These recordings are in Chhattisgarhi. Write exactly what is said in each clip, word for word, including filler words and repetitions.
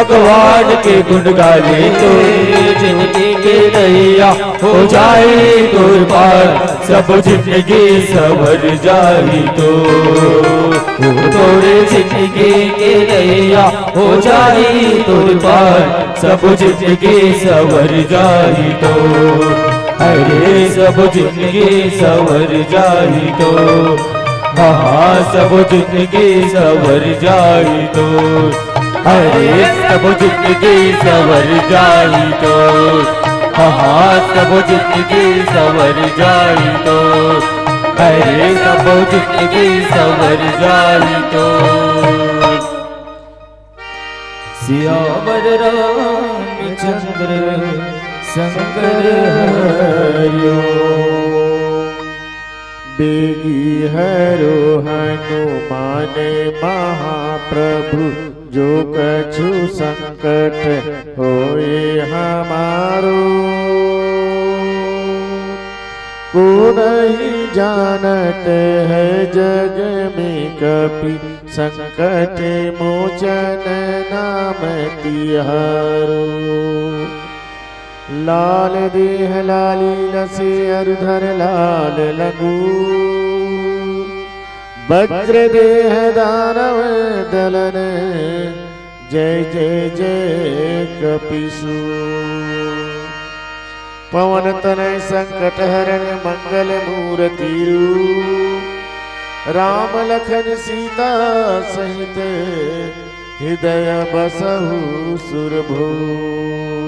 भगवान के गुण गाले तो जिंदगी के नैया हो जाए तोर पार, सब जिंदगी सवर जाई तो। ओ तोरे जिंदगी के नैया हो जाई तोर पार, सब जिंदगी सवर जाई तो। अरे सब जिंदगी सवर जाई तो। हाँ, सब जिंदगी सवर जाई तो। अरे सब जिंदगी सवर जाई तो। हाँ, सब जिंदगी सवर जाई तो। अरे सब जिंदगी सवर जाई तो। सियावर रामचंद्र शंकर हरिओ। बेगी हरो हनुमान महाप्रभु, जो कछु संकट होए हमारो। को नहीं जानत है जग में कपि, संकट मोचन नाम तिहारो। लाल देह लाली लसे अरु धर लाल लंगूर। वज्र देह दानव दलन जय जय जय कपिसु। पवन तनय संकट हरण मंगल मूर्ति रूप। राम लखन सीता सहित हृदय बसहु सुरभूप।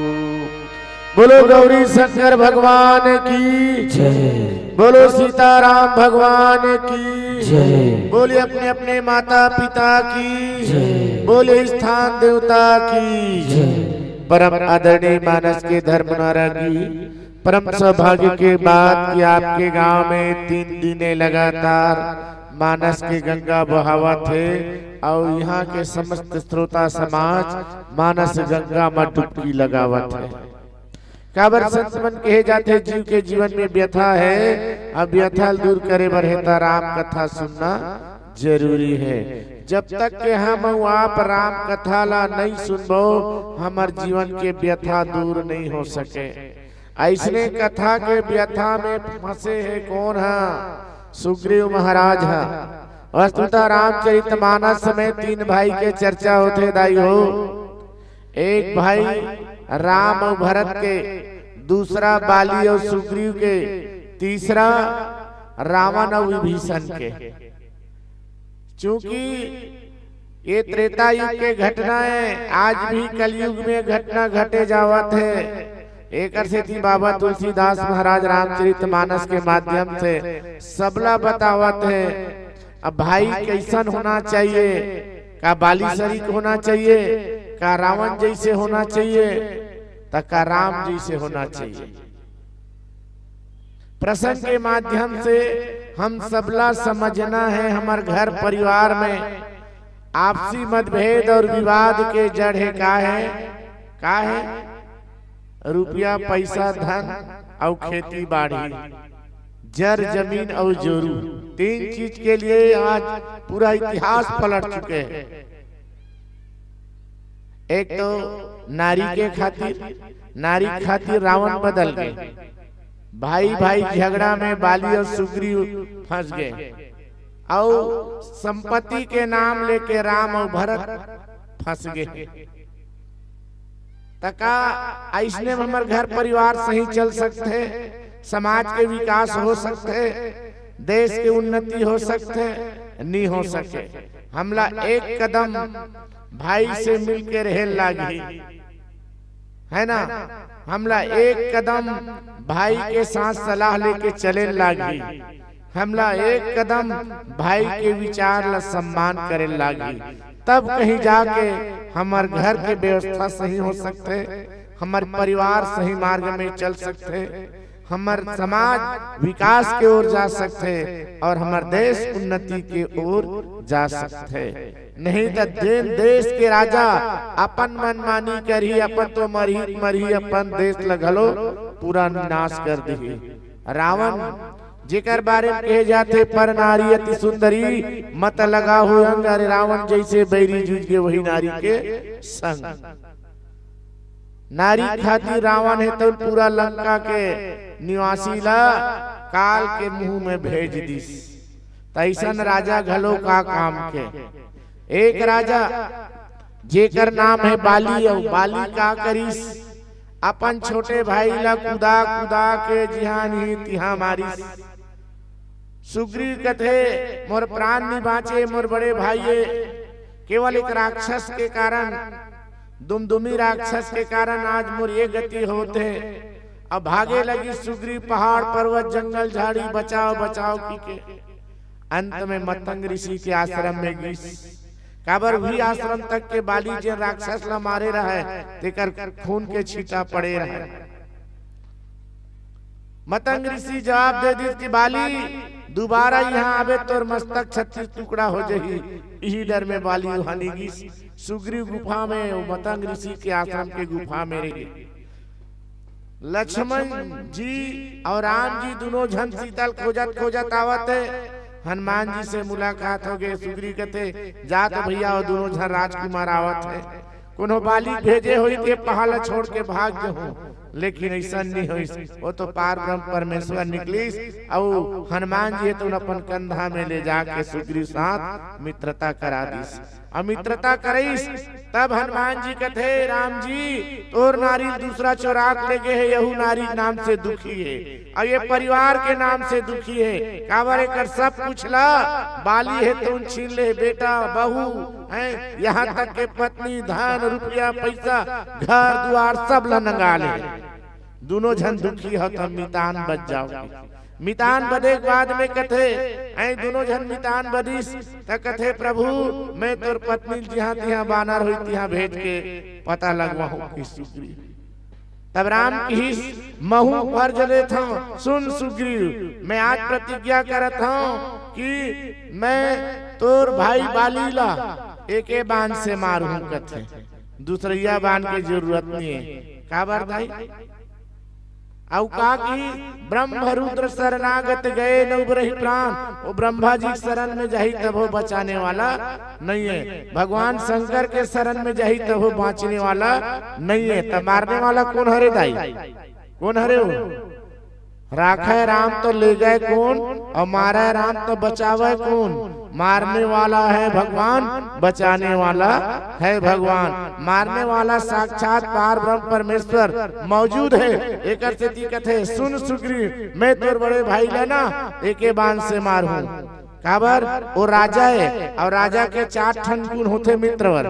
बोलो गौरी शंकर भगवान की जय। बोलो सीताराम भगवान की जय। बोलिए अपने अपने माता पिता की जय। बोलिए स्थान देवता की जय। परम आदरणीय मानस के धर्म नारागी, परम सौभाग्य के बात कि आपके गांव में तीन दिने लगातार मानस के गंगा बहावत हे अउ यहाँ के समस्त श्रोता समाज मानस गंगा में डुबकी लगावत हे। काबर संत मन कहे जाथे, जीव के जीवन में व्यथा हे, अब व्यथा ल दूर करे बर हे त राम कथा सुनना जरूरी हे। जब तक के हम अउ आप राम कथा ला नहीं सुनबो, हमर जीवन के व्यथा दूर नहीं हो सके। अइसने कथा के व्यथा में फंसे हे कोन हा? सुग्रीव महाराज हा। वस्तुतः रामचरित मानस में तीन भाई के चर्चा होथे दाई हो। एक भाई राम अउ भरत के, दूसरा बाली अउ सुग्रीव के, तीसरा रावण अउ विभीषण के। चूंकि ये त्रेता युग के घटना हे, आज भी कलयुग में घटना घटे जावत हे। एकर सेती बाबा तुलसीदास महाराज रामचरित मानस के माध्यम से सबला बतावत हे। अब भाई कैसन होना चाहिए, का बाली सरीक होना चाहिए, का रावण जैसे होना चाहिए, त का राम जैसे होना चाहिए। प्रसंग के माध्यम से हम सबला समझना हे, हमर घर परिवार में आपसी मतभेद अउ विवाद के जड़ हे का हे? का हे? रुपया, पैसा, धन अउ खेती बाड़ी, जर जमीन अउ जोरू, तीन चीज के लिए आज पूरा इतिहास पलट चुके हे। एक तो नारी के खातिर, नारी खातिर रावण बदल गे, भाई भाई झगड़ा में बाली अउ सुग्रीव फंस गे, अउ संपत्ति के नाम लेके राम अउ भरत फंस गे। त का अइसने में हमर घर परिवार सही चल सकथे, समाज के विकास हो सकथे, देश के उन्नति हो सकथे? नहीं हो सके। हमला एक कदम भाई से मिलके रहे लागही, है ना? हमला एक कदम भाई के साथ सलाह लेके चले लागही, हमला एक कदम भाई के विचार ला सम्मान करे लागही, तब कहीं जाके हमर घर के व्यवस्था सही हो सकथे, हमर परिवार सही मार्ग में चल सकथे, हमर समाज विकास के ओर जा सकथे अउ हमर देश उन्नति के ओर जा सकथे। नहीं त जेन देश के राजा अपन मनमानी करही, अपन तो मरही मरही, अपन देश ल घलो पूरा नाश कर दिही। रावण जेकर बारे में कहे जाथे, "पर नारी अति सुंदरी, मत लगाहु अंग, अरे रावण जैसे बैरी जुझ गे वही नारी के संग।" नारी खातिर रावण हे तो पूरा लंका के निवासी ला काल के मुंह में भेज दिस। तैसन राजा घलो का काम के। एक राजा जेकर नाम हे बाली, अउ बाली का करिस, अपन छोटे भाई ला कुदा कुदा के जिहां नहीं तिहां मारिस। सुग्रीव कथे, "मोर प्राण नि बांचे, मोर बड़े भाई, केवल एक राक्षस के कारण, दुमदुमी राक्षस के कारण आज मोर ये गति होत हे।" अब भागे लगिस सुग्रीव, पहाड़ पर्वत जंगल झाड़ी बचाव बचाव की के। अंत में मतंग ऋषि के आश्रम में गिस। काबर उही आश्रम तक के बाली जेन राक्षस ला मारे रहय, तेकर खून के छींटा पड़े रहय। मतंग ऋषि जवाब दे दिस कि बाली, दोबारा इहां आबे तोर मस्तक छत्तीस टुकड़ा हो जही। इही डर में बाली उहां नि गिस। सुग्रीव गुफा में, वो मतंग ऋषि के आश्रम के गुफा में रह गे। लक्ष्मण जी अउ राम जी दुनों झन सीता ल खोजत खोजत आवत हे। हनुमान जी से मुलाकात हो गे। सुग्रीव कथे, "जा तो भैया, वो दुनों झन राजकुमार आवत हे, कोनो बाली भेजे होही ते पहाड़ ल छोड़ के भाग जहूं।" लेकिन अइसन नि होइस। वो तो पार ब्रह्म परमेश्वर निकलिस अउ हनुमान जी हे तो अपन कंधा में ले जाके सुग्रीव साथ मित्रता करा दिस। अउ मित्रता करइस, तब हनुमान जी कथे, "राम जी, तोर नारी दूसरा चोराक ले गे हे, यहू नारी नाम से दुखी हे, अउ ये परिवार के नाम से दुखी हे। काबर एकर सब कुछ ला बाली हे तोन छीन ले, बेटा, बहू, हैं, यहां तक के पत्नी, धन, रुपया, पैसा, घर दुआर सब ला नंगा ले। दुनों झन दुखी हो, त मितान बच जाओ।" मितान बदे के बाद में कथे, ऐ दुनों झन मितान बदिस, त कथे, "प्रभु, मैं तोर पत्नी ल जिहां तिहां बानर होई तिहां भेज के पता लगवाहूं कि सुग्रीव।" तब राम किहिस, "महूं फर्ज लेथंव, सुन सुग्रीव, मैं आज प्रतिज्ञा करत हंव कि मैं तोर भाई बाली ला एके बान से मारहूं," कथे। दूसरइया बान के जरूरत नइ हे। काबर दाई? अउ का कि ब्रह्म रुद्र शरणागत गए न उबरहि प्राण, वो ब्रह्मा जी के शरण में जाही तभो बचाने वाला नइ हे, भगवान शंकर के शरण में जाही तभो बांचने वाला नइ हे। त मारने वाला कोन हरे दाई? कोन हरे वो? राखय राम तो लेगय कोन, अउ मारय राम तो बचावय कोन? मारने वाला है भगवान, बचाने वाला है भगवान। मारने वाला साक्षात पार ब्रह्म परमेश्वर मौजूद है। एकर सेती कथे, "सुन सुग्रीव, मैं तोर बड़े भाई ला ना एके बान से मारहूं।" काबर? वो राजा है, अउ राजा के चार ठन गुण होथे मित्रवर।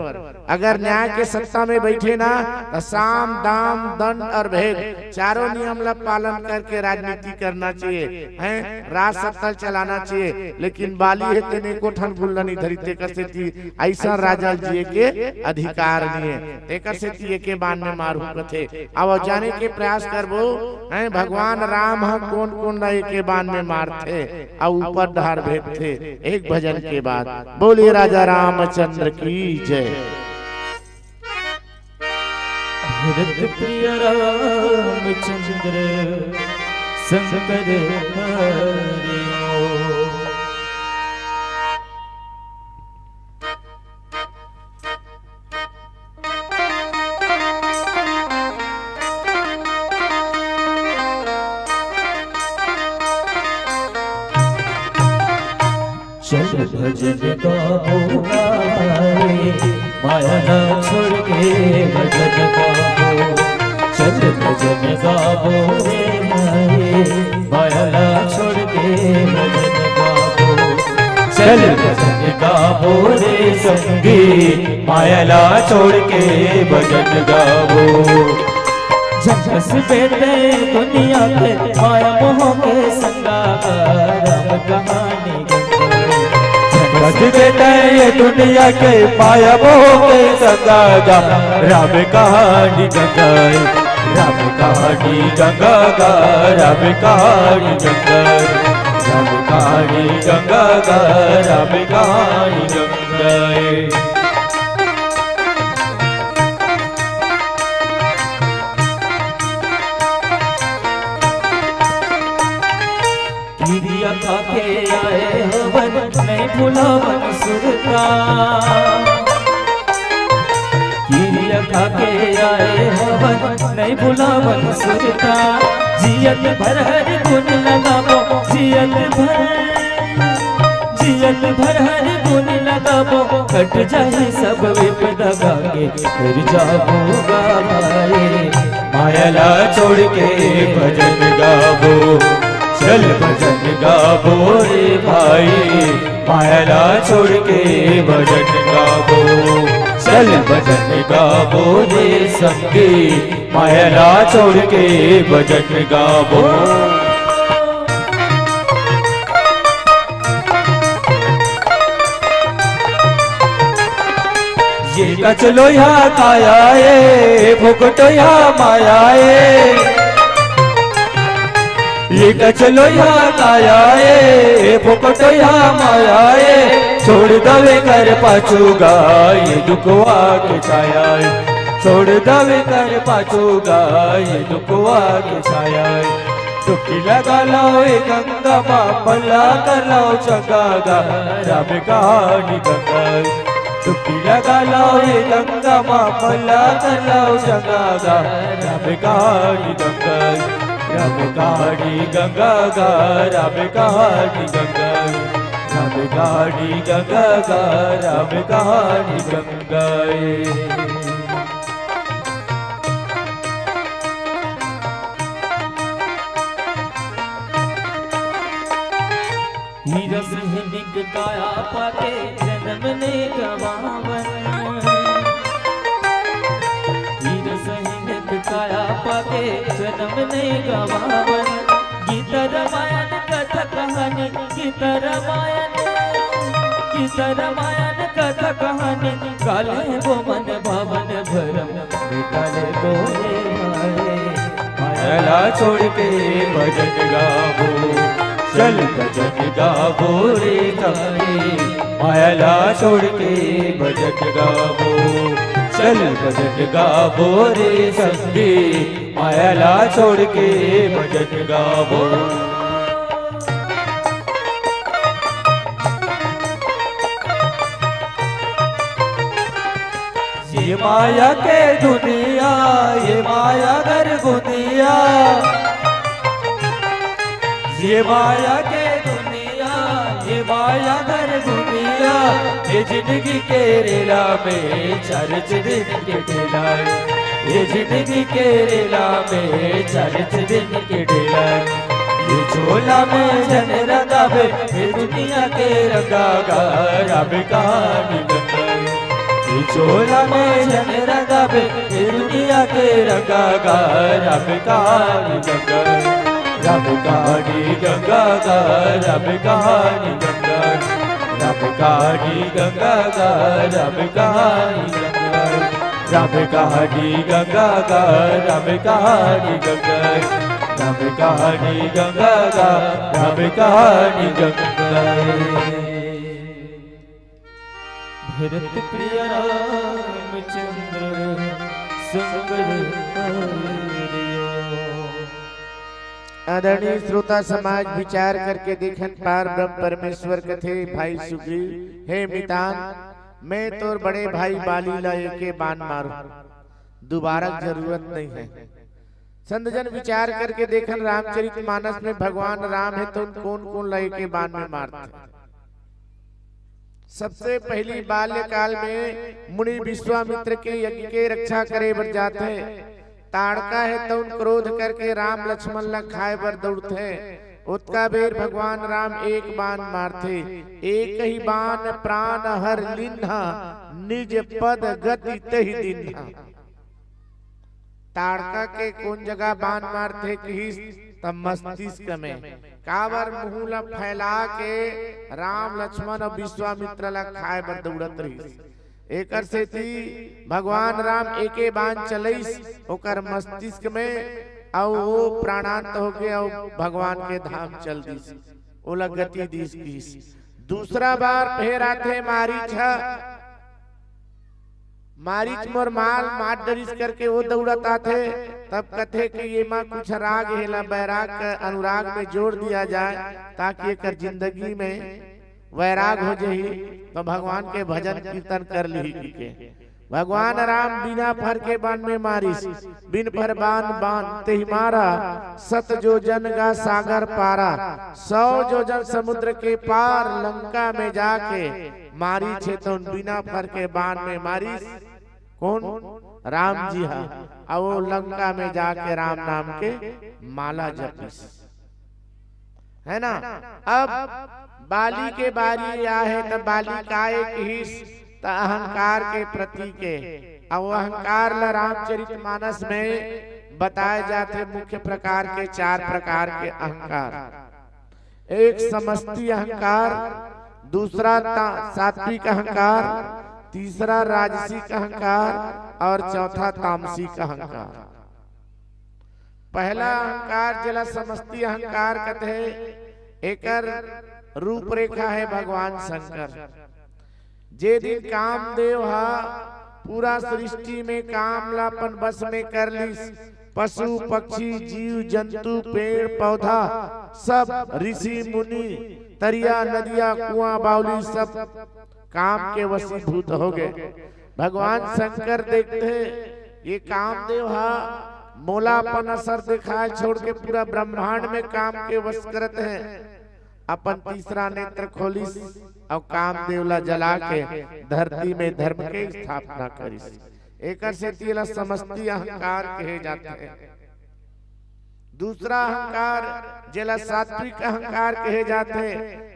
अगर न्याय के सत्ता में बइठे ना, त साम, दाम, दंड अउ भेद चारों नियम ला पालन करके राजनीति करना चाहिए, हैं? राज सत्ता चलाना चाहिए। लेकिन बाली हे तेने एको ठन गुण ला नइ धरी, तेकर सेती अइसन राजा ल जिए के अधिकार नइ हे। तेकर सेती एके बान में मारहूं कथे। अब जाने के प्रयास करबो, हैं? भगवान राम ह कोन कोन ला एके बान में मारथे अउ ऊपर डहार भेजथे एक भजन के बाद। बोलिए राजा रामचंद्र की जय। भरत प्रिय रामचंद्र शंकर हरि ओम। चल भजन गाबो गाए, माया ना छोड़ के भजन गाबो। चल भजन गाबो रे माए, माया ना छोड़ के भजन गाबो। चल भजन गाबो रे संगी, माया ला छोड़ के भजन गाबो। झंकस बेटे दुनिया के माया मोह के संगा गा, राम कहानी गंगाए। झंकस बेटे ये दुनिया के माया मोह के संगा गा, राम कहानी गंगाए। राम कहानी गंगा गा, राम कहानी गंगाए। राम कहानी गंगा गा, राम कहानी गंगाए। गिरी भुलावन सुरता। किरिया खा के आए हवन, नहीं भुलावन सुरता। जियत भर हरि गुण लगाबो, जियत भर, जियत भर हरि गुण लगाबो। कट जाही सब विपदा, गा के फिर जाबो गा भाई। माया ला छोड़ के भजन गाबो, चल भजन गाबो रे भाई। माया ला छोड़ के भजन गाबो, चल भजन गाबो रे संगी। माया ला छोड़ के भजन गाबो। ये कचलोया काया ए, फोकटोया माया ए। ये कचलोया काया ए, फोकटोया माया ए। छोड़ दवे कर पाछू गा, ये दुखवा के छाया ए। छोड़ दवे कर पाछू गा, ये दुखवा के छाया ए। डुबकी लगा लाओ ए गंगा माँ, भला कर लाओ चंगा गा, राम कहानी गंगा। डुबकी लगा लाओ ए गंगा माँ, भला कर लाओ चंगा गा, राम कहानी गंगा। राम कहानी गंगा गा, राम कहानी गंगा। राम कहानी गंगा गा, राम कहानी गंगा। हीरा सैनिक काया पाके जन्म ने गवावन। हीरा सैनिक काया पाके जन्म ने गवावन। गीता रामायण कथा कहानी, गीता रामायण, गीता रामायण कथा कहानी। काले वो मन भावन भरम, निकाले बोले माए। माया ला छोड़ के भजन गाबो, चल भजन गाबो रे संगी। माया ला छोड़ के भजन गाबो, चल भजन गाबो रे संगी। माया ला छोड़ के भजन गाबो। ये माया के दुनिया, ये माया घर गुंदिया। ये माया के दुनिया, ये माया घर गुंदिया। ये जिंदगी के रेला में चार दिन के ठेला है। ये जिंदगी के रेला में चार दिन के ठेला है। ये झोला में झन रंगावे, ये दुनिया के रंगा गा, राम कहानी गंगा। ये झोला में झन रंगावे, ये दुनिया के रंगा गा, राम कहानी गंगा। राम कहानी गंगा गा, राम कहानी गंगा। राम कहानी गंगा गा, राम कहानी गंगा। राम कहानी गंगा गा, राम कहानी गंगा। राम कहानी गंगा गा, राम कहानी गंगा। भरत प्रिय रामचंद्र शंकर हरिओ। आदरणीय श्रोता समाज, विचार करके देखन, पार ब्रह्म परमेश्वर कथे भाई सुग्रीव, हे मितान, मैं तोर बड़े भाई बाली ला एके बान मारू, दुबारा जरूरत नहीं है। संत जन विचार करके देखन, रामचरित मानस में भगवान राम है तो कौन कौन ला एके बान में मारते? सबसे पहली बाल्यकाल में मुनि विश्वामित्र के यज्ञ के रक्षा करे बर जाथे। ताड़का हे तउन क्रोध करके राम लक्ष्मण ला खाए बर दौड़थे। ओतका बेर भगवान राम एक बान मारथे, एक ही बान प्राण हर लिन्हा, निज पद गति तहि दिन्हा। ताड़का के कोन जगह बान मारथे किहिस त मस्तिष्क में। काबर मुंह ला फैला के राम लक्ष्मण अउ विश्वामित्र ला खाए बर दौड़त रहिस। एकर सेती भगवान राम एके बान चलइस ओकर मस्तिष्क में, अउ वो प्राणांत होके अउ भगवान के धाम चल दिस, ओला गति दिस किहिस। दूसरा बार फेर आथे मारीच ह, मारीच मोर माल मार डरिस करके वो दौड़त आथे, तब कथे कि एमा कुछ राग हे, एला बैराग के अनुराग में जोड़ दिया जाए, ताकि एकर जिंदगी में वैराग हो जही, तो भगवान के भजन कीर्तन कर लिही कहिके। भगवान राम बिना फर के बान में मारिस, बिन फर बान बान तेहि मारा, सत जोजन गा सागर पारा, सौ जोजन समुद्र के पार लंका में जाके मारिस हे, तो बिना फर के बान में मारिस। कौन? राम जी हा। अउ वो लंका में जाके राम नाम के माला जपिस, है ना? अब बाली के बारी आए हे, त बाली काय किहिस? त अहंकार के प्रतीक हे। अउ अहंकार ला रामचरित मानस में बताए जाथे, मुख्य प्रकार के, चार प्रकार के अहंकार। एक समष्टि अहंकार, दूसरा ता-, सात्विक अहंकार, तीसरा राजसिक अहंकार अउ चौथा तामसिक अहंकार। पहला अहंकार जेला समष्टि अहंकार कथे, एकर रूपरेखा हे भगवान शंकर। जे दिन कामदेव हा पूरा सृष्टि में काम ला अपन बस में कर लिस, पशु, पक्षी, जीव, जंतु, पेड़, पौधा, सब ऋषि, मुनि, तरिया, नदिया, कुआं, बावली, सब काम के वशीभूत हो गए। भगवान शंकर देखथे, ये कामदेव हा मोला अपन असर दिखाए छोड़ के पूरा ब्रह्मांड में काम के वश करत हे। अपन तीसरा नेत्र खोलिस अउ कामदेव ला जला के धरती में धर्म के स्थापना करिस। एकर सेती एला समष्टि अहंकार कहे जाथे। दूसरा अहंकार जेला सात्विक अहंकार कहे जाथे,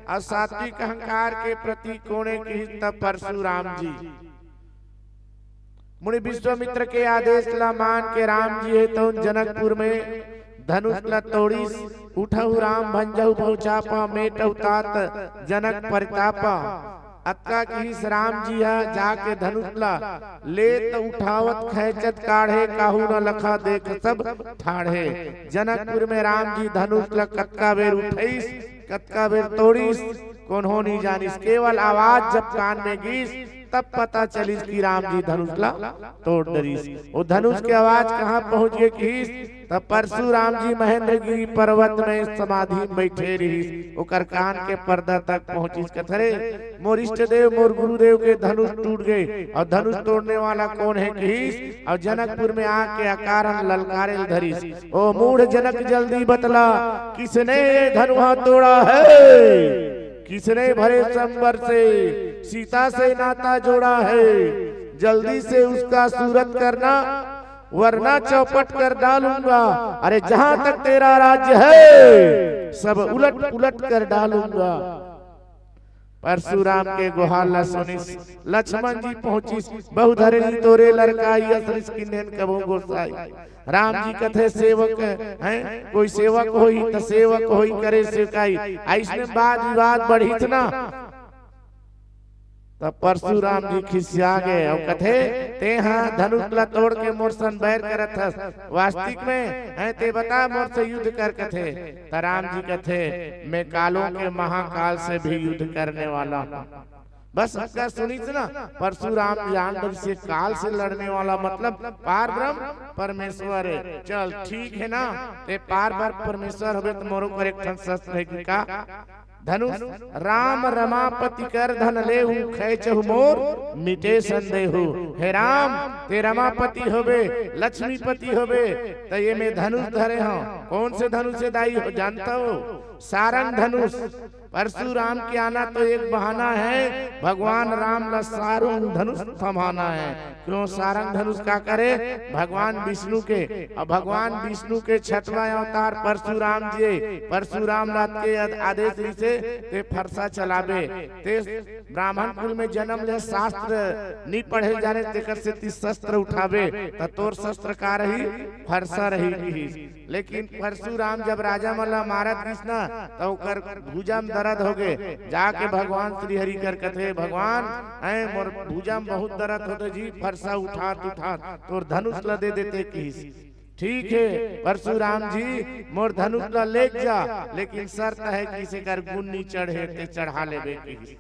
अउ सात्विक अहंकार के प्रतीक कोने किहिस त परशुराम जी। मुनि विश्वामित्र के आदेश ला मान के राम जी हे तउन जनकपुर में धनुष ला तोड़िस, उठहु राम भंजहु बहुचापा, मेटहु तात जनक परितापा। अतका किहिस राम जी हा जाके धनुष ला, लेत उठावत खैंचत काढ़े, काहू न लखा देख सब ठाढ़े। जनकपुर में राम जी धनुष ला कतका बेर उठइस, कतका बेर तोड़िस, कोनो नी जानिस। केवल आवाज जब कान में गिस, तब पता चलिस कि राम जी धनुष ला तोड़ डरिस। वो धनुष के आवाज कहाँ पहुंच गे किहिस, तब परशुराम जी महेंद्रगिरी पर्वत में समाधि में बैठे रिहिस, ओकर कान के पर्दा तक पहुंचिस। कथे रे, मोर इष्ट देव, मोर गुरुदेव के धनुष टूट गए, अउ धनुष तोड़ने वाला कौन है किहिस, अउ जनकपुर में आके अकारण ललकारे ल धरिस। ओ मूढ़ जनक जल्दी बतला, किसने ये धनुहा तोड़ा है? किसने भरे संबर से सीता से नाता जोड़ा है? जल्दी से उसका सूरत करना, वरना चौपट कर डालूंगा। अरे, जहां तक तेरा राज्य है, सब उलट पुलट कर डालूंगा। परशुराम के गोहार ला सुनिस, लक्ष्मण जी पहुंचिस, बहु धरनी तोरे लड़काई, असरिस किन्हें कबो गोसाई। राम जी कथे सेवक हैं, कोई सेवक होई त सेवक होई करे सेवकाई। अइसने वाद विवाद बढ़िस ना, तब परशुराम जी खिसिया गए अउ कथे, "तें हा धनुष ला तोड़ के मोर सन बैर करत हस, वास्तविक में हैं ते बता मोर से युद्ध कर।" कथे त राम जी कथे, "मैं कालों के महाकाल से भी युद्ध करने वाला हूँ।" बस अतका सुनिस ना, परशुराम जान डरिस ये काल से लड़ने वाला मतलब पार ब्रह्म परमेश्वर है। चल ठीक है ना, ते पार ब्रह्म परमेश्वर हवे त मोरो कर एक ठन शस्त्र है कि का? धनुष। राम रमापति कर धन लेहु, खैचहु मोर मिटे संदेहु। हे राम, ते रमापति होबे, लक्ष्मीपति होबे, त ये मैं धनुष धरे हूँ। कौन से धनुष हे दाई हो, जानता हो? सारंग धनुष। परशुराम के आना तो एक बहाना है, भगवान राम ला सारंग धनुष थमाना है। क्यों सारंग धनुष का करे? भगवान विष्णु के, अउ भगवान विष्णु के छठवां अवतार परशुराम जी। परशुराम ला के आद-, आदेश रिहिसे, ते फरसा चलाबे, ते ब्राह्मण कुल में जन्म ले शास्त्र नी पढ़े जाने, तेकर सेती शस्त्र उठाबे, त तोर शस्त्र का रही? फरसा रही किहिस। लेकिन परशुराम जब राजा मन ला मारत गिस ना, त ओकर भुजा म दरद होगे। जाके भगवान श्री हरि कर कथे, "भगवान, ऐ मोर भुजा म बहुत दरद होथे जी, फरसा उठात उठात तोर धनुष ला दे देते" किहिस। "ठीक हे परशुराम जी, मोर धनुष ला लेग जा, लेकिन शर्त हे कि एकर गुन नी चढ़े ते चढ़ा लेबे" किहिस।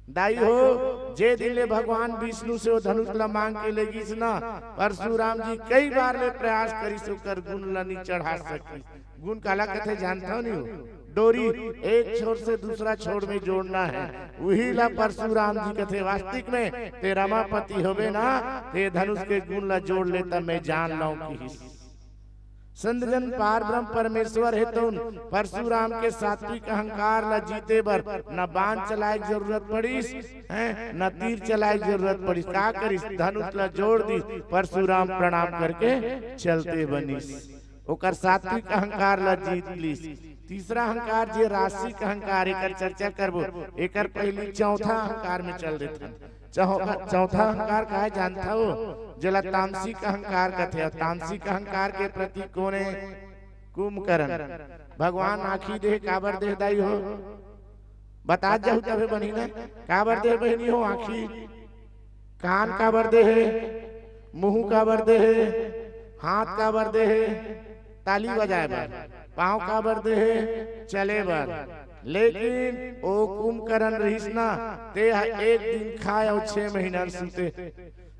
दाई हो, जे दिन ले भगवान विष्णु से वो धनुष ला मांग के ले गिस ना, परशुराम जी कई बार ले प्रयास करिस, ओकर गुन ला नी चढ़ा सकिस। गुन काला कथे जानथव नी हो? डोरी एक छोर से दूसरा छोर में जोड़ना है, उही ला परशुराम जी कथे। वास्तविक में ते रमापति होबे ना, ते धनुष के गुण ला जोड़ ले, तब मैं जान लौं किहिस। संत जन पार ब्रह्म परमेश्वर हे, तउन परशुराम के सात्विक अहंकार ला जीते बर न बाण चलाए के जरूरत पड़िस, हैं, न तीर चलाए के जरूरत पड़िस। का करिस? धनुष ला जोड़ दिस, परशुराम प्रणाम करके चलते बनिस। ओकर सात्विक अहंकार ला जीत लिस। तीसरा अहंकार जे राजसिक अहंकार, एकर चर्चा करबो, एकर पहिली चौथा अहंकार में चल देथन। चौ-, चौथा अहंकार का हे जानथव? जेला तामसिक अहंकार कथे। अउ तामसिक अहंकार के प्रतीक कोन हे? कुंभकर्ण। भगवान आँखी देहे, काबर देहे दाई हो? बता जाहू तभे बनी ना। काबर देहे बहिनी हो आँखी? कान काबर देहे? मुंह काबर देहे? हाथ काबर देहे? ताली बजाए बर। पाँव काबर देहे? चले बर। लेकिन ओ कुंभकर्ण रहिस ना, ते ह एक दिन खाए अउ छह महीना सूते।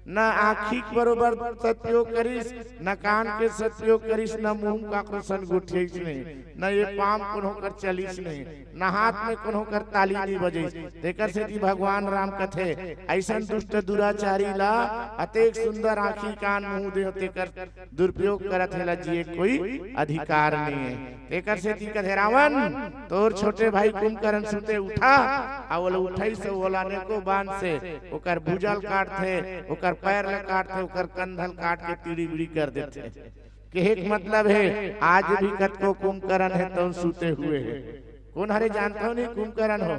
न आँखी के बरोबर सदुपयोग करिस, न कान के सदुपयोग करिस, न मुंह काकरो संग गोठियाइस नहीं, न ये पाँव कोनो कर चलिस नहीं, न हाथ में कोनो कर ताली नहीं बजइस। तेकर सेती भगवान राम कथे, अइसन दुष्ट दुराचारी ला अतेक सुंदर आँखी कान मुंह देह तेकर दुरुपयोग करत हे, ला जिए कोई अधिकार नहीं है। तेकर सेती कथे रावण, तोर छोटे भाई कुंभकर्ण सुते उठा, आ ओला उठाइस, ओला नेको बाण से ओकर भुजा ल काटथे, ओकर पैर ल काटथे, ओकर कंधा ल काट के तीड़ी बीड़ी कर देथे। कहे के मतलब हे, आज भी कतको कुंभकर्ण हे, तउन सुते हुए हे। कोन हरे जानथव नहीं कुंभकर्ण हो?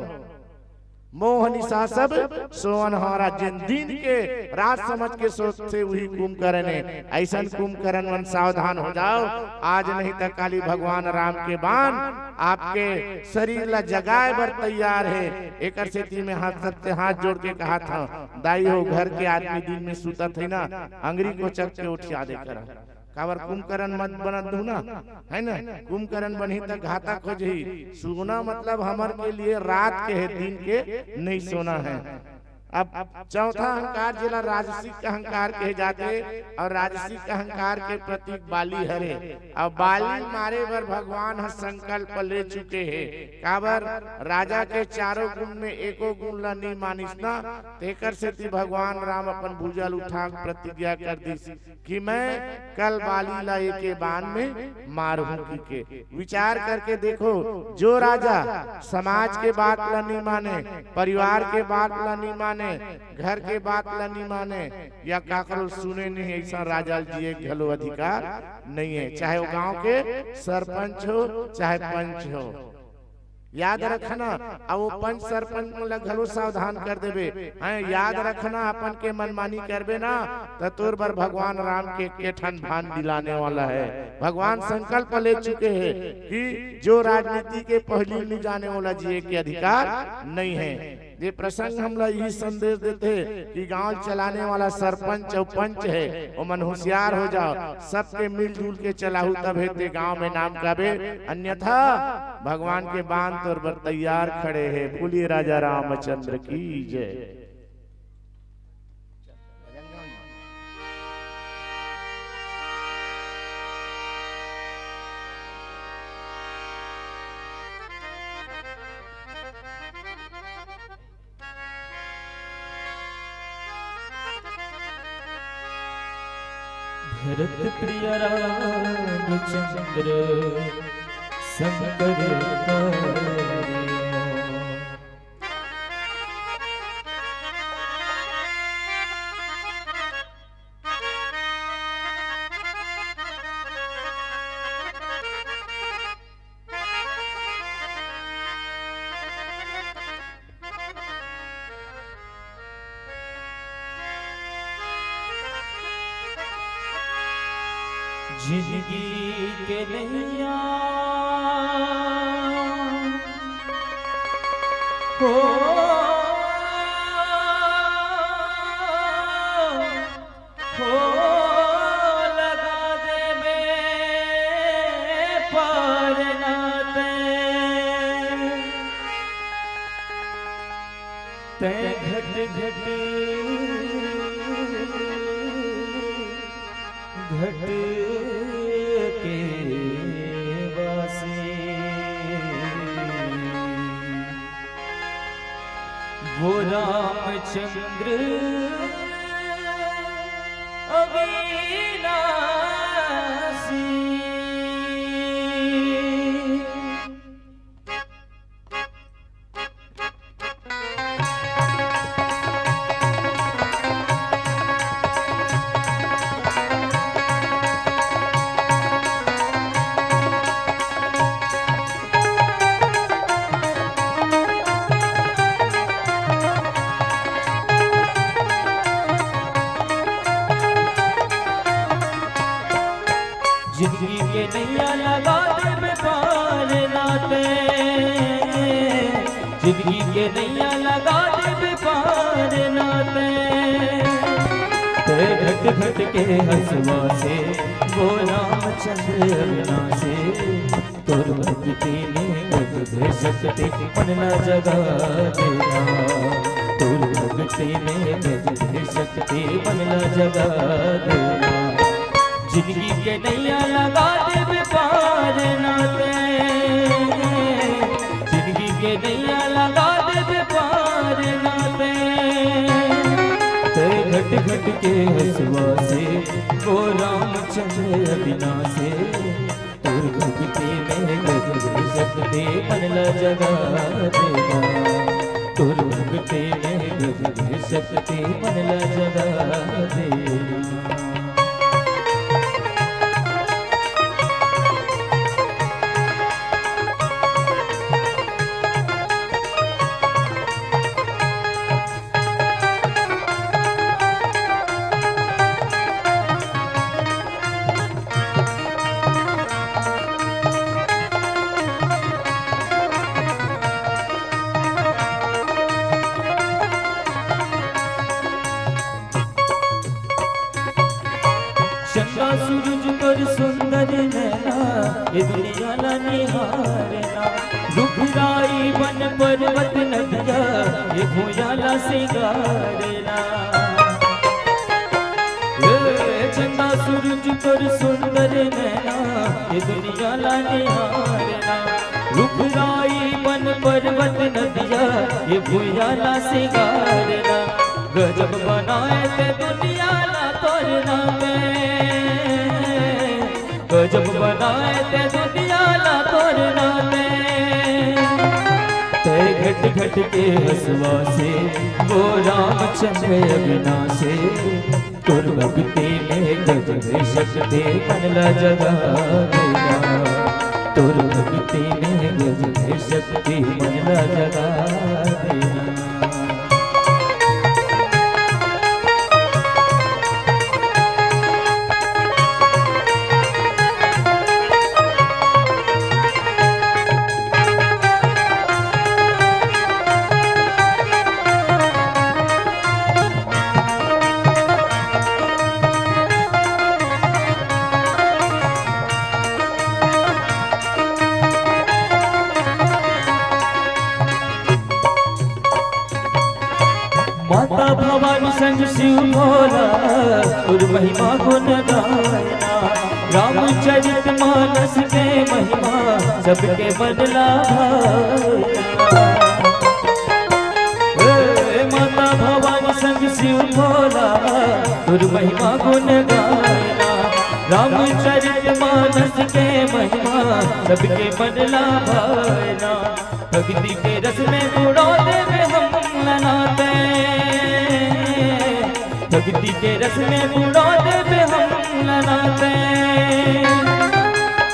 मोह निसा सब सोवन हारा, जेन दिन के रात समझ के सोचथे, उही कुंभकर्ण हे। अइसन कुंभकर्ण मन सावधान हो जाव, आज नहीं त काली भगवान राम के बाण आपके शरीर ला जगाए बर तैयार हे। एकर सेती में हाथ, सबसे हाथ जोड़ के कहत हंव, दाई हो, घर के आदमी दिन में सुतत हे ना, अंगरी कोचक के उठिया दे करा। काबर कुंभकर्ण मत बनत दू ना, है ना? कुंभकर्ण बनही त घातक हो जही। सोना मतलब हमर के लिए रात के है, दिन के नहीं सोना है। अब चौथा अहंकार जेला राजसिक अहंकार कहे जाथे, अउ राजसिक अहंकार के प्रतीक बाली हरे। अब बाली मारे बर भगवान ह संकल्प ले चुके हे। काबर राजा के चारों गुण में एको गुण ला नहीं मानिस ना, तेकर सेती भगवान राम अपन भुजा ल उठा के प्रतिज्ञा कर दिस कि मैं कल बाली ला एके बाण में मारहूं कहिके। विचार करके देखो, जो राजा समाज के बात ला नहीं माने, परिवार के बात ला नहीं माने, घर के बात ला नहीं माने, या काकरो सुने नहीं, अइसन राजा ल जिए घलो अधिकार नहीं है, चाहे वो गांव के सरपंच हो, चाहे पंच हो। याद रखना, अब वो पंच सरपंच मन ला घलो सावधान कर देबे। हैं, याद रखना, अपन के मनमानी करबे ना, त तोर बर भगवान राम के केठन भान दिलाने वाला है। भगवान संकल्प ले चुके हैं कि जो राजनीति के पहलू नहीं जाने वाला जिए के अधिकार नहीं है। ये प्रसंग हमला यही संदेश देथे कि गांव चलाने वाला सरपंच अउ पंच है, ओमन होशियार हो जाव, सबके मिलजुल के चलाहू, तभे ते गांव में नाम काबे, अन्यथा भगवान के बाण तोर बर तैयार खड़े हे। बोलिए राजा रामचंद्र की जय। भरत प्रिय रामचंद्र शंकर करियो। जिंदगी के नैया हो, हो लगा देबे पार ना तैं। तैं घट घट घट के वासी। वो रामचंद्र अविनाशी। जिंदगी के नैया लगा देबे पार ना ते, जिंदगी के नैया लगा देबे पार ना ते। ते घट घट के हंसवा से वो रामचंद्र अविनाशी। तोर भक्ति में गजबे शक्ति मन ला जगा देना, तोर भक्ति में गजबे शक्ति मन ला जगा देना। जिंदगी के नैया लगा देबे पार ना ते, जिंदगी के नैया लगा देबे पार ना ते। ते घट घट के हंसवा से वो रामचंद्र अविनाशी। तोर भक्ति में गजबे शक्ति मन ला जगा देना, तोर भक्ति में गजबे शक्ति मन ला जगा देना। चंदा सूरज तोर सुंदर नैना, ये दुनिया ला निहारना। रुखराई बन पर्वत नदिया, ये भुइयां ला सिंगारना। ए चंदा सूरज तोर सुंदर नैना, ये दुनिया ला निहारना। रुखराई बन पर्वत नदिया, ये भुइयां ला सिंगारना। गजब बनाए ते दुनिया ला तोर नामे, गजब बनाए ते दुनिया ला तोर नामे। ते घट घट के हंसवा से वो रामचंद्र अविनाशी। तोर भक्ति में गजबे शक्ति मन ला जगा देना, तोर भक्ति में गजबे शक्ति मन ला जगा देना। माता भवानी संग शिव भोला, तोर महिमा गुण गायना। रामचरित मानस के महिमा, सबके मन ला भायना। ए माता भवानी संग शिव भोला, तोर महिमा गुण गायना। रामचरित मानस के महिमा, सबके मन ला भायना। भक्ति के रस में बुड़ा देबे हम ला ना ते, भक्ति के रस में बुड़ा देबे हम ला ना ते।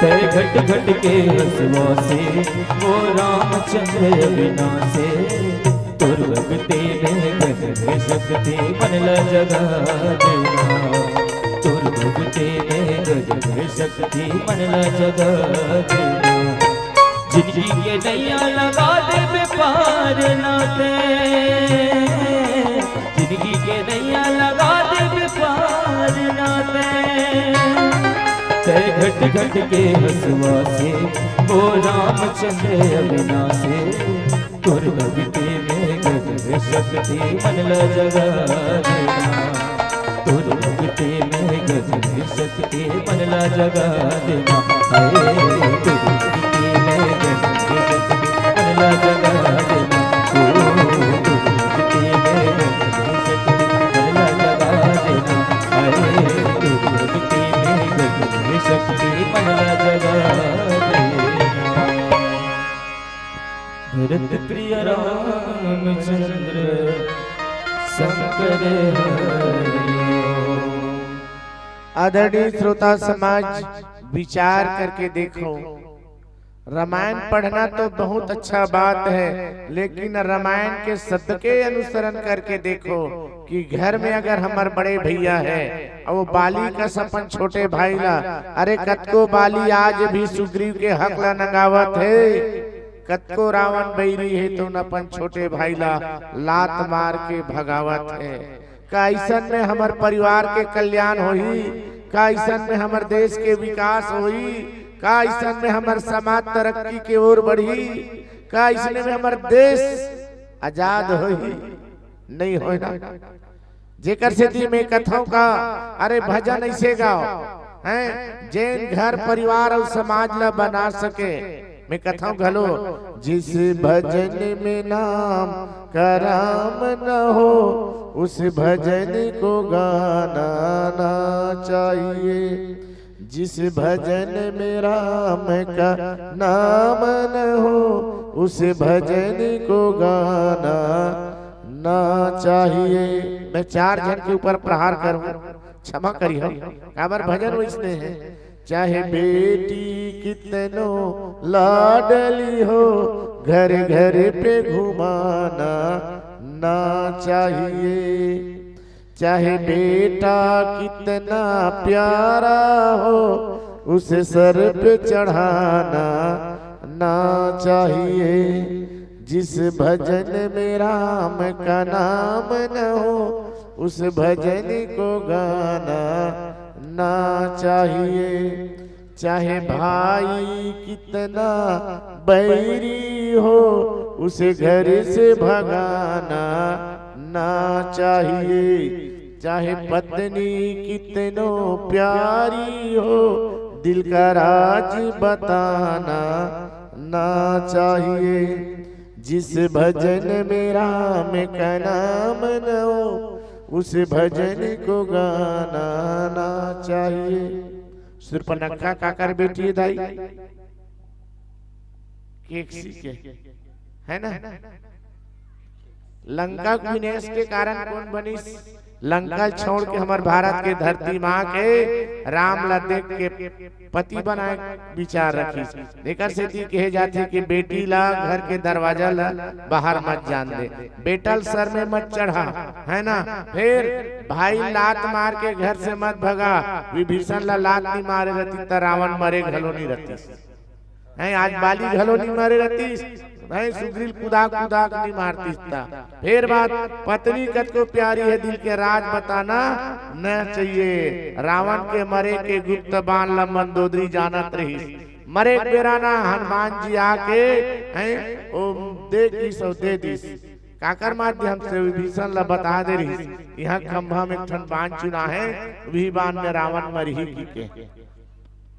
ते घट घट के हंसवा से वो रामचंद्र अविनाशी। तोर भक्ति में गजबे शक्ति मन ला जगा देना, तोर भक्ति में गजबे शक्ति मन ला जगा देना। जिंदगी के नैया लगा देबे पार ना ते, जिंदगी के नैया लगा देबे पार ना ते। ते घट घट के हंसवा से वो रामचंद्र अविनाशी। तोर भक्ति में गजबे शक्ति मन ला जगा देना, तोर भक्ति में गजबे शक्ति मन ला जगा देना। हाय, तोर भक्ति में गजबे शक्ति मन ला जगा देना। ओ, तोर प्रिय रामचंद्र शंकर हरि ओम। आदरणीय श्रोता समाज, विचार करके देखो, रामायण पढ़ना तो बहुत अच्छा बात है, लेकिन रामायण के शब्द के अनुसरण करके देखो कि घर में अगर हमर बड़े भैया है और वो बाली कस अपन छोटे भाई ला, अरे कतको बाली आज भी सुग्रीव के हक ला नंगावत है, कतको रावण बैरी है तो अपन छोटे भाई ला लात मार के भगावत है। का अइसन में हमर परिवार के कल्याण होही? का अइसन में हमर देश के विकास होही? का अइसन में हमर समाज तरक्की के ओर बढ़ही? का अइसने में हमर देश आजाद होही? नहीं होय ना। जेकर सेती मैं कथौं का, अरे भजन अइसे गाओ, हैं, जेन घर परिवार अउ समाज ला बना सके। मैं कथौं घलो, जिस भजन में नाम का राम न हो, उस भजन को गाना ना चाहिए। जिस भजन में राम का नाम न हो, उस भजन को गाना ना चाहिए। मैं चार झन के ऊपर प्रहार करूं, क्षमा करिहो, काबर भजन वइसने हे। चाहे बेटी कितनो लाडली हो, घर घर पे घुमाना ना चाहिए। चाहे बेटा कितना प्यारा हो, उसे सर पे चढ़ाना ना चाहिए। जिस भजन में राम का नाम न हो, उस भजन को गाना ना चाहिए। चाहे भाई कितना बैरी हो, उसे घर से भगाना ना चाहिए। चाहे पत्नी कितनो प्यारी हो, दिल का राज बताना ना चाहिए। जिस भजन में राम का नाम न हो, उस भजन को गाना ना चाहिए। शूर्पणखा काकर बेटी हे दाई? केकसी के, है ना? लंका के विनाश के कारण कोन बनिस? लंका छोड़ के हमर भारत के धरती माँ के राम ला देख के पति बनाए विचार रखिस। एकर सेती कहे जाथे कि बेटी ला घर के दरवाजा ला बाहर मत जान दे, बेटा ल सर में मत चढ़ा, है ना? फिर भाई लात मार के घर से मत भगा। विभीषण ला लात नहीं मारे रहती त रावण मरे घलो नहीं रहती। हैं, आज बाली घलो नहीं मारे रहतीस, हैं, सुग्रीव कुदा कुदा के नहीं मारतीस ता। फिर बात, पत्नी कतको प्यारी है, दिल के राज बताना न चाहिए। रावण के मरे के गुप्त बाण ला मंदोदरी जानत रहिस। मरे के बेरा ना हनुमान जी आके, हैं, ओ दे की सौ दे दिस। काकर माध्यम से? विभीषण ला बता दे रहिस, यहाँ खंभा में एक ठन बाण चुना है, वही बाण में रावण मरही की के।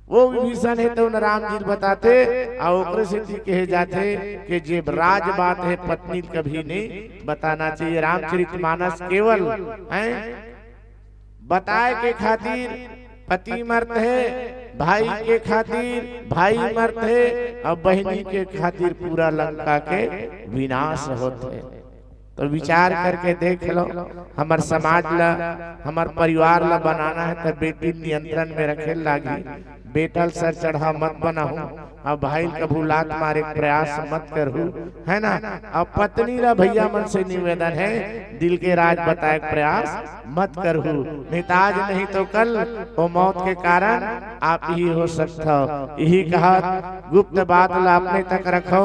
वो विभीषण हे तो राम जी बताथे, अउ ओकरे सेती कहे जाथे कि जे राज बात है पत्नी कभी नहीं बताना चाहिए। रामचरित मानस केवल, हैं, बताए के खातिर पति मरत हे, भाई के खातिर भाई मरत हे, अउ बहिनी के खातिर पूरा लंका के विनाश होत हे। तो विचार करके देख लो, हमर समाज ला, हमर परिवार ला बनाना है, त बेटी नियंत्रण में रखे लागी। बेटा ल सर चढ़ा मत बनाहू, अब भाई ल कभू लात मारे के प्रयास मत करहू, है ना? अब पत्नी ला भैया मन से निवेदन है, दिल के राज बताए के प्रयास मत करहू, नहीं तो आज नहीं तो कल वो मौत के कारण आप ही हो सकत हो। यही कहत गुप्त बात ला अपने तक रखो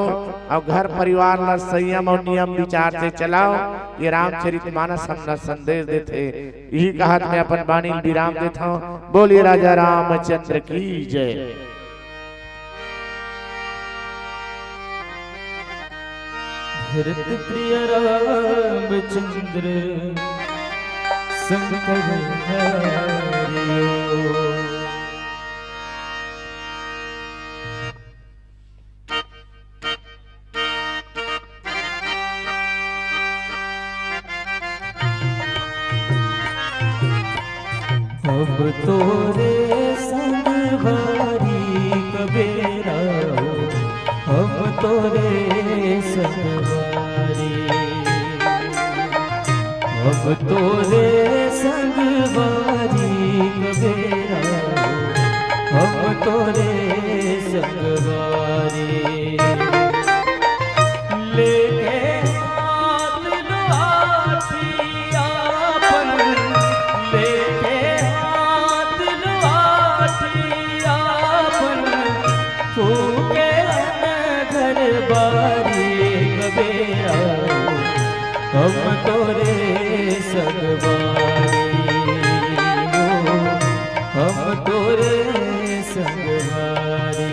अउ घर परिवार ला संयम अउ नियम विचार से चलाओ। ये रामचरित मानस हमला संदेश देथे। यही कहत मैं अपन बानी ल विराम देथव। बोलिए राजा रामचंद्र की जय। भरत प्रिय रामचंद्र शंकर हरि ओम। अब तोरे संग भारी कबेरा हो, अब तोरे संग तोरे संगवारी हो, हम तोरे संगवारी।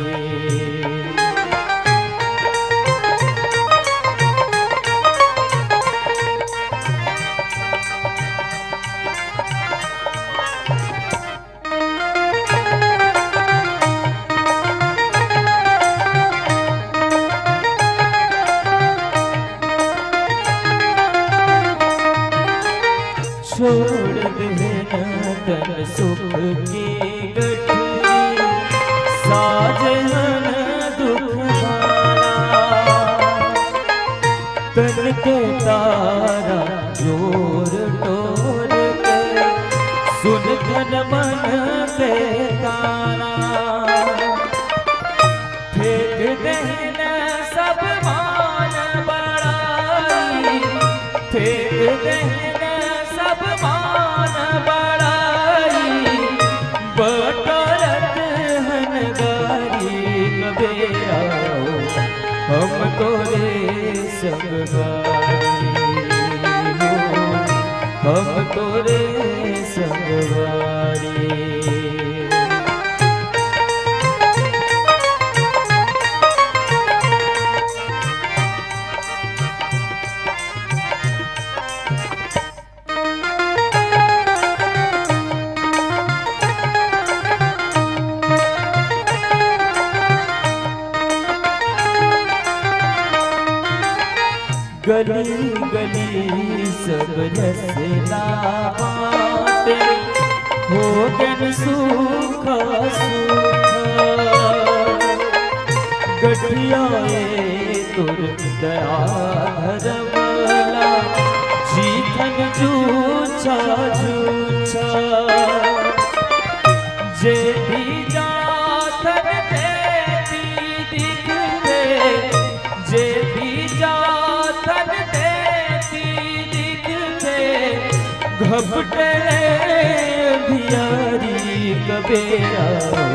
छोड़ देहन तन सुख के गठरी, साजे हन दुख भारा। तन के तारा जोर टोर के, सुन तन मन के तारा। फेंक देहन सब मान बड़ाई, फेंक देहन सब मान बड़ाई, बटोरत हन गारी। कबे आओ हम तोरे संगवारी हो, हम तोरे संगवारी। गली गली सब रसला बाटे, होगन सूखा सूखा। गठिया ए तोर दया धरमला, जीथन जूझा जूझा। जे भी जाथन देती दिखते, जे भी जाथन देती दिखते, घपटे भियारी। कबे आओ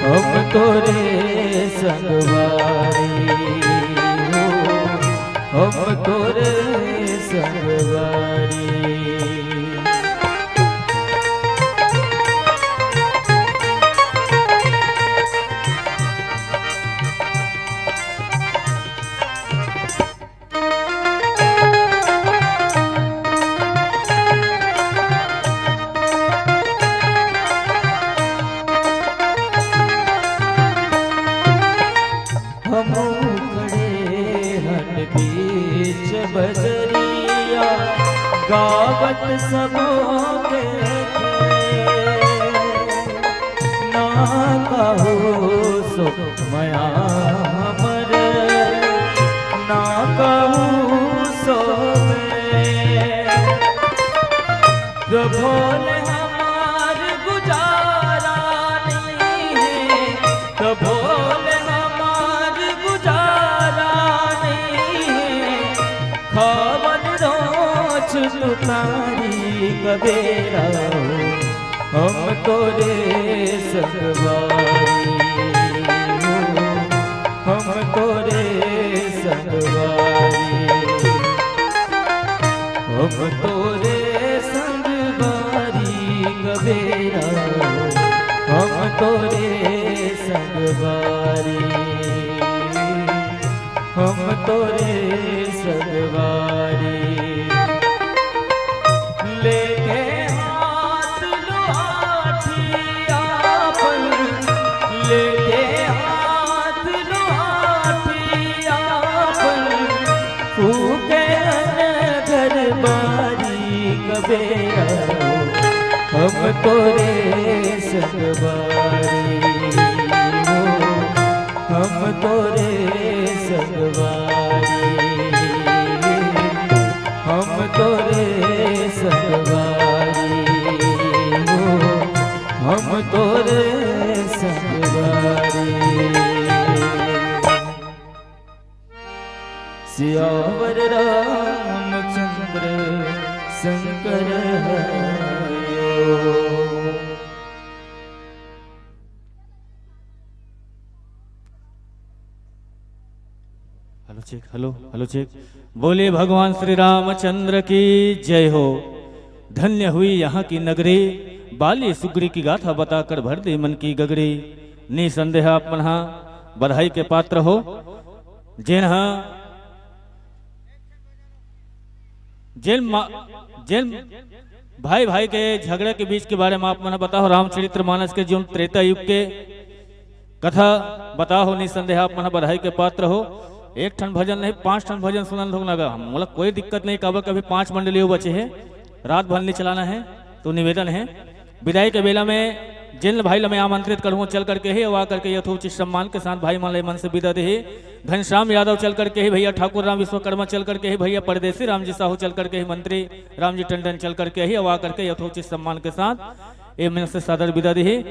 हम तोरे संगवारी हो, हम तोरे संगवारी। हमू खड़े हन बीच बजरिया, गावत सबो के। ना कहू सो मया हमर, ना कहू सो में। प्रभो ले हमार गुजारा नहीं है, प्रभो ले हमार गुजारा नहीं है। खावन रोज तुकारी कबे आओ हम तोरे संगवारी हो, हम तोरे संगवारी, हम तोरे संगवारी। कबे आओ हम तोरे संगवारी, हम तोरे संगवारी। लेके हाथ लुआठी आपन, लेके हाथ लुआठी आपन, फूके अनघर बारी। कबे आओ हम तोरे संगवारी हो, हम तोरे संगवारी, हम तोरे संगवारी हो, हम तोरे संगवारी। सियावर रामचंद्र शंकर हयो। Hello check, hello, hello check. बोले भगवान श्री रामचंद्र की जय हो। धन्य हुई यहाँ की नगरी, बाली सुग्री की गाथा बताकर भर दी मन की गगरी। निसंदेह आप मन हा बधाई के पात्र हो। जेन हा, जेन मा-, जेन भाई भाई के झगड़ा के बीच के बारे में आप मन हा बताओ, रामचरित्र मानस के जो त्रेता युग के कथा बताओ, निसंदेह आप मन बधाई के पात्र हो। एक ठन भजन नहीं, पांच ठन भजन सुनन लोग ना गा, मोला कोई दिक्कत नहीं, काबर कभी पांच मंडलियों बचे हैं, रात भर नहीं चलाना है। तो निवेदन है, विदाई के बेला में जिन भाई ल मैं आमंत्रित करूँ, चल करके ही, अउ आ करके यथोचित सम्मान के साथ भाई मन ल मन से विदा देही। घनश्याम यादव चल करके ही, भैया ठाकुर राम विश्वकर्मा चल करके ही, भैया परदेसी राम जी साहू चल करके ही, मंत्री राम जी टंडन चल करके ही, अउ आ करके यथोचित सम्मान के साथ ये मन से सादर विदा देही।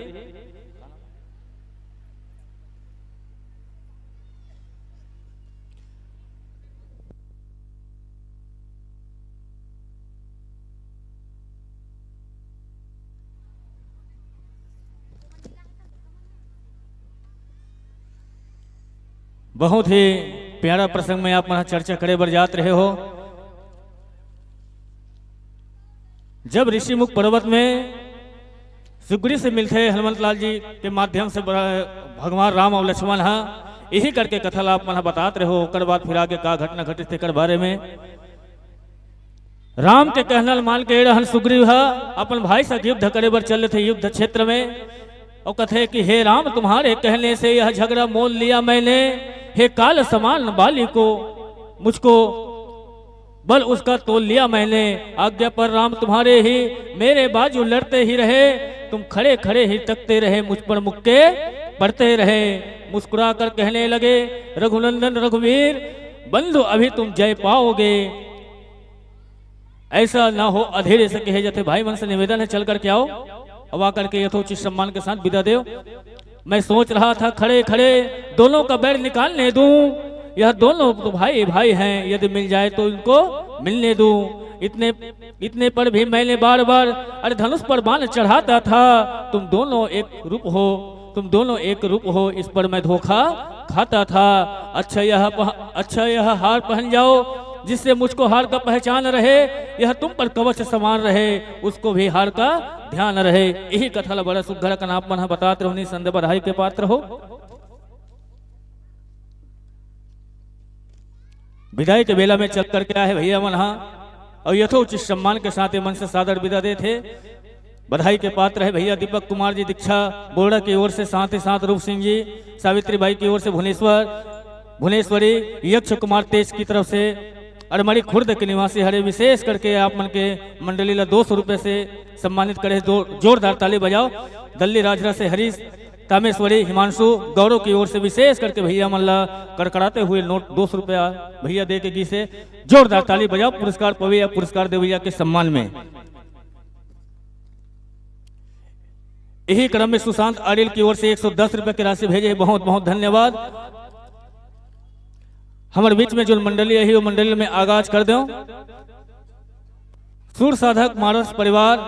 बहुत ही प्यारा प्रसंग में आप मन चर्चा करे बर जात रहे हो। जब ऋषिमुख पर्वत में सुग्रीव से मिलथे हनुमंत लाल जी के माध्यम से, भगवान राम अउ लक्ष्मण हा यही करके कथा ला आप मन बतात रहे हो। ओकर बाद फिर आगे का घटना घटिस तेकर बारे में राम के कहना ल मान के रहन सुग्रीव ह अपन भाई से युद्ध करे बर चल लेथे युद्ध क्षेत्र में। और कथे कि हे राम, तुम्हारे कहने से यह झगड़ा मोल लिया मैंने, हे काल समान बाली को मुझको बल उसका तोल लिया मैंने। आज्ञा पर राम तुम्हारे ही, मेरे बाजू लड़ते ही रहे, तुम खड़े खड़े ही तकते रहे, मुझ पर मुक्के पड़ते रहे। मुस्कुरा कर कहने लगे, रघुनंदन रघुवीर बंधु, अभी तुम जय पाओगे। ऐसा ना हो, अधीरे से कहे जाते भाई मन से निवेदन है, चल करके आओ, अब आकर के यथोचित सम्मान के साथ विदा दो। मैं सोच रहा था खड़े खड़े दोनों का बैर निकालने दूं, यह दोनों तो भाई भाई हैं, यदि मिल जाए तो इनको मिलने दूं। इतने इतने पर भी मैंने बार बार अरे धनुष पर बाण चढ़ाता था। तुम दोनों एक रूप हो, तुम दोनों एक रूप हो, इस पर मैं धोखा खाता था। अच्छा यह पह, अच्छा यह हार पहन जाओ, जिससे मुझको हार का पहचान रहे, यह तुम पर कवच समान रहे, उसको भी हार का ध्यान रहे। यही कथा ला बड़ा सुघर कन आप मन ह बतात रहो, निसंदेह बधाई के पात्र हो। विदाई के बेला में चल करके आए भैया मन हा, और यथोचित सम्मान के साथ ये मन से सादर विदा देथे। बधाई के पात्र है भैया दीपक कुमार जी दीक्षा बोर्डा की ओर से, साथ ही साथ रूप सिंह जी, सावित्री बाई की ओर से भुवनेश्वर, भुवनेश्वरी, यक्ष कुमार तेज की तरफ से अड़मड़ी खुर्द के निवासी हरे विशेष करके आप मन के मंडली ला दो सौ रुपए से सम्मानित करे। दो जोरदार ताली बजाओ। दल्ली राजरा से हरीश, तामेश्वरी, हिमांशु, गौरव की ओर से विशेष करके भैया मन ला कड़कड़ाते हुए नोट दो सौ रुपया भैया दे के गिसे। जोरदार ताली बजाओ पुरस्कार पवे या पुरस्कार देवैया के सम्मान में। यही क्रम में सुशांत आडिल की ओर से एक सौ दस रुपए की राशि भेजे, बहुत बहुत धन्यवाद। हमर बीच में जो मंडली है, वो मंडली में आगाज कर दो। सूर साधक मानस परिवार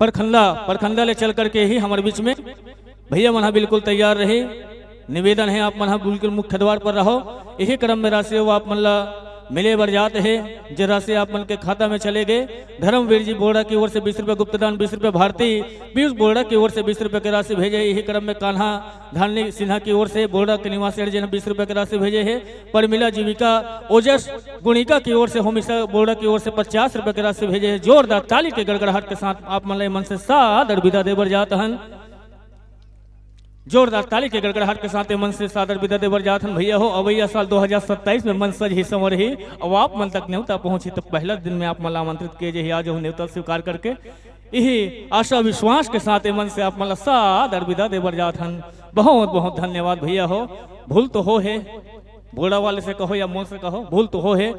प्रखंडा, प्रखंडा ले चल करके ही हमर बीच में भैया मन ह बिल्कुल तैयार रही। निवेदन है आप मन ह बिल्कुल मुख्य द्वार पर रहो। यही क्रम में राशि वो आप मन ला मिले बर जात हे, जे राशि आप मन के खाता में चले गे। धर्मवीर जी बोर्डा की ओर से बीस रुपए गुप्तदान, बीस रुपए भारती पीयूष बोर्डा की ओर से बीस रुपए की राशि भेजे। यही क्रम में कान्हा धानी सिन्हा की ओर से बोर्डा के निवासी जेन बीस रुपए की राशि भेजे हे। परमिला जीविका ओजस गुणिका की ओर से, होमिसा बोर्डा की ओर से पचास रुपए की राशि भेजे हे। जोरदार ताली के गड़गड़ाहट के साथ आप मन ला मन से सादर विदा देबर जात हन। जोरदार ताली के गड़गड़ाहट के साथ मन से सादर विदा देबर जात हन। भैया हो, अवैया साल दो हज़ार सत्ताईस में मन सज ही संवर ही, अब आप मन तक न्योता पहुंची, तो पहला दिन में आप मन ला आमंत्रित किए जे ही, आज हो न्योता स्वीकार करके यही आशा विश्वास के साथ मन से आप मन ला सादर विदा देबर जात हन। बहुत बहुत धन्यवाद भैया हो। भूल तो हो हे, बोर्डा वाले से कहो या मोर से कहो, भूल तो हो हे,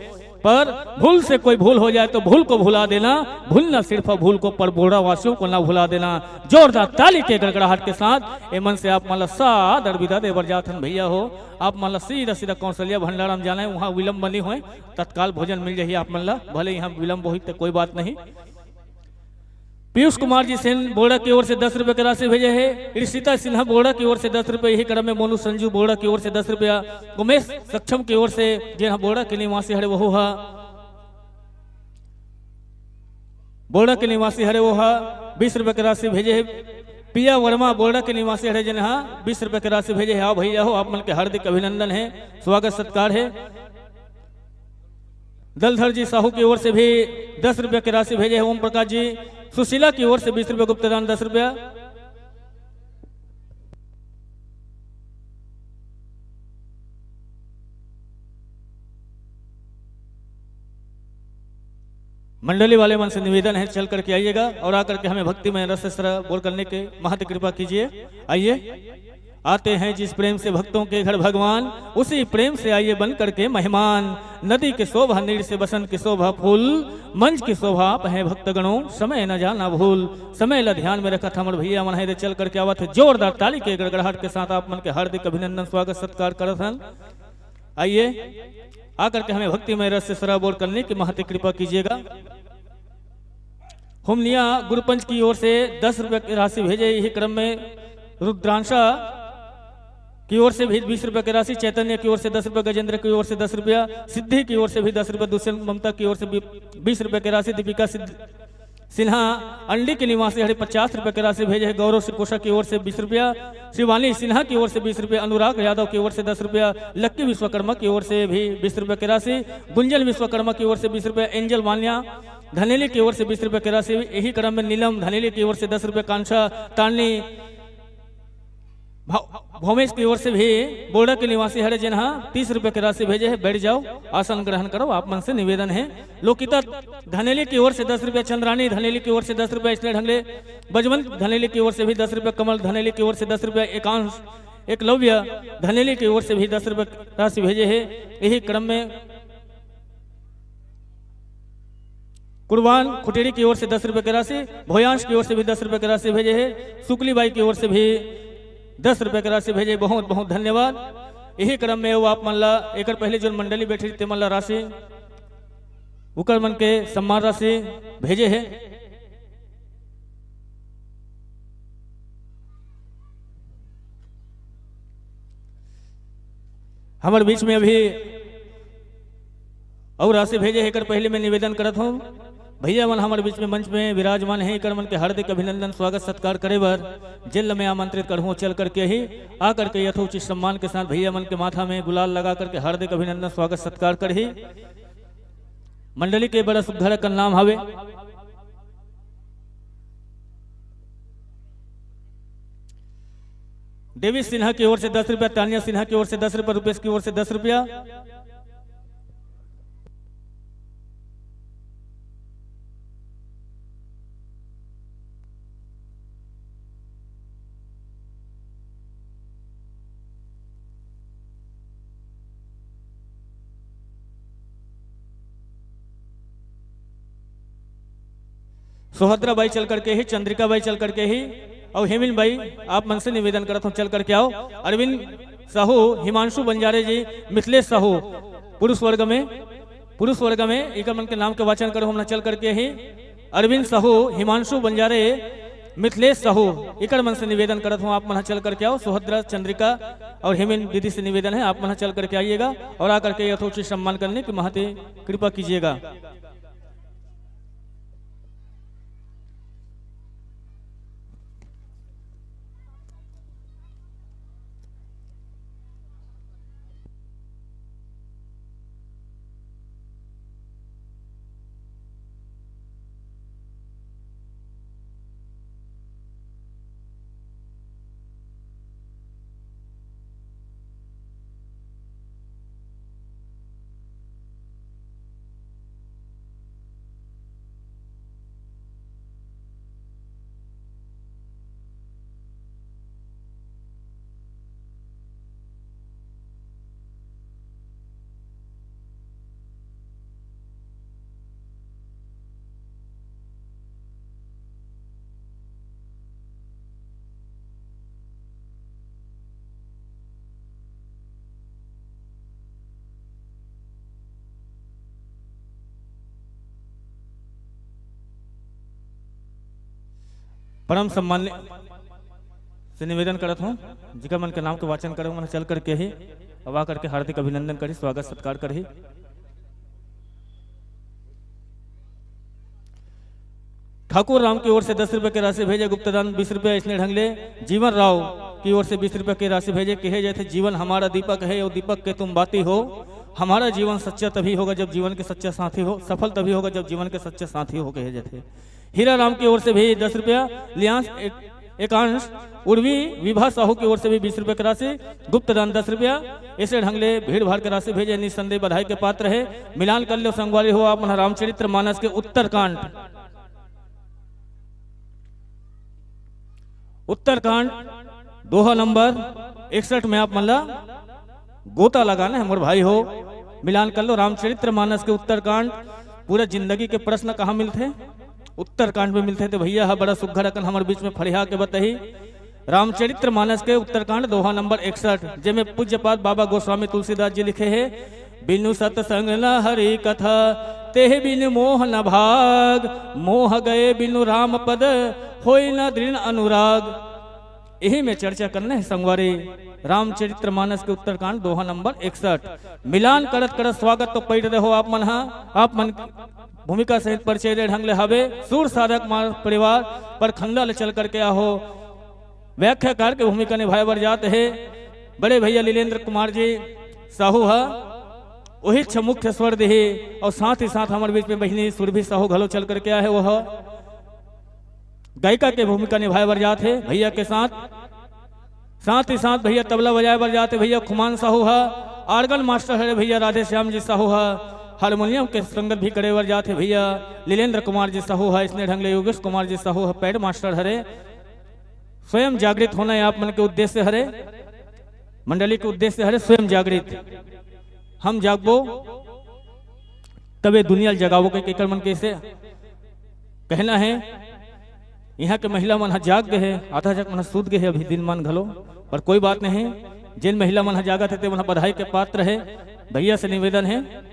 पर भूल से कोई भूल हो जाए तो भूल को भुला देना, भूलना सिर्फ भूल को, पर बोर्डा वासियों को ना भुला देना। जोरदार ताली के गड़गड़ाहट के साथ एमन से आप मन ला सादर विदा देबर जात हन भैया हो। आप मन ला सीधा सीधा कौशल्या भंडारा में जाना है, वहाँ विलम्ब बनी होए, तत्काल भोजन मिल जाही आप मन ला, भले यहाँ विलम्ब होही तो कोई बात नहीं। पीयूष कुमार जी सेन बोड़ा की ओर से दस रुपए की राशि भेजे हे। ऋषिता सिन्हा बोड़ा की ओर से दस रुपए, यही क्रम में मोनू संजू बोड़ा की ओर से दस रुपया, उमेश सक्षम की ओर से, जेन ह बोड़ा के निवासी हरे, वहू हा बोड़ा के निवासी हरे, वो हा बीस रुपए की राशि भेजे हे। पिया वर्मा बोड़ा के निवासी हरे, जेन हा बीस रुपए की राशि भेजे हे। आओ भैया हो, आप मन के हार्दिक अभिनंदन है, स्वागत सत्कार है। दलधर जी साहू की ओर से भी दस रुपया की राशि भेजे हैं ओम प्रकाश जी। सुशीला की ओर से बीस रुपया गुप्त दान, दस रुपया। मंडली वाले मन से निवेदन है, चल करके आइएगा और आकर के हमें भक्तिमय रस से सराबोर करने के महत कृपा कीजिए। आइए, आते हैं जिस प्रेम से भक्तों के घर भगवान, उसी प्रेम से आइए बन करके मेहमान। नदी की शोभा नीर से, बसंत की शोभा फूल, मंच की शोभा आप हैं भक्तगणों, समय न जाना भूल। समय ला ध्यान में रखत हमर भैया मन है रे, चल करके आवत है जोरदार ताली के गड़गड़ाहट के साथ। आप मन के हार्दिक अभिनंदन, स्वागत सत्कार करत हन। आइए, आकर के हमें भक्तिमय रस से सराबोर करने की महती कृपा कीजिएगा। हुमनिया गुरुपंच की ओर से दस रुपये की राशि भेजे। यही क्रम में रुद्रांशा की ओर से भी बीस रुपये की राशि, चैतन्य की ओर से दस रुपये, गजेंद्र की ओर से दस रुपया, सिद्धि की ओर से भी दस रुपये, दुष्यंत ममता की ओर से भी बीस रुपये की राशि, दीपिका सिद्ध सिन्हा अंडी के निवासी हरे पचास रुपये की राशि भेजे है। गौरव सिकोषा की ओर से बीस रुपया, शिवानी सिन्हा की ओर से बीस रुपया, अनुराग यादव की ओर से दस रुपया, लक्की विश्वकर्मा की ओर से भी बीस रुपये की राशि, गुंजन विश्वकर्मा की ओर से बीस रुपया, एंजल मान्या धनेली की ओर से बीस रुपये की राशि, यही क्रम में नीलम धनेली की ओर से दस रुपये, कांक्षा तानी भा-, भोमेश की ओर से भी बोर्डर के निवासी हरे, जेन हा तीस रुपये की राशि भेजे है। बैठ जाओ, आसन ग्रहण करो, आप मन से निवेदन है। लोकिता धनेली की ओर से दस रुपये, चंद्रानी धनेली की ओर से दस रुपये, इसने ढंगले बजवंत धनेली की ओर से भी दस रुपये, कमल धनेली की ओर से दस रुपये, एकांश एकलव्य धनेली की ओर से भी दस रुपये राशि भेजे है। यही क्रम में कुर्बान खुटेड़ी की ओर से दस रुपये की राशि, भोयांश की ओर से भी दस रुपये की राशि भेजे है, सुकली बाई की ओर से भी दस रुपये की राशि भेजे। बहुत बहुत धन्यवाद। यही क्रम में वो आप मन ला एकर पहले जो मंडली बैठी ते मन ला राशि उकर मन के सम्मान राशि भेजे है। हमर बीच में अभी और राशि भेजे है, एकर पहले मैं निवेदन करत हूँ, भैया मन हमर बीच में मंच में विराजमान है, एकर मन के हार्दिक अभिनंदन, स्वागत सत्कार करे बर जेल में आमंत्रित करहूँ। चल करके ही आ करके यथोचित सम्मान के साथ भैया मन के माथा में गुलाल लगा करके हार्दिक अभिनंदन, स्वागत सत्कार करही। मंडली के बड़ा सुघर अकन नाम हवे। देवी सिन्हा की ओर से दस रुपया, तानिया सिन्हा की ओर से दस रुपया, रुपेश की ओर से दस रुपया। सोहद्रा बाई चल करके ही, चंद्रिका बाई चल करके ही, और हेमिन बाई, आप मन से निवेदन करत हूँ, चल करके आओ। अरविंद साहू, हिमांशु बंजारे जी, मिथिलेश साहू, पुरुष वर्ग में, पुरुष वर्ग में इकर मन के नाम के वाचन करो, हमला चल करके ही। अरविंद साहू, हिमांशु बंजारे, मिथिलेश साहू, इकर मन से निवेदन करत हूँ, आप मन चल करके आओ। सुभद्रा, चंद्रिका और हेमिन दीदी से निवेदन है, आप मन चल करके आइएगा और आकर के यथोचित सम्मान करने की महती कृपा कीजिएगा। परम सम्मान्य से निवेदन करत हूँ, जिकर मन के नाम के वाचन करे, मन चल करके ही, अब आ करके हार्दिक अभिनंदन करी, स्वागत सत्कार करही। ठाकुर राम की ओर से दस रुपए के राशि भेजे, गुप्तदान बीस रुपए। इसने ढंग ले जीवन राव की ओर से बीस रुपए के राशि भेजे, कहे जाते, "जीवन हमारा दीपक है, वो दीपक के तुम बाती हो। हमारा जीवन सच्चा तभी होगा, जब जीवन के सच्चा साथी हो, सफल तभी होगा, जब जीवन के सच्चा साथी हो," कहे जाते। हीरा राम की ओर से भी दस रुपया, लियांश एक-, एकांश, उर्वी विभा साहू की ओर से भी बीस रुपए की राशि, गुप्तदान दस रुपया। ऐसे ढंग ले भीड़ भाड़ के राशि भेजे, निस्संदेह बधाई के पात्र है। मिलान कर लो संगवारी हो, आप मन रामचरित्र मानस के उत्तरकांड, उत्तरकांड दोहा नंबर इकसठ में आप मन ला गोता लगाना है, मोर भाई हो। मिलान कर लो रामचरित्र मानस के उत्तरकांड, पूरा जिंदगी के प्रश्न कहाँ मिलथे? उत्तरकांड में मिलथे। तो भैया ह बड़ा सुग्घर अकन हमर बीच में फरिया के बताही। रामचरित्र मानस के उत्तरकांड दोहा नंबर इकसठ, जेमे पूज्यपाद बाबा गोस्वामी तुलसीदास जी लिखे हे, "बिनु सत्संग न हरि कथा, तेह बिनु मोह न भाग। मोह गए बिनु राम पद, होय न दृढ़ अनुराग।" यही में चर्चा करना है संगवारी, रामचरित्र मानस के उत्तरकांड दोहा नंबर इकसठ। मिलान करत करत स्वागत तो पढ़ रहे हो आप मन हा, आप मन भूमिका सहित परिचय दे ढंग ले हवे। सूर साधक मार परिवार पर खंडा ले चल करके आहो, व्याख्याकार के भूमिका निभाए बर जात हे बड़े भैया लीलेंद्र कुमार जी साहू हा, वही छ मुख्य स्वर देहे और साथ ही साथ हमारे बीच में बहिनी सुरभि साहू घलो चल करके आए हे। वो हा गायिका के भूमिका निभाए बर जात हे भैया के साथ, साथ ही साथ भैया तबला बजाए बर जात हे भैया खुमान साहू हा, आर्गन मास्टर हरे भैया राधे श्याम जी साहू हा, हारमोनियम के संगत भी करे बर जात हे भैया लीलेंद्र कुमार जी साहू हा, इसने ढंग ले योगेश कुमार जी साहू हा, पैड मास्टर हरे। स्वयं जागृत होना ये आप मन के उद्देश्य हरे, मंडली के उद्देश्य हरे स्वयं जागृत। हम जागबो तबे दुनिया ल जगाबो के केकर मन के से कहना है। यहाँ के महिला मन ह जाग गए हे, आधा जग मन ह सूत गए हे अभी दिन मन घलो, पर कोई बात नहीं। जेन महिला मन ह जागत हे ते मन ह बधाई के पात्र हे। भैया से निवेदन है,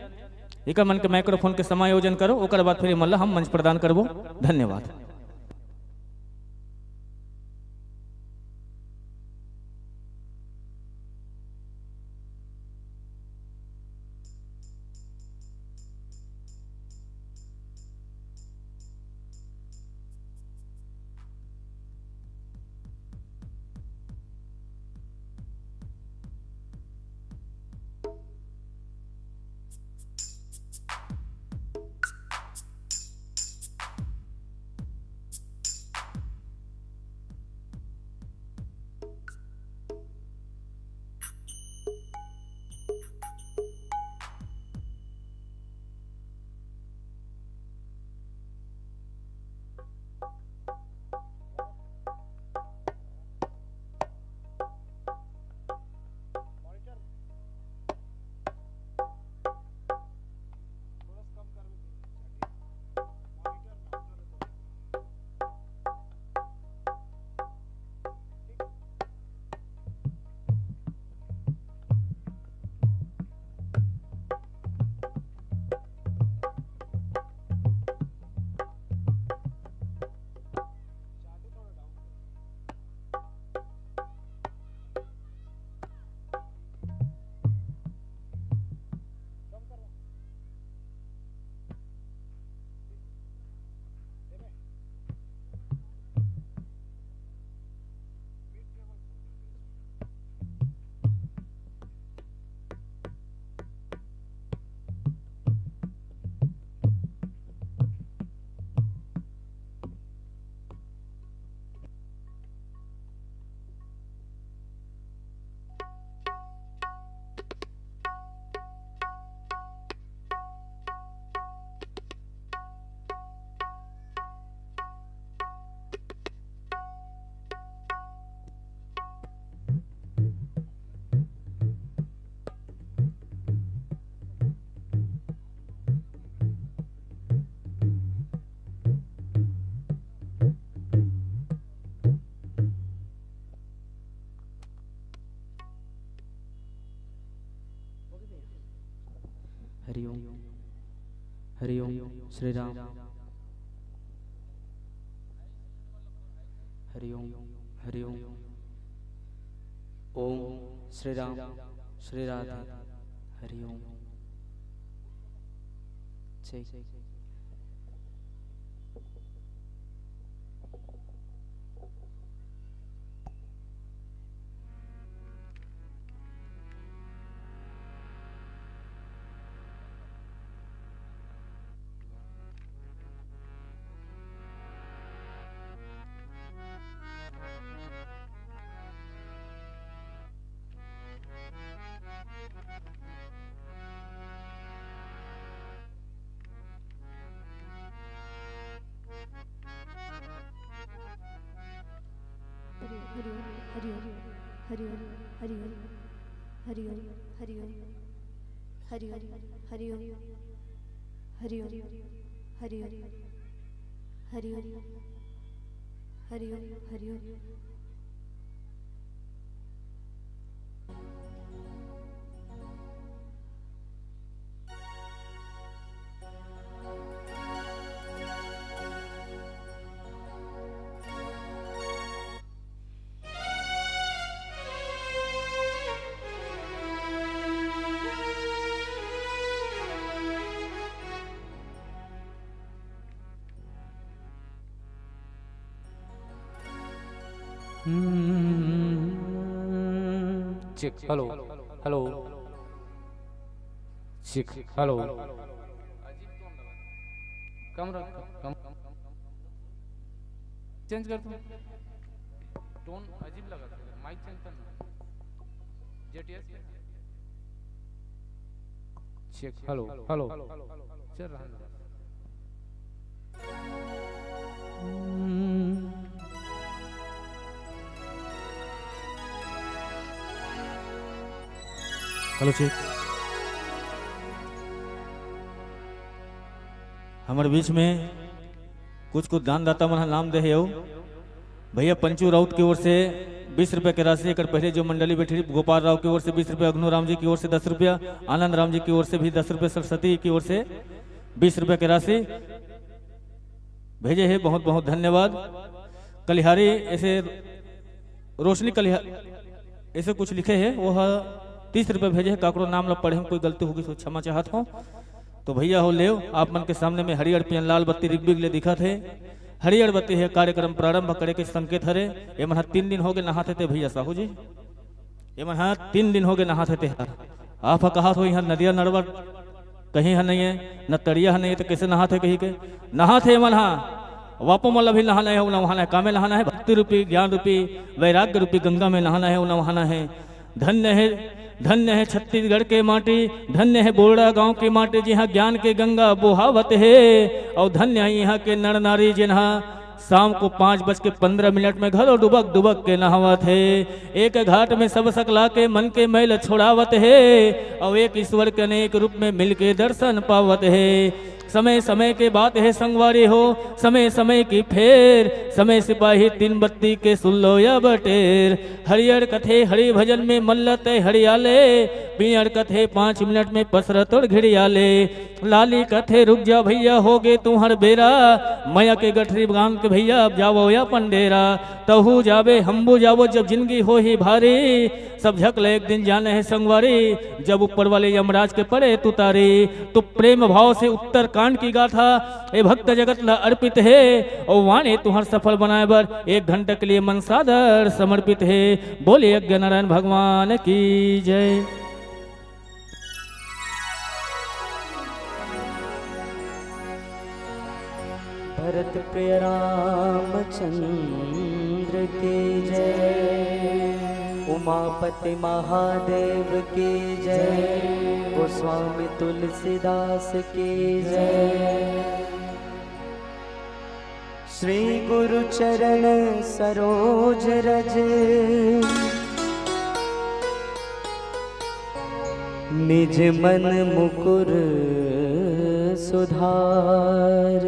एकर मन के माइक्रोफोन के समायोजन करो, ओकर बाद फिर ये मन ल हम मंच प्रदान करबो। धन्यवाद। हरिओम। हरिओम। श्री राम। हरिओम। हरिओम। ओम श्री राम, श्री राधे। हरिओम। चेक। हरि ओम। हरि ओम। हरि ओम। हरि ओम। हरि ओम। हरि ओम। हरि ओम। हरि ओम। हरि ओम। हरि ओम। हम्म, check, hello, hello, check, hello. कम रख, कम, चेंज कर तू। टोन अजीब लगा था, माइक चेंज करना। जेटीएस के। Check, hello, hello. चल रहा है। Hello, check. हमर बीच में कुछ कुछ दानदाता मन ह नाम दे हे। अउ भैया पंचू राउत के ओर से बीस रुपया के राशि, एकर पहले जो मंडली बैठी रही, गोपाल राव के ओर से बीस रुपया, अघनू राम जी की ओर से दस रुपया, आनंद राम जी की ओर से भी दस रुपया, सरस्वती की ओर से बीस रुपया के राशि भेजे हे। बहुत बहुत धन्यवाद। कलिहारी ऐसे रोशनी कलिहा-, ऐसे कुछ लिखे हे, वो ह तीस रुपया भेजे हे। काकरो नाम ला पढ़े में कोई गलती होगी तो क्षमा चाहत हूँ। तो भैया हो लेव, आप मन के सामने में हरियर पियन लाल बत्ती रिगबिग ले दिखत हे। हरियर बत्ती हे, कार्यक्रम प्रारंभ करे के संकेत हरे। ये मन ह तीन दिन हो गए नहात हे ते भैया साहू जी, ये मन ह तीन दिन हो गए नहात हे ते ह। आप ह कहात हो यहाँ नदिया नरवा कहीं ह नहीं है, न तरिया ह नहीं है, तो कैसे नहात हे कहीं के? नहात हे ये मन ह। वापो मन ला भी नहाना है, उन्हें वहाना है, कामे नहाना है, भक्ति रूपी, ज्ञान रूपी, वैराग्य रूपी गंगा में नहाना है, उन्हें वहाना है। धन्य है, धन्य है छत्तीसगढ़ के माटी, धन्य है बोरड़ा गांव के माटी, जिहाँ ज्ञान के गंगा बोहावत हे। और धन्य है यहाँ के नर नारी, जिन्हा शाम को पाँच बज के पन्द्रह मिनट में घलो डुबक डुबक के नहावत हे। एक घाट में सब सकला के मन के मैल छोड़ावत हे। और एक ईश्वर के अनेक रूप में मिल के दर्शन पावत हे। समय समय के बात हे संगवारी हो, समय समय की फेर, समय सिपाही तीन बत्ती के सुन लो या बटेर। हरियर कथे हरि भजन में मल्लत हरियाले, पियर कथे पाँच मिनट में पसर तोड़ घिड़ियाले। लाली कथे रुक जा भैया, हो गे तुहर बेरा, मया के गठरी बांध के भैया अब जावो या पंडेरा। तहू जाबे हमबू जावो जब जिंदगी होही भारी, सब झक ले एक दिन जाने हे संगवारी, जब ऊपर वाले यमराज के पड़े तुतारी। तो प्रेम भाव से उत्तरकांड की गाथा ए भक्त जगत ला अर्पित हे। और वाणी तुहर सफल बनाए बर एक घंटा के लिए मन सादर समर्पित हे। बोले यज्ञ नारायण भगवान की जय। भरत प्रिय रामचंद्र की जय, उमापति महादेव की जय, गोस्वामी तुलसीदास की जय। श्री गुरु चरण सरोज रज, निज मन मुकुर सुधार।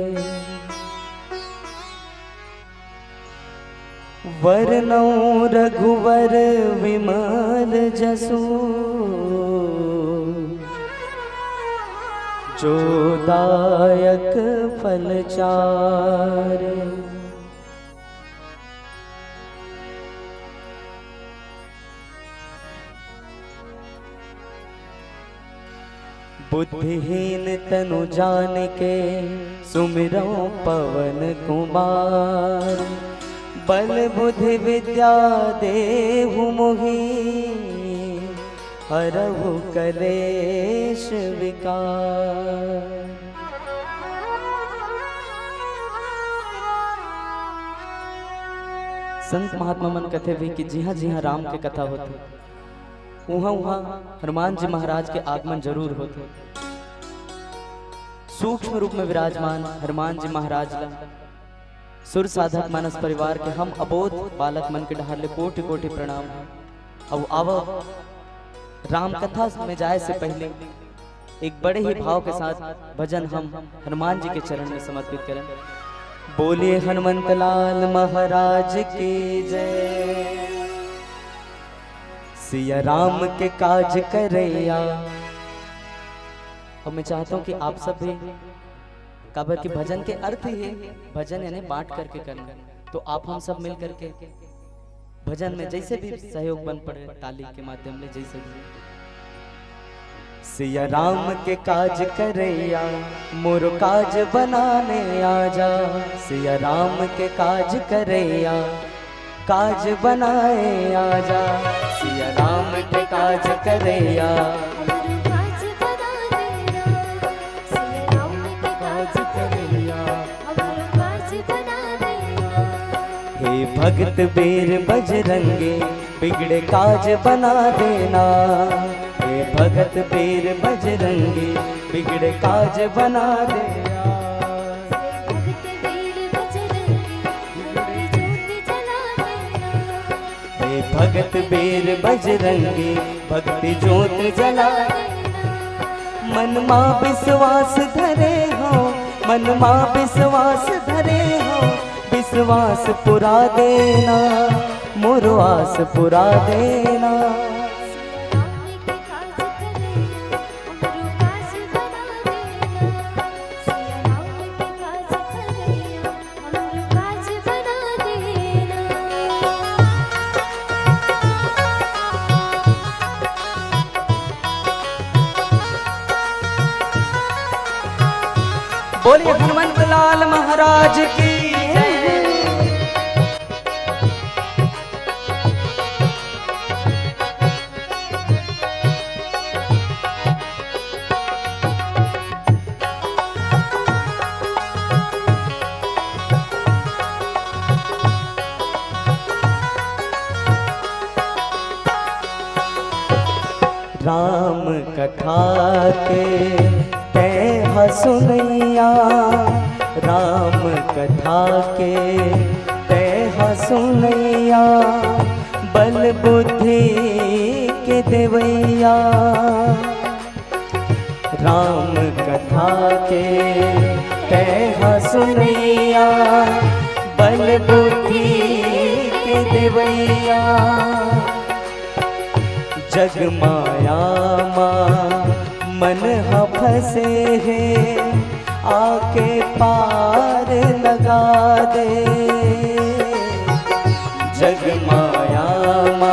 वरनौ रघुवर विमल जसु, जो दायक फल चार। बुद्धिहीन तनु जान के सुमिरौं पवन कुमार। बल बुद्धि विद्या देहु मोहि हरहु कलेश विकार। संत महात्मा मन कथे भी कि जिहाँ जिहाँ राम के कथा होथे, उहाँ उहाँ हनुमान जी महाराज के आगमन जरूर होथे। सूक्ष्म रूप में विराजमान हनुमान जी महाराज ला सुर साधक मानस परिवार के हम अबोध बालक मन के डहार ले कोटि कोटि प्रणाम हे। अब आवव, राम कथा में जाए से पहले एक बड़े ही भाव के साथ भजन हम हनुमान जी के चरण में समर्पित करें। बोलिए हनुमंत लाल महाराज की जय। सिया राम के काज करैया। अब मैं चाहता हूँ कि आप सब भी, काबर कि भजन के अर्थ ही है भजन, यानी बांट करके करना। तो आप हम सब मिल करके भजन में जैसे भी सहयोग बन पड़े, ताली के माध्यम ले, जैसे भी। सिया राम के काज करैया, मोर काज बनाने आजा। सिया राम के काज करैया, काज बनाए आजा। सिया राम के काज करैया। हमरो काज बना देना, सिया राम के काज करैया, हमरो काज बना देना। हे भगत बीर बजरंगी, बिगड़े काज बना देना। हे भगत बीर बजरंगी, बिगड़े काज बना देना। भगत बीर बजरंगी, बिगड़े जोत जला देना। हे भगत बीर बजरंगी, भक्ति जोत जला। मन मा विश्वास धरे हो, मन मा विश्वास धरे हो, विश्वास पुरा देना, मोरो आस पुरा देना। सिया राम के काज करैया, हमरो काज बना देना। सिया राम के काज करैया, हमरो काज बना देना। बोलिए हनुमंत लाल महाराज की जय। राम कथा के तैं ह सुनैया, राम कथा के तैं ह सुनैया, बल बुद्धि के देवैया। राम कथा के तैं ह सुनैया, बल बुद्धि के देवैया। जग माया मा मन ह फंसे हे, आके पार लगा दे। जग माया मा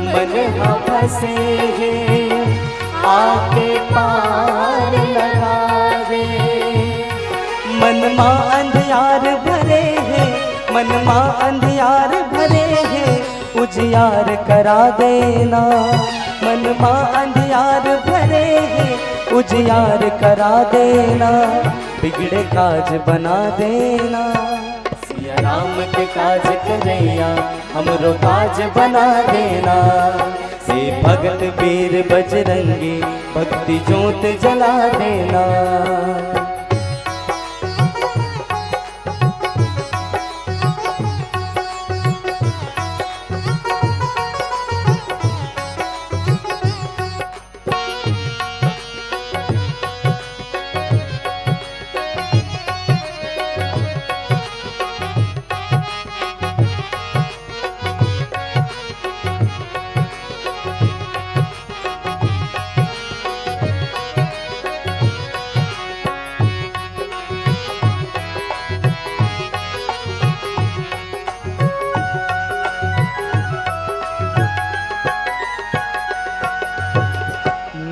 मन ह फंसे हे, आके पार लगा दे। मन मा अंधियार भरे हे, मन मा अंधियार भरे हे, उजियार करा देना। मन मा अंधियार भरे हे, उजियार करा देना, बिगड़े काज बना देना। सिया राम के काज करैया, हमरो काज बना देना। हे भगत बीर बजरंगी, भक्ति जोत जला देना।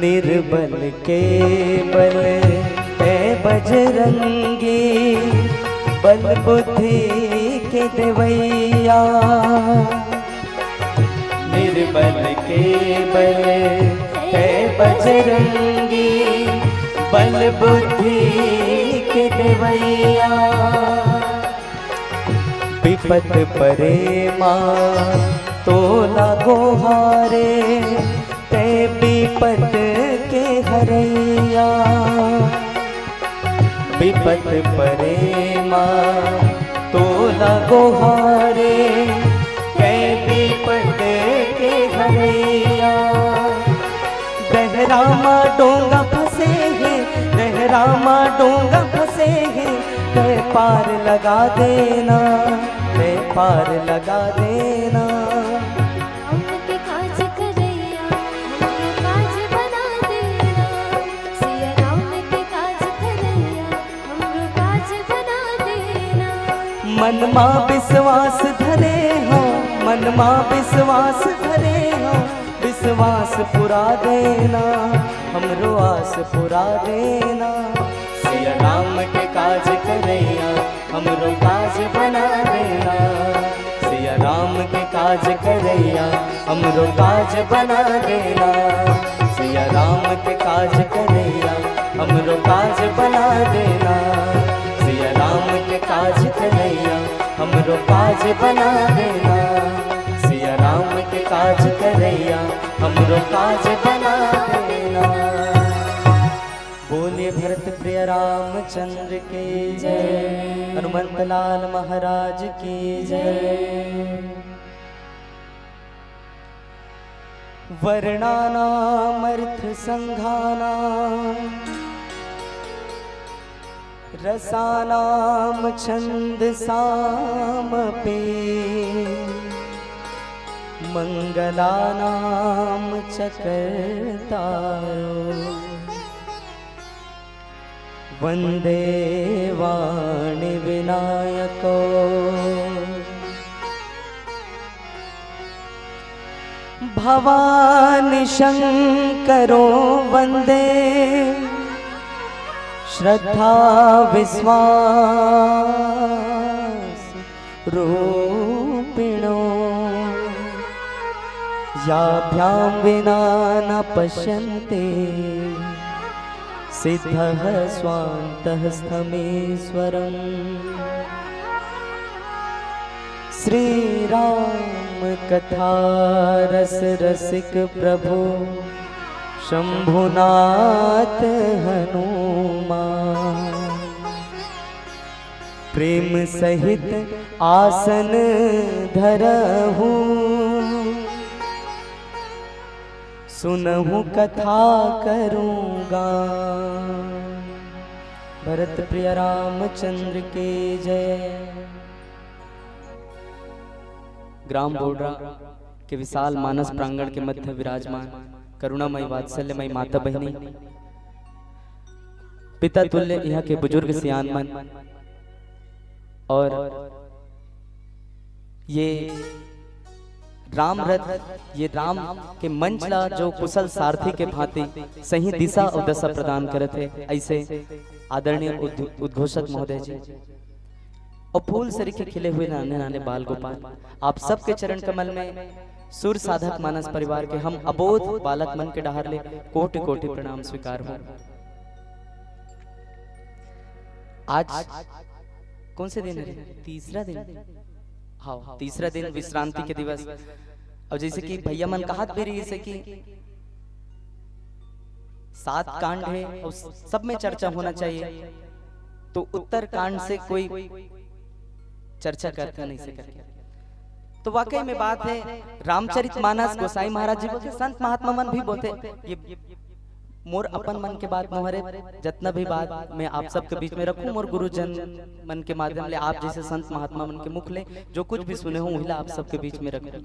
निर्बल के बल है बजरंगी, बल बुद्धि के देवैया। निर्बल के बल है बजरंगी, बल बुद्धि के देवैया। विपत परे मा तोला गोहारे, ते विपत के हरैया। विपत परे मा तोला गोहारे, ते विपत के हरैया। डहरा मा डोंगा फंसे हे, डहरा मा डोंगा फंसे हे, ते पार लगा देना, ते पार लगा देना। राम के काज करैया, हमरो काज बना देना। सिया राम के काज करैया, हमरो काज बना देना। मन मा विश्वास धरे हो, मन मा विश्वास धरे हो, विश्वास पुरा देना, हमरो आस पुरा देना। सिया राम के काज करैया, हमरो काज बना देना। सिया राम के काज करैया, हमरो काज बना देना। सिया राम के काज करैया, हमरो काज बना देना। सिया राम के काज करैया, हमरो काज बना देना। सिया राम के काज करैया, हमरो काज बना देना। बोलिए भरत प्रिय रामचंद्र की जय, हनुमंत लाल महाराज की जय। वर्णानामर्थसंघानां रसानां छंदसामपि मंगलानां च कर्तारो वंदे वाणी विनायको। भवानी शंकरो वंदे श्रद्धा विश्वास रूपिणो। याभ्यां विना न पश्यन्ति सिद्धः स्वान्तः स्थमीश्वरम्। श्री राम कथा रस रसिक प्रभु शंभुनाथ हनुमान। प्रेम सहित आसन धरहु, सुनहु कथा करूँगा। भरत प्रिय रामचंद्र के जय। ग्राम बोडरा के विशाल मानस प्रांगण के मध्य विराजमान करुणामयी वात्सल्यमयी माता बहिनी, पिता तुल्य इहाँ के बुजुर्ग सियान मन और ये राम रथ, ये राम के मंच ला जो कुशल सारथी के भांति सही दिशा और दशा प्रदान करत हे, ऐसे आदरणीय उद्घोषक महोदय जी और फूल सरीखे खिले हुए नाने नाने बाल गोपाल, आप सबके चरण कमल में सूर साधक मानस परिवार के हम अबोध बालक मन के डहार ले कोटि कोटि प्रणाम स्वीकार हो। आज कौन से दिन है? तीसरा दिन। हाँ, तीसरा दिन विश्रांति के दिवस। और जैसे कि भैया मन कहत भी रहिस हे कि सात कांड है और सब में चर्चा होना चाहिए, तो उत्तर कांड से कोई चर्चा करते नहीं से करके। तो वाकई में बात है, रामचरित मानस गोसाई महाराज जी बोलते, संत महात्मा मन भी बोलते, ये मोर अपन मन के बात नोहरे, जतना भी बात मैं आप सबके बीच में रखूं, मोर गुरुजन मन के माध्यम ले, आप जैसे संत महात्मा मन के मुख ले जो कुछ भी सुने हो, उहिला आप सबके बीच में रखूं।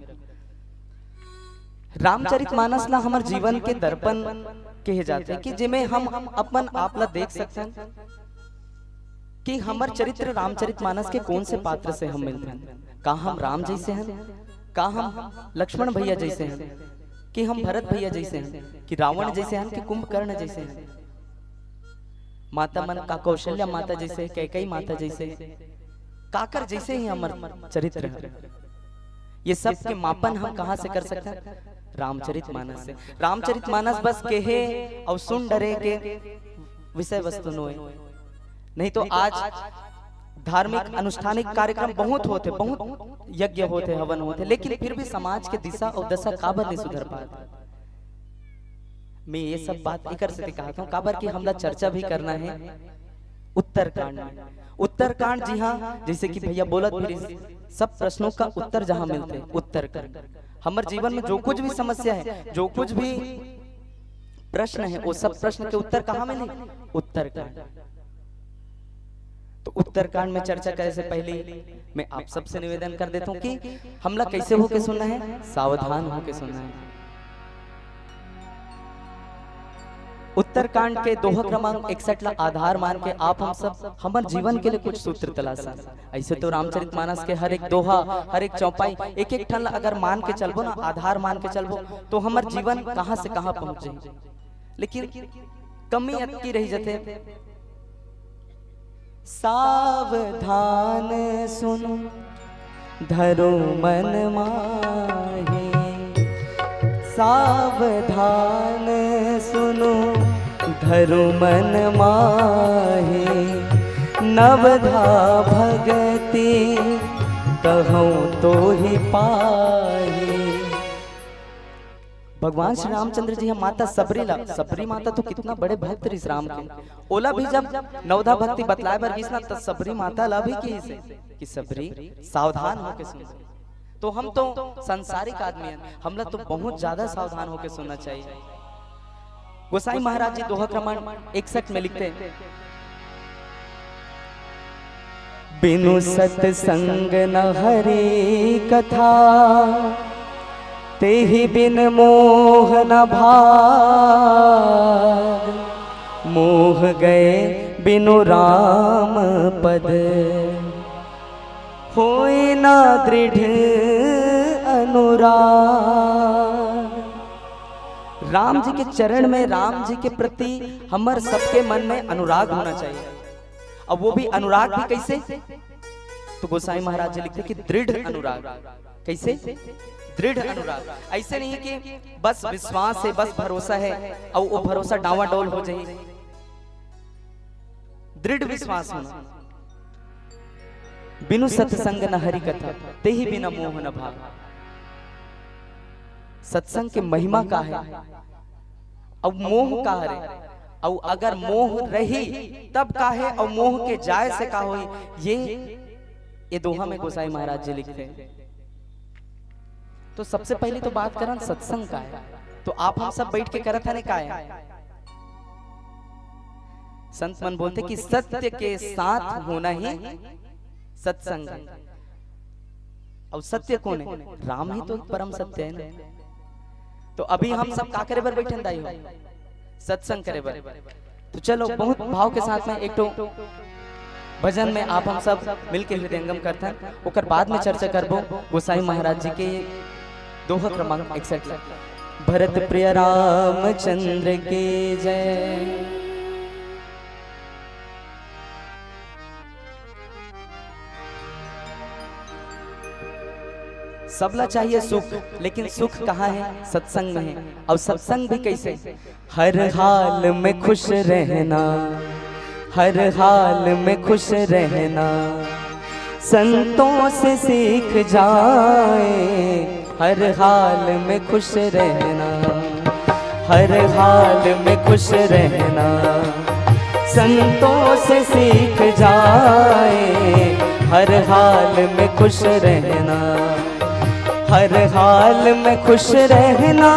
रामचरित मानस ला हमर जीवन के दर्पण कहे जाथे कि जेमे हम अपन आप ला देख सकथन कि हमर चरित्र रामचरित मानस के कौन से पात्र से हम मिलथन। का हम राम जैसे हन? का हम लक्ष्मण भैया जैसे हन? कि हम भरत भैया जइसे हन, कि रावण जइसे हन, कि कुंभकर्ण जइसे हन। माता मन का कौशल्या माता जइसे, कैकई माता जइसे, काकर जइसे ही हमर चरित्र हे। ये सब के मापन हम कहाँ से कर सकथन? रामचरित मानस से। रामचरित मानस बस केहे अउ सुन डरे के विषय वस्तु नोय। नहीं तो आज धार्मिक अनुष्ठानिक कार्यक्रम बहुत होथे, बहुत यज्ञ होथे, हवन होथे, लेकिन फिर भी समाज के दिशा अउ दशा काबर नहीं सुधर पात? मैं ये सब बात एकर सेती कहत हूँ, काबर कि हमला चर्चा भी करना हे उत्तरकांड में। उत्तरकांड, जी हाँ, जइसे कि भैया बोलत भी रहिस, सब प्रश्नों का उत्तर जहाँ मिलथे, उत्तरकांड। हमर जीवन में जो कुछ भी समस्या हे, जो कुछ भी प्रश्न हे, वो सब प्रश्न के उत्तर कहाँ मिली? उत्तरकांड। तो उत्तरकांड में चर्चा करे से पहले मैं आप सबसे निवेदन कर देता हूँ कि हमला कैसे होके सुनना हे, सावधान होके सुनना हे। उत्तरकांड के दोहा क्रमांक इकसठ ला आधार मान के आप हम सब हमर जीवन के लिए कुछ सूत्र तलाशन। ऐसे तो रामचरित मानस के हर एक दोहा, हर एक चौपाई, एक एक ठन ला अगर मान के चलबो ना, आधार मान के चलबो, तो हमर जीवन कहाँ से कहाँ पहुँच जाही। लेकिन कमी अतकी रही जथे, सावधान सुनो धरो मन माही, सावधान सुनो धरो मन माही, नवधा भगति कहूँ तो ही पाही। भगवान श्री रामचंद्र जी ह माता सबरी ला, सबरी माता तो कितना बड़े भक्त रहिस राम के, ओला भी जब नवधा भक्ति बतलाए बर गिस ना, त सबरी माता ला भी कहिस हे कि सबरी, सावधान होके सुन। तो हम तो संसारिक आदमी हन, हमला तो बहुत ज्यादा सावधान होके सुनना चाहिए। गोसाई महाराज जी दोहा क्रमांक इकसठ में लिखते हैं, बिनु सत्संग न हरि कथा, तेहि बिन मोह न भाग। मोह गए बिनु राम पद, होय ना दृढ़ अनुराग। राम जी के चरण में, राम जी के प्रति हमर सबके मन में अनुराग होना चाहिए। अब वो भी अनुराग भी कैसे? तो गोसाई महाराज जी लिखते कि दृढ़ अनुराग। कैसे? दृढ़ अनुराग। ऐसे नहीं कि बस विश्वास हे, बस भरोसा हे, अउ वो भरोसा डावाडोल हो जाही। दृढ़ विश्वास होना। बिनु सत्संग न हरि कथा, तेहि बिना मोह न भाग। सत्संग के महिमा का हे, अउ मोह का हरे, अउ अगर मोह रही तब का हे, अउ मोह के जाए से का होही, ये, ये दोहा में गोसाई महाराज जी लिखते हैं। तो सबसे पहली तो बात करन सत्संग का हे, तो आप हम सब बैठ के करत हने का हे? संत मन बोलते कि सत्य के साथ होना ही सत्संग हे। अउ सत्य कोन हे? राम ही तो परम सत्य हे ना। तो अभी हम सब का करे बर बैठन दाई हो? सत्संग करे बर। तो चलो, बहुत भाव के साथ में एक ठो भजन में आप हम सब मिलके हृदयंगम करथन, ओकर बाद में चर्चा करबो गोसाई महाराज जी के दोहा क्रमांक इकसठ ला। भरत प्रिय रामचंद्र की जय। सबला चाहिए सुख, लेकिन सुख कहाँ हे? सत्संग में हे। अउ सत्संग भी कैसे? हर हाल में खुश रहना, हर हाल में खुश रहना, संतों से सीख जाए। हर हाल में खुश रहना, हर हाल में खुश रहना, संतों से सीख जाए। हर हाल में खुश रहना, हर हाल में खुश रहना,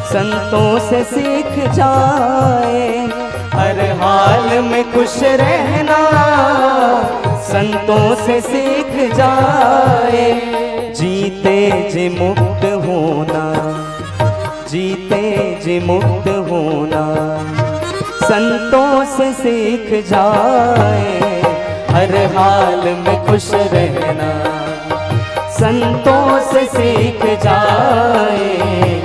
संतों से सीख जाए। हर हाल में खुश रहना, संतों से सीख जाए। जीते जी मुक्त होना, जीते जी मुक्त होना, संतों से सीख जाए। हर हाल में खुश रहना, संतों से सीख जाए।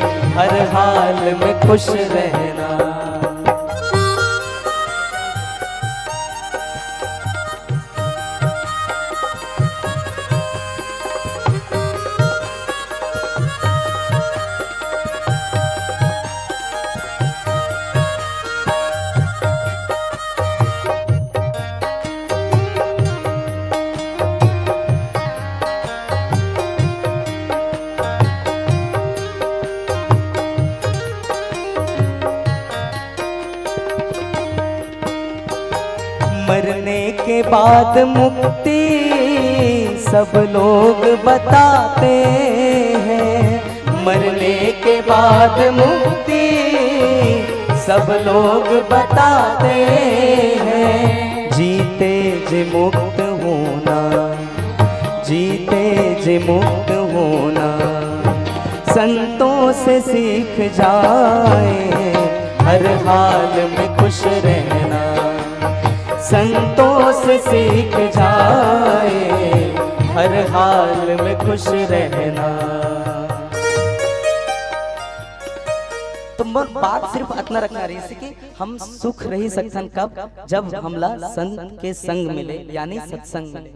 खुश रहना। मरने के बाद मुक्ति सब लोग बताते हैं, मरने के बाद मुक्ति सब लोग बताते हैं। जीते जी मुक्त होना, जीते जी मुक्त होना, संतों से सीख जाए, हर हाल में खुश रहना। संतों से सीख जाए, हर हाल में खुश रहना। तो मोर बात सिर्फ अतना रखना रहिस कि हम सुख रही सकथन कब, जब हमला संत के संग मिले, यानी सत्संग मिले।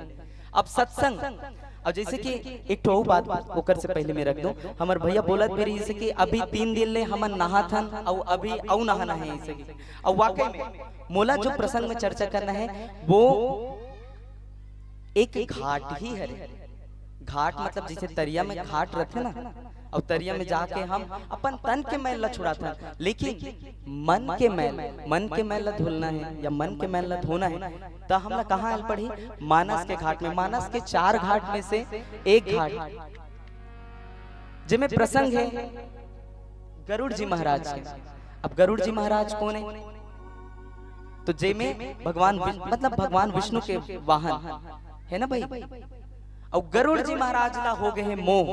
अब सत्संग, अब जैसे कि एक ठो अउ बात ओकर से पहले मैं रख दूं, हमर भैया बोलत भी रहिस कि अभी तीन दिन ले हमन नहाथन, अउ अभी अउ नहाना है, ऐसे कि, अउ वाकई में मोला जो प्रसंग में चर्चा करना है, वो एक घाट ही हरे। घाट मतलब जैसे तरिया में घाट रथे ना, अउ तरिया में जाके हम अपन तन के मैल ला छुड़ाथन, लेकिन मन के मैल, मन के मैल ला धुलना है या मन के मैल ला धोना है, त हमला कहाँ आए ल पड़ही? मानस के घाट में। मानस के चार घाट में से एक घाट, जेमे प्रसंग है गरुड़ जी महाराज के। अब गरुड़ जी महाराज कौन है? तो जेमे भगवान विष-, मतलब भगवान विष्णु के वाहन है ना भाई। अउ गरुड़ जी महाराज ला हो गए हैं मोह।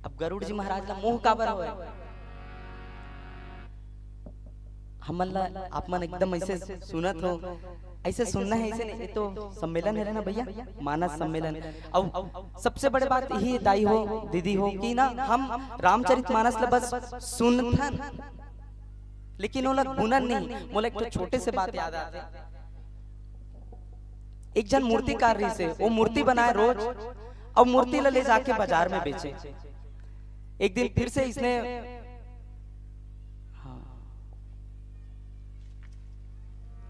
अब गरुड़ जी महाराज ला मोह काबर होए? हमन ला आप मन एकदम ऐसे सुनत हो, ऐसे सुनना है, ऐसे नहीं, ये तो सम्मेलन है ना भैया, मानस सम्मेलन। अउ सबसे बड़े बात यही, दाई हो, दीदी हो, कि ना हम रामचरित मानस ला बस सुनथन, लेकिन ओला गुनन नहीं। मोला एक ठो छोटे से बात याद आथे। एक झन मूर्तिकार रहिस हे, वो मूर्ति बनाए रोज, अउ मूर्ति ला ले जाके बाजार में बेचे। एक दिन फिर से इसने, हाँ,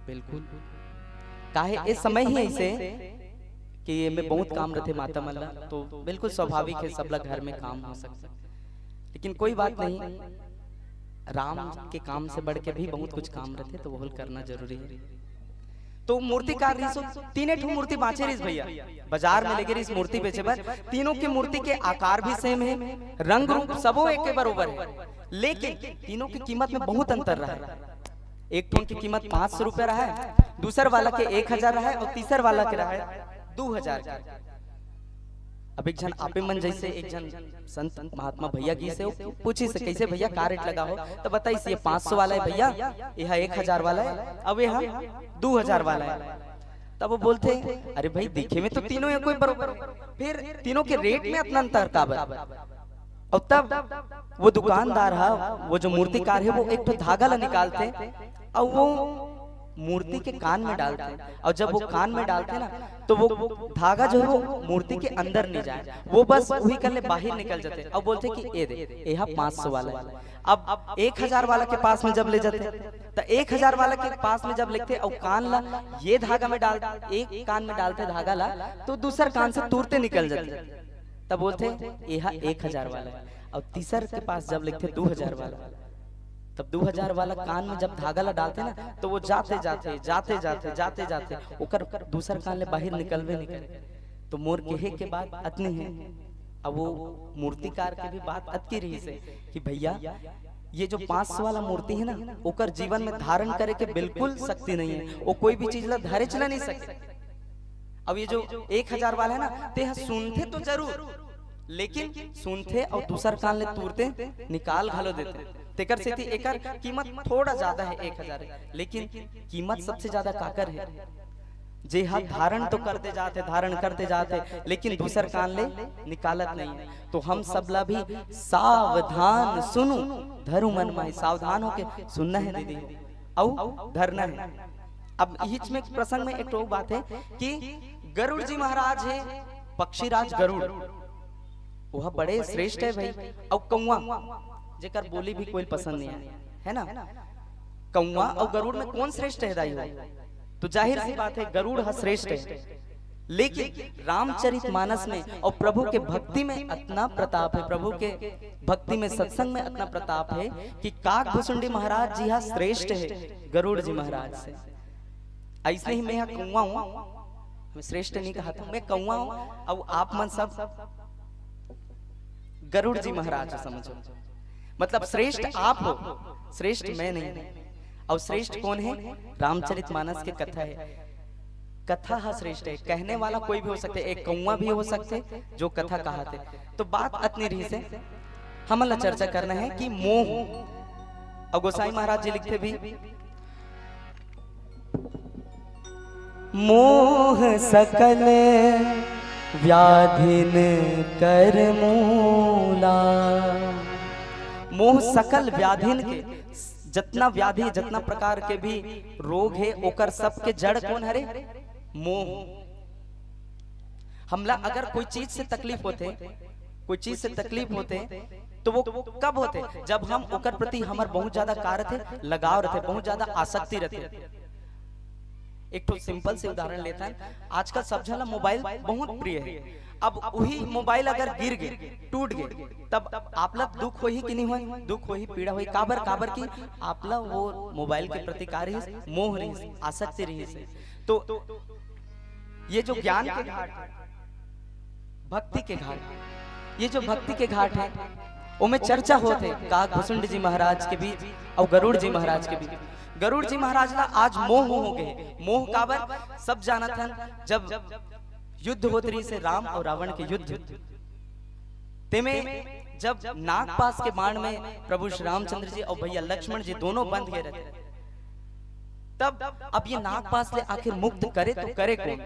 बिल्कुल, काहे ए समय ही ऐसे कि एमे बहुत काम रथे माता मन ला, तो बिल्कुल स्वाभाविक है, सबला घर में काम हो सकता। लेकिन कोई बात नहीं, राम के काम से बढ़ के भी बहुत कुछ काम रथे, तो वो करना जरूरी है। तो मूर्तिकार रहिस, तीने ठो मूर्ति बांचे रहिस भैया, बाजार में लेगे रहिस मूर्ति बेचे बर। तीनों के मूर्ति के आकार भी सेम है, रंग रूप सबो एक के बरोबर है, लेकिन तीनों की कीमत में बहुत अंतर रहा है। एक ठन के कीमत पाँच सौ रुपया रहा है, दूसर वाला के एक हजार रहा है अउ तीसर वाला के रहा है दू हजार के। अब एक झन आपे मन जैसे एक झन संत महात्मा भैया गिस हे, पूछिस हे, "कैसे भैया, का रेट लगा हो?" तो बताइस, "ये पाँच सौ वाला है भैया, ये हा एक हजार वाला है, अउ ये हा दू हजार वाला है।" तब वो बोलथे, "अरे भाई, दिखे में तो तीनों हे कोई बरोबर है, फिर तीनों के रेट में अतना अंतर काबर?" अउ तब वो दुकानदार हा, वो जो मूर्तिकार है, वो एक ठो धागा ला निकालथे अउ वो मूर्ति के कान में डालथे, अउ जब वो कान में डालथे ना, तो वो धागा जो है वो मूर्ति के अंदर नहीं जाए, वो बस उही कर ले बाहिर निकल जाथे। अउ बोलथे कि ए दे, ए हा पाँच सौ वाला है। अब एक हजार वाला के पास में जब ले जाथे, त एक हजार वाला के पास में जब लेथे अउ कान ला ये धागा में डाल, एक कान में डालथे धागा ला, तो दूसर कान से तुरते निकल जाथे। तब बोलथे, "ए हा एक हजार वाला है।" अउ तीसर के पास जब लेथे दू हजार वाला, तब दू हजार वाला कान में जब धागा ला डालथे ना, तो वो जाथे, जाथे, जाथे, जाथे, जाथे, जाथे, ओकर दूसर कान ले बाहिर निकलबे नहीं करे। तो मोर कहे के बात अतनी है। अब वो मूर्तिकार के भी बात अतकी रहिस हे कि भैया, ये जो पाँच सौ वाला मूर्ति है ना, ओकर जीवन में धारण करे के बिल्कुल शक्ति नहीं है, वो कोई भी चीज ला धरेच ला नहीं सके। अब ये जो एक हजार वाला है ना, ते ह सुनथे तो जरूर, लेकिन सुनथे अउ दूसर कान ले तुरते निकाल घलो देथे। तेकर सेती एकर कीमत थोड़ा ज्यादा है, एक हजार है, लेकिन कीमत सबसे ज्यादा काकर है? जे हा धारण तो करते जात हे, धारण करते जात हे, लेकिन दूसर कान ले निकालत नहीं हे। तो हम सब ला भी सावधान सुनू, धरू मन माई, सावधान होके सुनना हे दीदी, अउ धरना हे। अब इहिच में प्रसंग में एक ठो बात हे कि गरुड़ जी महाराज हे, पक्षीराज गरुड़, वह बड़े श्रेष्ठ हे भाई। अउ कौआ, जेकर बोली भी कोई पसंद नहीं आए, है ना? कौआ अउ गरुड़ में कौन श्रेष्ठ हे दाई हो? तो जाहिर सी बात हे, गरुड़ ह श्रेष्ठ हे। लेकिन रामचरित मानस में अउ प्रभु के भक्ति में अतना प्रताप हे, प्रभु के भक्ति में, सत्संग में अतना प्रताप हे कि काक भुसुंडी महाराज जी हा श्रेष्ठ हे गरुड़ जी महाराज से। अइसने ही मैं हा कौआ हूँ, मैं श्रेष्ठ नहीं कहा था, मैं कौआ हूँ, अउ आप मन सब गरुड़ जी महाराज हो, समझो। मतलब श्रेष्ठ आप हो, श्रेष्ठ मैं नहीं। अउ श्रेष्ठ कौन हे? रामचरित मानस के कथा हे, कथा हा श्रेष्ठ हे। कहने वाला कोई भी हो सकथे, एक कौआ भी हो सकथे जो कथा कहत हे। तो बात अतनी रहिस हे, हमन ला चर्चा करना हे कि मोह, अउ गोसाई महाराज जी लिखथे भी, मोह सकल व्याधिन कर मूला। मोह सकल व्याधिन के, जतना व्याधि, जतना प्रकार के भी रोग हे, ओकर सबके जड़ कौन हरे? मोह। हमला अगर कोई चीज से तकलीफ होथे, कोई चीज से तकलीफ होथे, तो वो कब होथे? जब हम ओकर प्रति हमर बहुत ज्यादा का रथे, लगाव रथे, बहुत ज्यादा आसक्ति रथे। एक ठो सिंपल से उदाहरण लेथन, आजकल सब झन ला मोबाइल बहुत प्रिय हे। अब वही मोबाइल अगर गिर गे, टूट गे, तब आप ला दुख होही कि नहीं होही? दुख होही, पीड़ा होही। काबर? काबर कि आप ला वो मोबाइल के प्रति का रहिस? मोह रहिस, आसक्ति रहिस। तो ये जो ज्ञान के घाट हे, भक्ति के घाट, ये जो भक्ति के घाट हे, ओमे चर्चा होत हे काक भुसुंड जी महाराज के बीच अउ गरुड़ जी महाराज के बीच। गरुड़ जी महाराज ला आज मोह हो गे। मोह काबर? सब जानत हन, जब युद्ध होत रहिस हे, राम अउ रावण के युद्ध, तेमे जब नागपाश के बाण में प्रभु श्री रामचंद्र जी अउ भैया लक्ष्मण जी दोनों बंध गे रथे, तब अब ये नागपाश ले आखिर मुक्त करे तो करे कौन?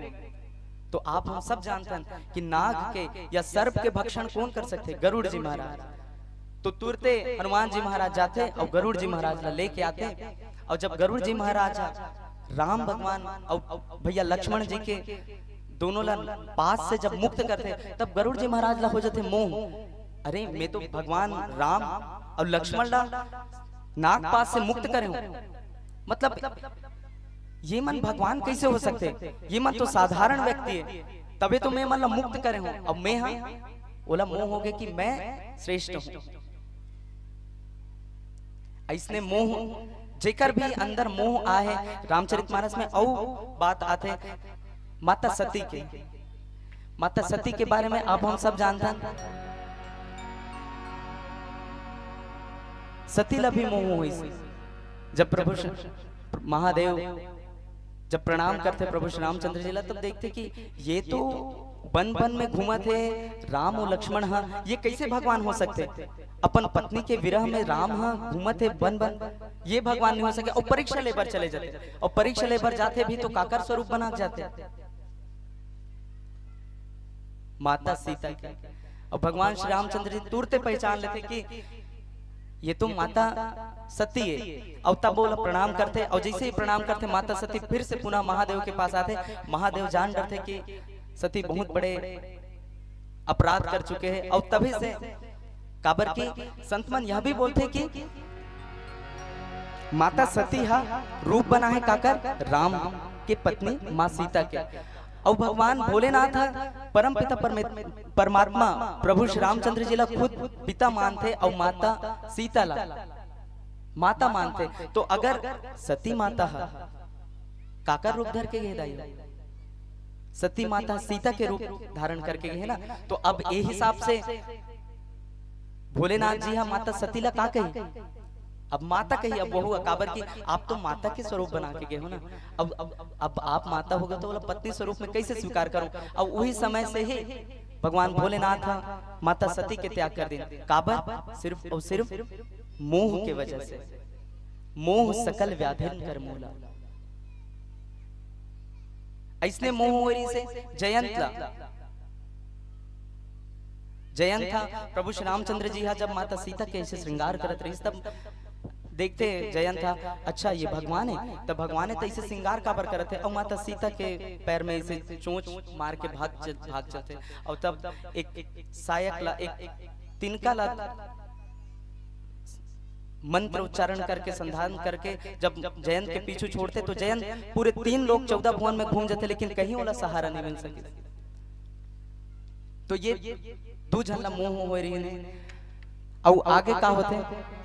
तो आप हम सब जानथन कि नाग के या सर्प के भक्षण कौन कर सकथे? गरुड़ जी महाराज। तो तुरते हनुमान जी महाराज जाथे अउ गरुड़ जी महाराज ला लेके आथे। अउ जब गरुड़ जी महाराज ह राम भगवान अउ भैया लक्ष्मण जी के दोनों ला पाश से जब मुक्त करथे, तब गरुड़ जी महाराज ला हो जाथे मोह। अरे, मैं तो भगवान राम अउ लक्ष्मण ला नागपाश से मुक्त करे हूँ। मतलब, ये मन भगवान कैसे हो सकथे? ये मन तो साधारण व्यक्ति हे, तभे तो मैं मन ला मुक्त करे हूँ। अब मैं हा, ओला मोह हो गे कि मैं श्रेष्ठ हूँ। अइसने मोह, जेकर भी अंदर मोह आहे, रामचरित मानस में अउ बात आथे माता सती के। माता सती के बारे में अब हम सब जानथन। सती ला भी मोह होइस। जब प्रभु श्री महादेव जब प्रणाम करथे प्रभु श्री रामचंद्र जी ला, तब देखथे कि ये तो बन बन में घूमत हे राम अउ लक्ष्मण हा, ये कैसे भगवान हो सकथे? अपन पत्नी के विरह में राम हा घूमत हे बन बन, ये भगवान नहीं हो सके। अउ परीक्षा ले बर चले जाथे, अउ परीक्षा ले बर जाथे भी तो काकर स्वरूप बना के जाथे? माता सीता के। अउ भगवान श्री रामचंद्र जी तुरते पहचान लेथे कि ये तो माता सती हे। अउ तब ओला प्रणाम करथे, अउ जैसे ही प्रणाम करथे, माता सती फिर से पुनः महादेव के पास आथे। महादेव जान डरथे कि सती बहुत बड़े अपराध कर चुके हे। अउ तभी से, काबर कि संत मन यह भी बोलथे कि माता सती हा रूप बना हे काकर? राम के पत्नी माँ सीता के। अउ भगवान भोलेनाथ हा परम पिता परमे-, परमात्मा प्रभु श्री रामचंद्र जी ला खुद पिता मानथे अउ माता सीता ला माता मानथे। तो अगर सती माता हा काकर रूप धर के गे दाई? सती माता सीता के रूप धारण करके गे हे ना। तो अब ए हिसाब से भोलेनाथ जी हा माता सती ला का कही? अब माता कही, अब वहू, काबर कि आप तो माता के स्वरूप बना के गे हो ना। अब, अब, अब आप माता हो गे तो ओला पत्नी स्वरूप में कैसे स्वीकार करूं? अब वही समय से ही भगवान भोलेनाथ हा माता सती के त्याग कर दिन। काबर? सिर्फ अउ सिर्फ मोह के वजह से। मोह सकल व्याधिन कर मूला। अइसने मोह होय रहिस हे जयंत ला। जयंत ह, प्रभु श्री रामचंद्र जी ह जब माता सीता के अइसे श्रृंगार करत रहिस, तब देखथे जयंत ह, "अच्छा, ये भगवान हे, त भगवान हे त अइसे श्रृंगार काबर करत हे?" अउ माता सीता के पैर में अइसे चोंच मार के भाग चल-, भाग चलथे। अउ तब एक सायक ला, एक तिनका ला मंत्र उच्चारण करके, संधान करके जब जयंत के पीछू छोड़थे, तो जयंत पूरे तीन लोक चौदह भुवन में घूम जथे, लेकिन कहीं ओला सहारा नहीं मिल सके। तो ये दू झन ला मोह होय रहिन हे। अउ आगे का होथे,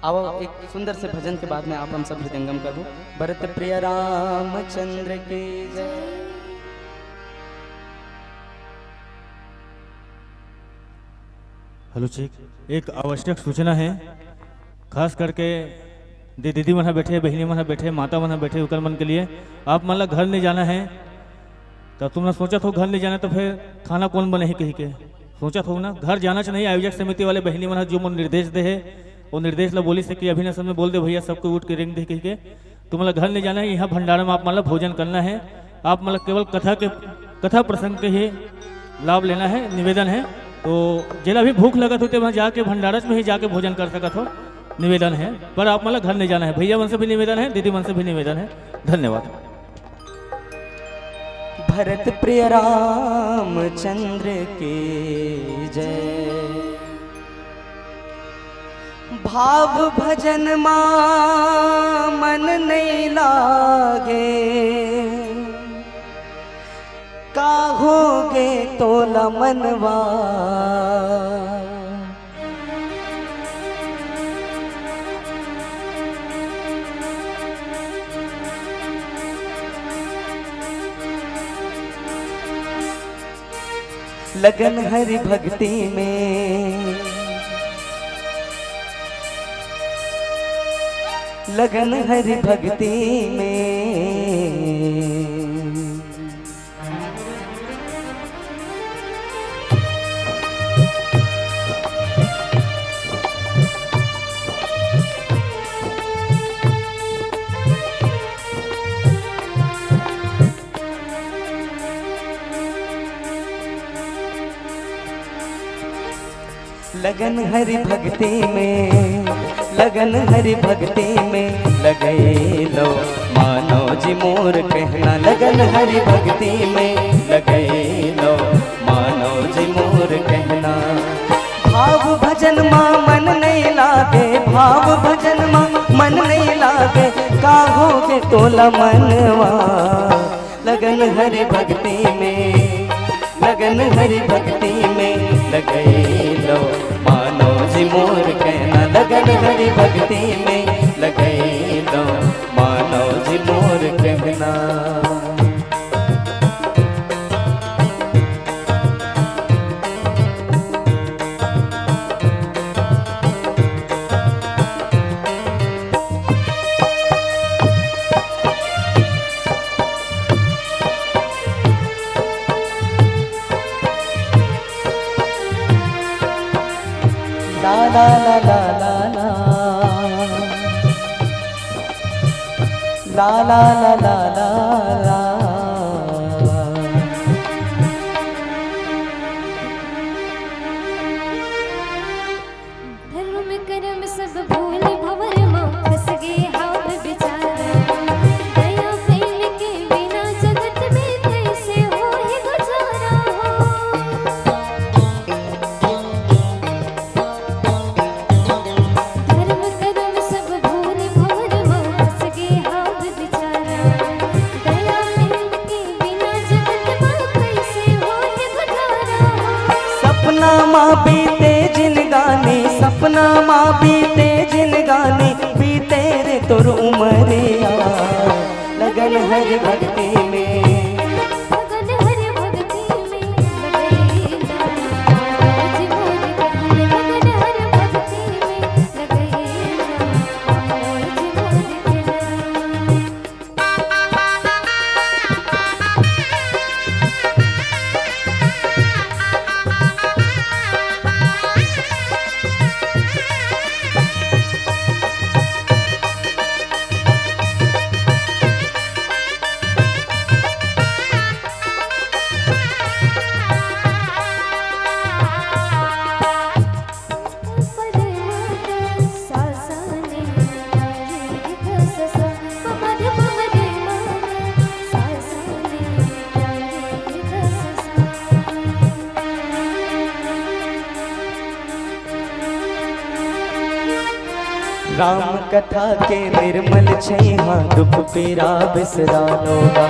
आओ एक सुंदर से भजन के बाद में आप हम सब हृदयंगम करबो। भरत प्रिय रामचंद्र की जय। Hello, check. एक आवश्यक सूचना है, खास करके दे दीदी मन ह बैठे, बहिनी मन ह बैठे, माता मन ह बैठे, ओकर मन के लिए, आप मन ला घर नहीं जाना है। तब तुम ना सोचत हो घर नहीं जाना, तो फिर खाना कौन बने है कही के सोचत हो ना। घर जाना चाहिए। आयोजक समिति वाले बहिनी मन ह जो मन निर्देश दे है, वो निर्देश ला बोलिस हे कि अभी ना समय बोल दे भैया, सबको उठ के रेंग दे कही के। तुम ला घर नहीं जाना है, यहाँ भंडारा में आप मन ला भोजन करना है। आप मन ला केवल कथा के, कथा प्रसंग के ही लाभ लेना है, निवेदन है। तो जेला भी भूख लगत हो, ते वहाँ जाके भंडारस में ही जाके भोजन कर सकत हो, निवेदन है। पर आप मन ला घर नहीं जाना है। भैया मन से भी निवेदन है, दीदी मन से भी निवेदन है। धन्यवाद। भरत प्रिय रामचंद्र की जय। भाव भजन मा मन नहीं लागे, का होगे तोला मनवा। लगन हरि भक्ति में, लगन हरि भक्ति में। लगन हरि भक्ति में, लगन हरि भक्ति में लगई लो मानो जी मोर कहना। लगन हरि भक्ति में लगई लो मानो जी मोर कहना। भाव भजन मा मन नहीं लागे, भाव भजन मा मन नहीं लागे, का होगे तोला मनवा। लगन हरि भक्ति में, लगन हरि भक्ति में लगई लो मानो जी मोर कहना। लगन हरि भक्ति में लगई लो मानो जी मोर कहना। ला ला ला ला ला ला। ला ला ला ला ला ला। धर्म करम सब भूल भंवर मा फंस गे हाव बिचारा। दया फैल के बिना जगत में कैसे होही गुजारा हो। धर्म करम सब भूल भंवर मा फंस गे हाव बिचारा। दया फैल के बिना जगत मा कैसे होही गुजारा हो। सपना मा बीते जिनगानी, सपना मा बीते जिनगानी, बीते रे तोर उमरिया। लगन हरि भक्ति में, लगन हरि भक्ति में लगई लो, आज मोर कहना। लगन हरि भक्ति में लगई लो, आज मोर कहना। राम कथा के निर्मल छैहा, दुख पीरा बिसरानो बा।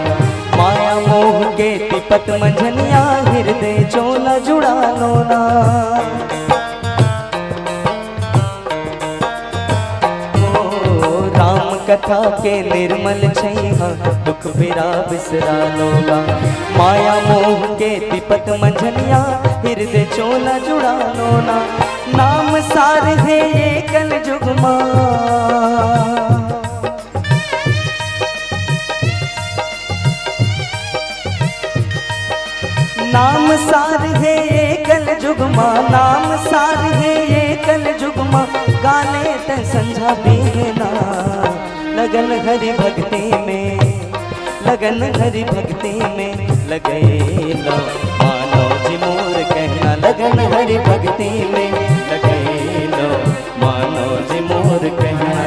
माया मोह के तिपत मंझनिया, हृदय चोला जुड़ानो ना। ओ राम कथा के निर्मल छैहा, दुख पीरा बिसरानो ना। माया मोह के तिपत मंझनिया, हृदय चोला जुड़ानो ना। नाम सार हे ये कलजुग मा। नाम सार हे ये कलजुग मा, नाम सार हे ये कलजुग मा। गाले ते संझा बीहना, लगन हरि भक्ति में, लगन हरि भक्ति में लगई लो। मानो जी मोर कहना, लगन हरि भक्ति में लगई लो। मानो जी मोर कहना।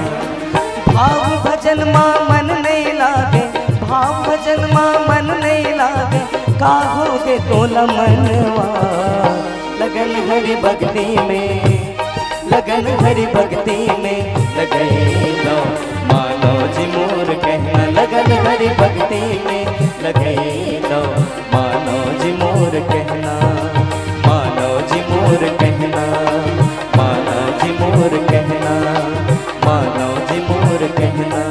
भाव भजन मा मन नहीं लागे, भाव भजन मा मन नहीं लागे। का होगे तोला मनवा, लगन हरि भक्ति में, लगन हरि भक्ति में लगई लो। मानो जी मोर कहना, लगन हरि भक्ति में लगई लो। मानो जी मोर कहना, मानो जी मोर कहना, मानो जी मोर कहना, मानो जी मोर कहना,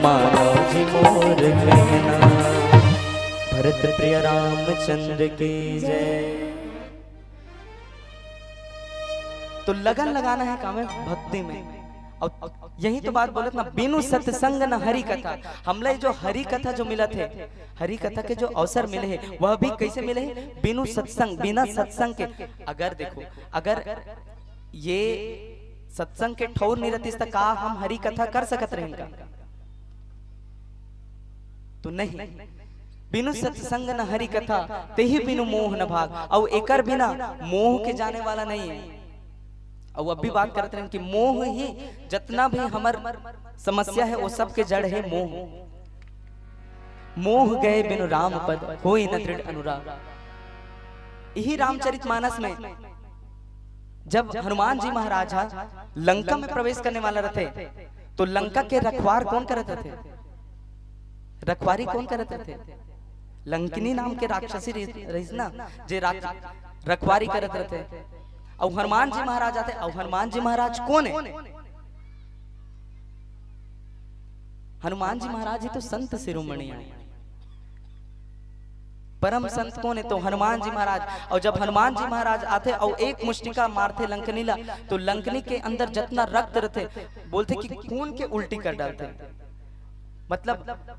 मानो जी मोर कहना। भरत प्रिय रामचंद्र की जय। तो लगन लगाना है काम में, भक्ति में। और यही तो बात बोलत ना, बिनु सत्संग न हरि कथा। हमला जो हरि कथा जो मिलत हे, हरि कथा के जो अवसर मिले हे, वह भी कैसे मिले हे? बिनु सत्संग, बिना सत्संग के। अगर देखो, अगर ये सत्संग के ठौर नहीं रहतीस, त का हम हरि कथा कर सकत रहेन का? तो नहीं। बिनु सत्संग न हरि कथा, तेहि बिनु मोह न भाग। अउ एकर बिना मोह के जाने वाला नहीं है। अउ अब भी बात करत रहेन कि मोह ही, जतना भी हमर समस्या है, वो सब के जड़ है मोह। मोह गए बिनु राम पद, होई न दृढ़ अनुराग। यही रामचरित मानस में जब हनुमान जी महाराज हा लंका में प्रवेश करने वाला रहते, तो लंका के रखवार कौन करत रहते? रखवारी कौन करत रहते? लंकिनी नाम के राक्षसी रही-, रहीस ना, जे राज-, रखवारी करत रहते। अउ हनुमान जी महाराज आते, अउ हनुमान जी महाराज कौन है? हनुमान जी महाराज ही तो संत शिरोमणि आए। परम संत कौन है? तो हनुमान जी महाराज। अउ जब हनुमान जी महाराज आथे अउ एक मुष्टिका मारथे लंकनी ला, तो लंकनी के अंदर जतना रक्त रहथे, बोलथे कि खून के उल्टी कर डालथे। मतलब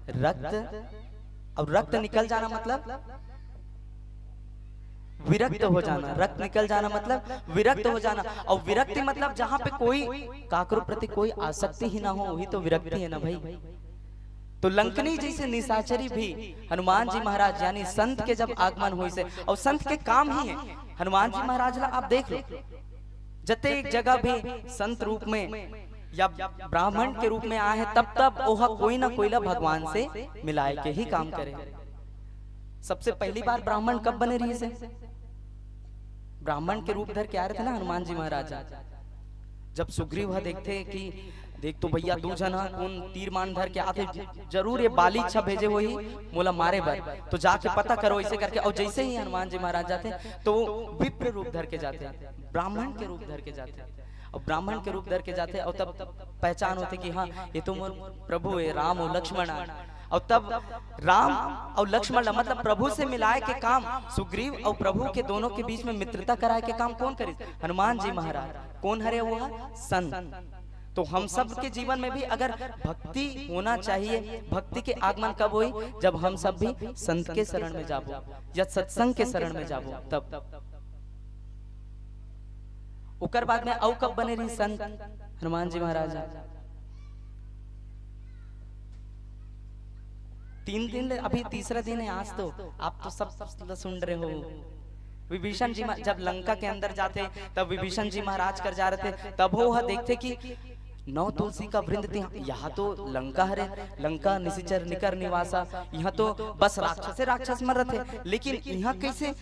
रक्त, अउ रक्त निकल जाना मतलब विरक्त हो जाना। रक्त निकल जाना मतलब विरक्त हो जाना। अउ विरक्ति मतलब जहां पे कोई, काकरो प्रति कोई आसक्ति ही ना हो, वही तो विरक्ति है ना भाई। तो लंकनी जैसे निशाचरी भी हनुमान जी महाराज यानी संत के जब आगमन होइसे, अउ संत के काम ही है, हनुमान जी महाराज ला आप देख लो, जते एक जगह भी संत रूप में या ब्राह्मण के रूप में आए हैं, तब तब ओह कोई ना कोई ला भगवान से मिलाए के ही काम करे। सबसे पहली बार ब्राह्मण कब बने रहीसे? ब्राह्मण के रूप धर के आए रहते ना हनुमान जी महाराज। जब सुग्रीव ह देखथे कि देख तो भैया, दू झन ह कोन तीर बाण धर के आथे, ज-, जरूर ये बाली इच्छा भेजे होही मोला मारे बर, तो जाके पता करो, ऐसे करके। अउ जैसे ही हनुमान जी महाराज जाथे, तो वो विप्र रूप धर के जाथे, ब्राह्मण के रूप धर के जाथे। अउ ब्राह्मण के रूप धर के जाथे, अउ तब पहचान होथे कि हाँ, ये तो मोर प्रभु है, राम अउ लक्ष्मण आय। अउ तब राम अउ लक्ष्मण ला, मतलब प्रभु से मिलाए के काम, सुग्रीव अउ प्रभु के दोनों के बीच में मित्रता कराए के काम कौन करिस? हनुमान जी महाराज। कौन हरे वो ह? संत। तो हम सब के जीवन में भी अगर भक्ति होना चाहिए, भक्ति के आगमन कब होई? जब हम सब भी संत के शरण में जाबो या सत्संग के शरण में जाबो, तब। ओकर बाद में अउ कब बने रही संत हनुमान जी महाराज? तीन दिन ले, अभी तीसरा दिन है आज तो, आप तो सब, सब सुन रहे हो। विभीषण जी महा-, जब लंका के अंदर जाथे, तब विभीषण जी महाराज कर जा रहे थे, तब वो ह देखथे कि नौ तुलसी का वृंद थे, यहाँ तो लंका हरे, लंका निशिचर निकर निवासा, यहाँ तो बस राक्षसे राक्षस मन रथे, लेकिन यहाँ कैसे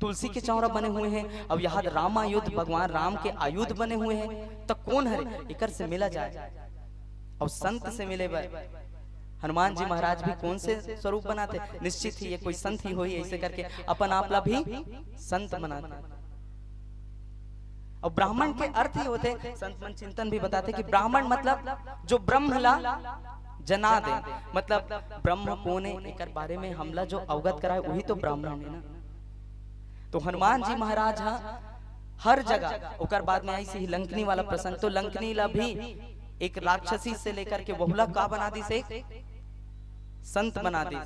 तुलसी के चौरा बने हुए हैं, अब यहाँ रामायुध, भगवान राम के आयुध बने हुए हैं, त कोन हरे एकर से मिला जाए? अउ संत से मिले बर हनुमान जी महाराज भी कोन से स्वरूप बनाथे? निश्चित ही ये कोई संत ही होही, ऐसे करके अपन आप ला भी संत बनाथे। अउ ब्राह्मण के अर्थ ही होथे, संत मन चिंतन भी बताथे कि ब्राह्मण मतलब जो ब्रह्म ला जना दे, मतलब ब्रह्म कोन हे एकर बारे में हमला जो अवगत कराए, वही तो ब्राह्मण हे ना। तो हनुमान जी महाराज ह हर जगह, ओकर बाद में आइस ही लंकनी वाला प्रसंग, तो लंकनी ला भी एक राक्षसी से लेकर के वहुला का बना दिस, एक संत बना दिस।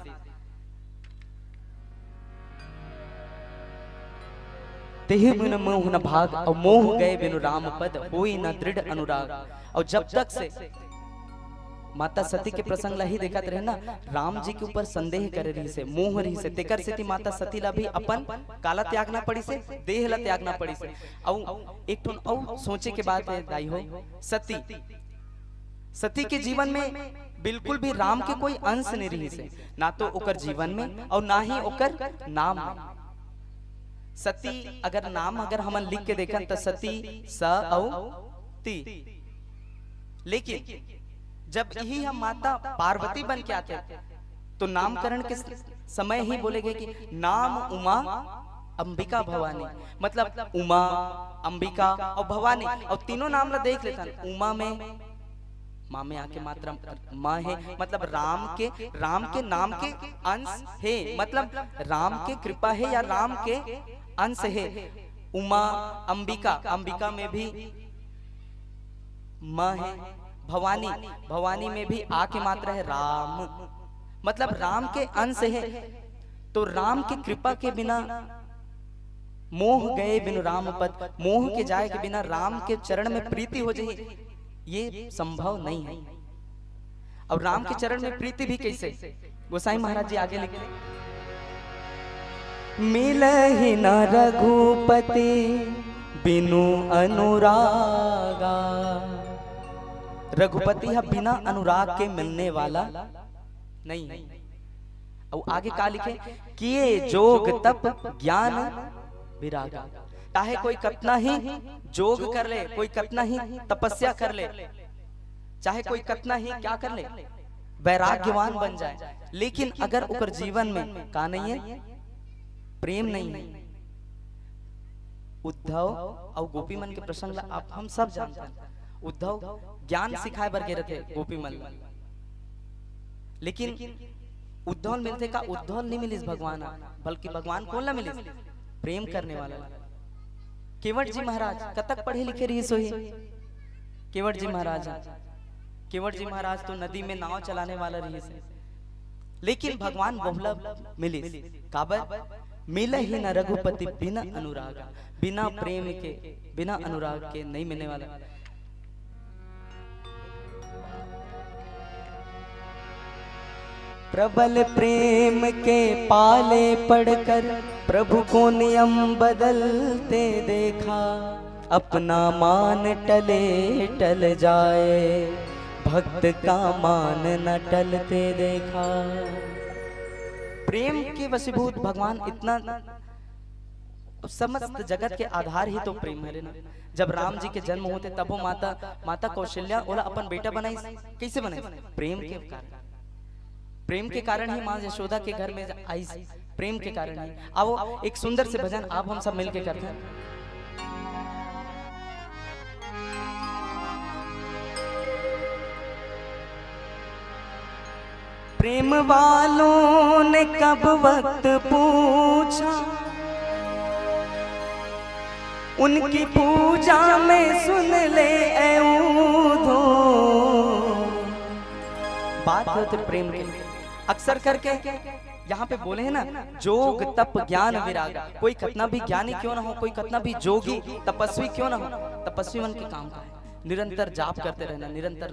तेहि बिनु मोह न भाग, अउ मोह गए बिनु राम पद, होई न दृढ़ अनुराग। अउ जब तक से माता सती के प्रसंग ला ही देखत रहे ना, राम जी के ऊपर संदेह करे रहिस हे, मोह रहिस हे, तेकर सेती माता सती ला भी अपन काला त्यागना पड़िस हे, देह ला त्यागना पड़िस हे। अउ एक ठन अउ सोचे के बात हे दाई हो, सती, सती के जीवन में बिल्कुल भी राम के कोई अंश नहीं रहिस हे, ना तो ओकर जीवन में अउ ना ही ओकर नाम में। सती अगर नाम अगर हमन लिख के देखन त सती स अउ ती। लेकिन जब यही हम माता पार्वती बन के आथे, तो नामकरण के समय ही बोले गए कि नाम उमा अंबिका भवानी, मतलब उमा, अंबिका अउ भवानी, अउ तीनों नाम ला देख लेथन। उमा में माँ में आके मात्रा माँ हे, मतलब राम के, राम के नाम के अंश हे, मतलब राम के कृपा हे या राम के अंश हे। उमा, अंबिका, अंबिका में भी माँ हे। भवानी, भवानी में भी आ के मात्रा हे राम, मतलब राम के अंश हे। तो राम के कृपा के बिना, मोह गए बिनु राम पद, मोह के जाए के बिना राम के चरण में प्रीति हो जाही, ये संभव नहीं है। अउ राम के चरण में प्रीति भी कैसे? गोसाई महाराज जी आगे लिखथे, मिलहि न रघुपति बिनु अनुरागा। रघुपति ह बिना अनुराग के मिलने वाला नहीं है। अउ आगे का लिखे, किए जोग तप ज्ञान विरागा। चाहे कोई कतना ही जोग कर ले, कोई कतना ही तपस्या कर ले, चाहे कोई कतना ही क्या कर ले, वैराग्यवान बन जाए, लेकिन अगर ओकर जीवन में का नहीं है, प्रेम नहीं है। उद्धव अउ गोपी मन के प्रसंग ला आप हम सब जानते हैं। उद्धव ज्ञान सिखाए बर गे रथे गोपी मन ला, लेकिन उद्धव ल मिलथे का? उद्धव ल नहीं मिलिस भगवान ह, बल्कि भगवान कोन ला मिलिस? प्रेम करने वाला ला। केवट जी महाराज कतक पढ़े लिखे रहिस होही? केवट जी महाराज ह, केवट जी महाराज तो नदी में नाव चलाने वाला रहिस हे, लेकिन भगवान वहुला मिलिस। काबर? मिलहि न रघुपति बिन अनुराग, बिना प्रेम के, बिना अनुराग के नहीं मिलने वाला। प्रबल प्रेम के पाले पड़कर प्रभु को नियम बदलते देखा। अपना मान टले टल जाए, भक्त का मान न टलते देखा। प्रेम के वशीभूत भगवान इतना, समस्त जगत के आधार ही तो प्रेम हरे ना। जब राम जी के जन्म होथे तभो माता, माता कौशल्या ओला अपन बेटा बनाइस। कैसे बनाइस? प्रेम के कारण। प्रेम के कारण ही माँ यशोदा के घर में आइस, प्रेम के कारण ही। आओ एक सुंदर से भजन आप हम सब मिलके करते हैं। प्रेम वालों ने कब वक्त पूछा, उनकी पूजा में सुन ले ए ऊधो। बात होते प्रेम के, अक्सर करके यहाँ पे बोले हैं ना, जोग तप ज्ञान विराग। कोई कितना भी ज्ञानी क्यों ना हो, कोई कितना भी जोगी तपस्वी क्यों ना हो, तपस्वी मन के काम का है निरंतर जाप करते रहना, निरंतर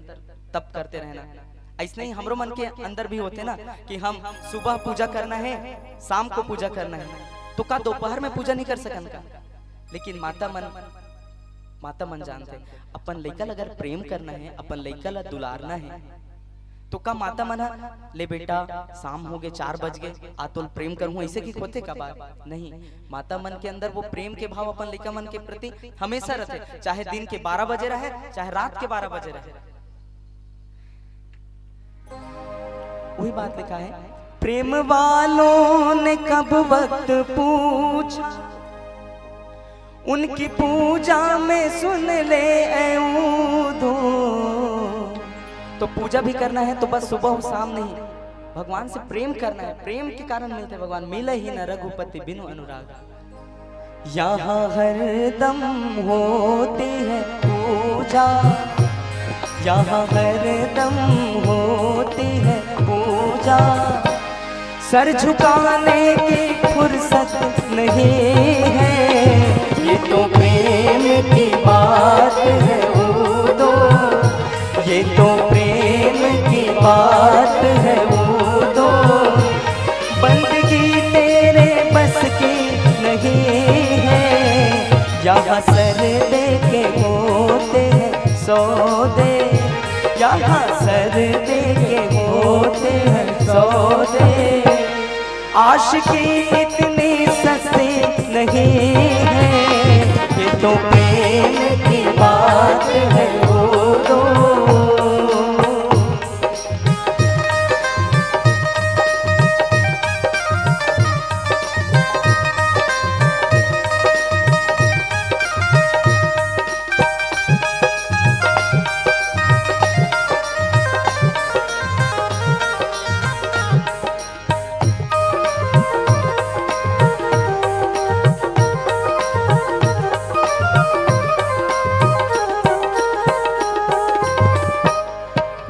तप करते रहना। ऐसने ही हमरो मन के अंदर भी होथे ना कि हम सुबह पूजा करना है, शाम को पूजा करना है, तो का दोपहर में पूजा नहीं कर सकन का? लेकिन माता मन, माता मन जानथे, अपन लइका ला अगर प्रेम करना है, अपन लइका ला दुलारना है, तो का माता मन ह, "ले बेटा, शाम हो गे, चार बज गे, आ तोल प्रेम करहूं," ऐसे की होथे का बात? नहीं। माता मन के अंदर वो प्रेम के भाव अपन लइका मन के प्रति हमेशा रहथे, चाहे दिन के बारह बजे रहे, चाहे रात के बारह बजे रहे। वही बात लिखा है, "प्रेम वालों ने कब वक्त पूछा, उनकी पूजा में सुन ले ऐ ऊदो।" तो पूजा भी करना है तो बस सुबह शाम नहीं, भगवान से प्रेम करना है। प्रेम के कारण मिलते भगवान, "मिले ही न रघुपति बिनु अनुराग।" यहाँ हरदम होती है पूजा, यहाँ हरदम होती है पूजा, सर झुकाने की फुर्सत नहीं है। ये तो प्रेम की बात है ऊदो, ये तो प्रेम की बात है ऊदो, बंदगी तेरे बस की नहीं है। यहाँ सर दे के होते हैं सौदे, यहाँ सर दे के होते हैं सौदे। आशिकी इतनी सस्ती नहीं है, ये तो प्रेम की बात है ऊदो।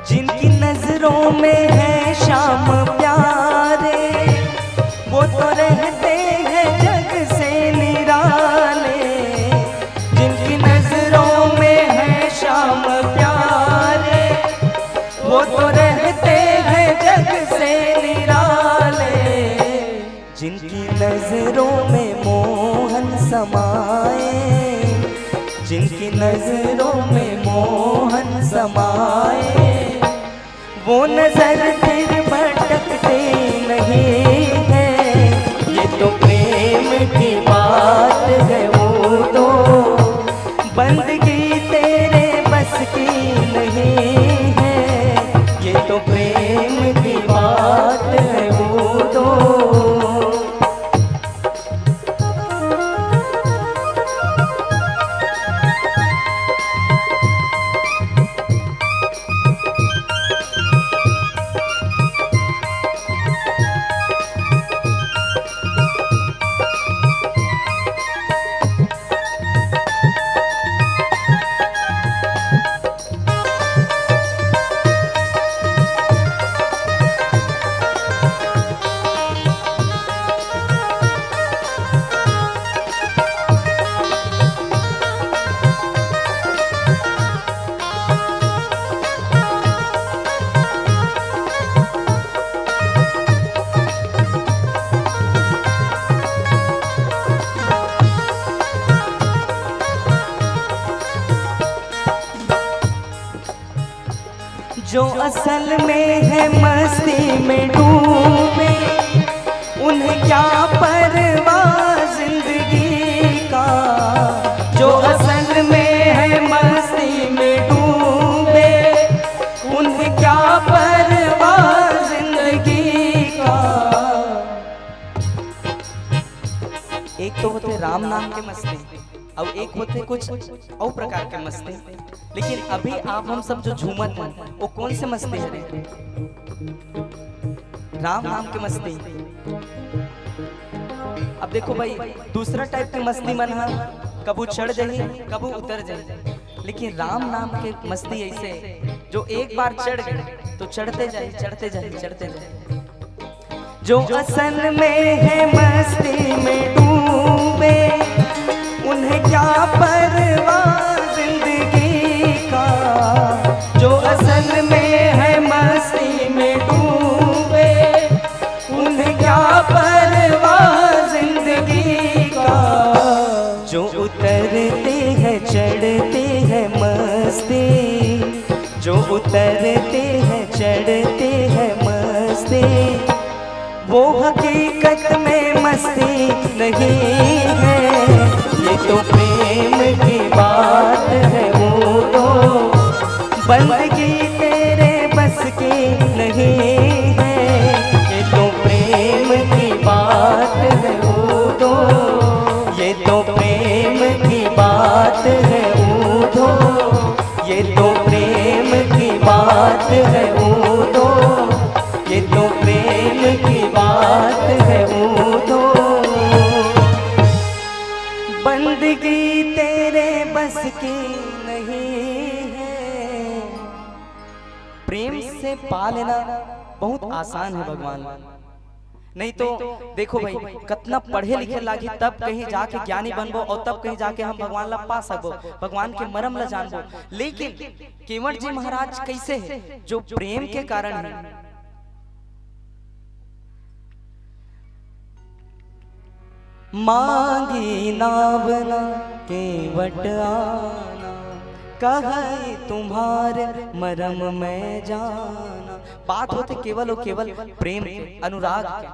जिनकी नजरों में है श्याम प्यारे, वो तो रहते हैं जग से निराले। जिनकी नजरों में है श्याम प्यारे, वो तो रहते हैं जग से निराले। जिनकी नजरों में मोहन समाए, जिनकी नजरों में मोहन समाए, वो नजर फिर भटकते नहीं है। ये तो प्रेम की बात है ऊदो, बंदगी तेरे बस की नहीं है। ये तो प्रेम की बात है ऊदो। जो असल में है मस्ती में डूबे, उन्हें क्या परवाह जिंदगी का। जो असल में है मस्ती में डूबे, उन्हें क्या परवाह जिंदगी का। एक तो होते राम नाम के मस्ती, अउ एक होते कुछ अउ प्रकार के मस्ती। लेकिन अभी आप हम सब जो झूमत हन, वो कौन से मस्ती हरे? राम नाम के मस्ती। अब देखो भाई, दूसरा टाइप के मस्ती मन ह कभू चढ़ जाही, कभू उतर जाही, लेकिन राम नाम के मस्ती ऐसे, जो एक बार चढ़ गए तो चढ़ते जाही, चढ़ते जाही, चढ़ते जाही। जो असल में है मस्ती में डूबे, उन्हें क्या परवाह जिंदगी का। जो असल में है मस्ती में डूबे, उन्हें क्या परवाह जिंदगी का। जो उतरते हैं चढ़ते हैं मस्ती, जो उतरते हैं, चढ़ते हैं मस्ती, वो हकीकत में मस्ती नहीं है। ये तो प्रेम की बात है, वो तो बंदगी तेरे बस की नहीं है। ये तो प्रेम की बात है, वो तो, ये तो प्रेम की बात है, वो तो, ये तो प्रेम की बात है, वो तो, ये तो प्रेम की बात है, वो तो बंदगी तेरे बस की नहीं है। प्रेम से पा लेना बहुत आसान है भगवान। नहीं तो देखो भाई, कतना पढ़े लिखे लागी, तब कहीं जाके ज्ञानी बनबो और तब कहीं जाके हम भगवान ला पा सकबो, भगवान के मरम ला जानबो। लेकिन केवट जी महाराज कैसे है? जो प्रेम के कारण है। मांगी नाव ना केवट आना, कहै तुम्हार मरम मैं जाना। बात होथे केवल और केवल प्रेम के, अनुराग के।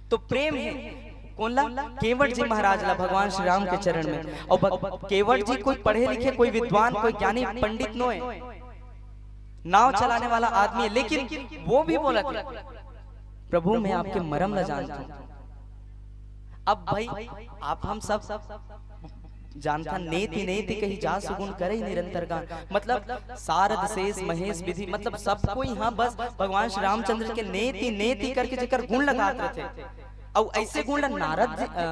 तो प्रेम है कोन ला? केवट जी महाराज ला, भगवान श्री राम के चरण में। और भग-, केवट जी कोई पढ़े लिखे, कोई विद्वान, कोई ज्ञानी पंडित नोए, नाव चलाने वाला आदमी है, लेकिन वो भी बोलत है, प्रभु, मैं आपके मरम ला जानता हूं। अब भाई, आप हम सब जानथन, नेति नेति कही जा सुगुन करई निरंतर गान। मतलब सारद शेष महेश विधि, मतलब सब कोई यहां बस भगवान श्री रामचंद्र के नेति नेति करके जेकर गुण लगात रहथे। अउ ऐसे गुण ला नारद जी, अ,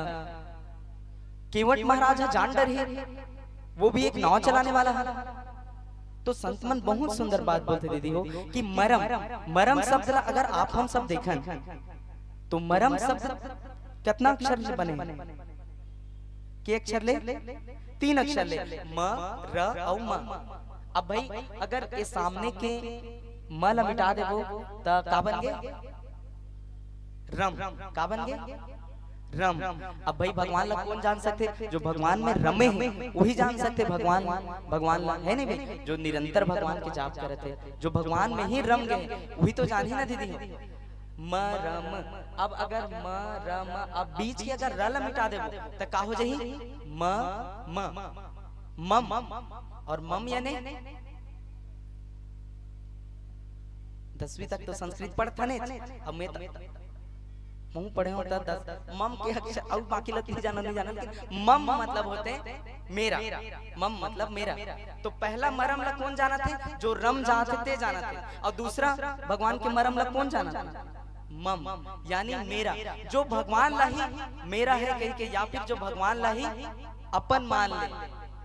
केवट महाराज ह जान डरही, वो भी एक नाव चलाने वाला है। तो संत मन बहुत सुंदर बात बोलथे दीदी हो, कि मरम, मरम शब्द ला अगर आप हम सब देखन, तो मरम शब्द कितना अक्षर से बने हे? के अक्षर ले? तीन अक्षर ले, म, र अउ म। अब भाई, अगर ये सामने के म ला मिटा देबो, त का बन गे? रम। का बन गे? रम। अब भाई, भगवान ला कौन जान सकथे? जो भगवान में रमे हे, वही जान सकथे भगवान, भगवान ला, है नहीं भाई? जो निरंतर भगवान के जाप करत हे, जो भगवान में ही रम गए, वही तो जानही ना दीदी हो। म रम। अब अगर म रम, अब बीच के अगर र ला मिटा देबो, त का हो जाही? म, म, मम। और मम यानी दसवीं तक तो संस्कृत पढ़थने, अब मैं त-, महूं पढ़े हों त दस, मम के अक्षर, अउ बाकी ला नहीं जाना, नहीं जाना, लेकिन मम मतलब होथे मेरा, मम मतलब मेरा। तो पहला मरम ला कौन जानथे? जो रम जानथे ते जानथे। और दूसरा, भगवान के मरम ला कौन जानथे? मम, यानी मेरा। जो भगवान ला ही मेरा है कह के, या फिर जो भगवान ला ही अपन मान ले,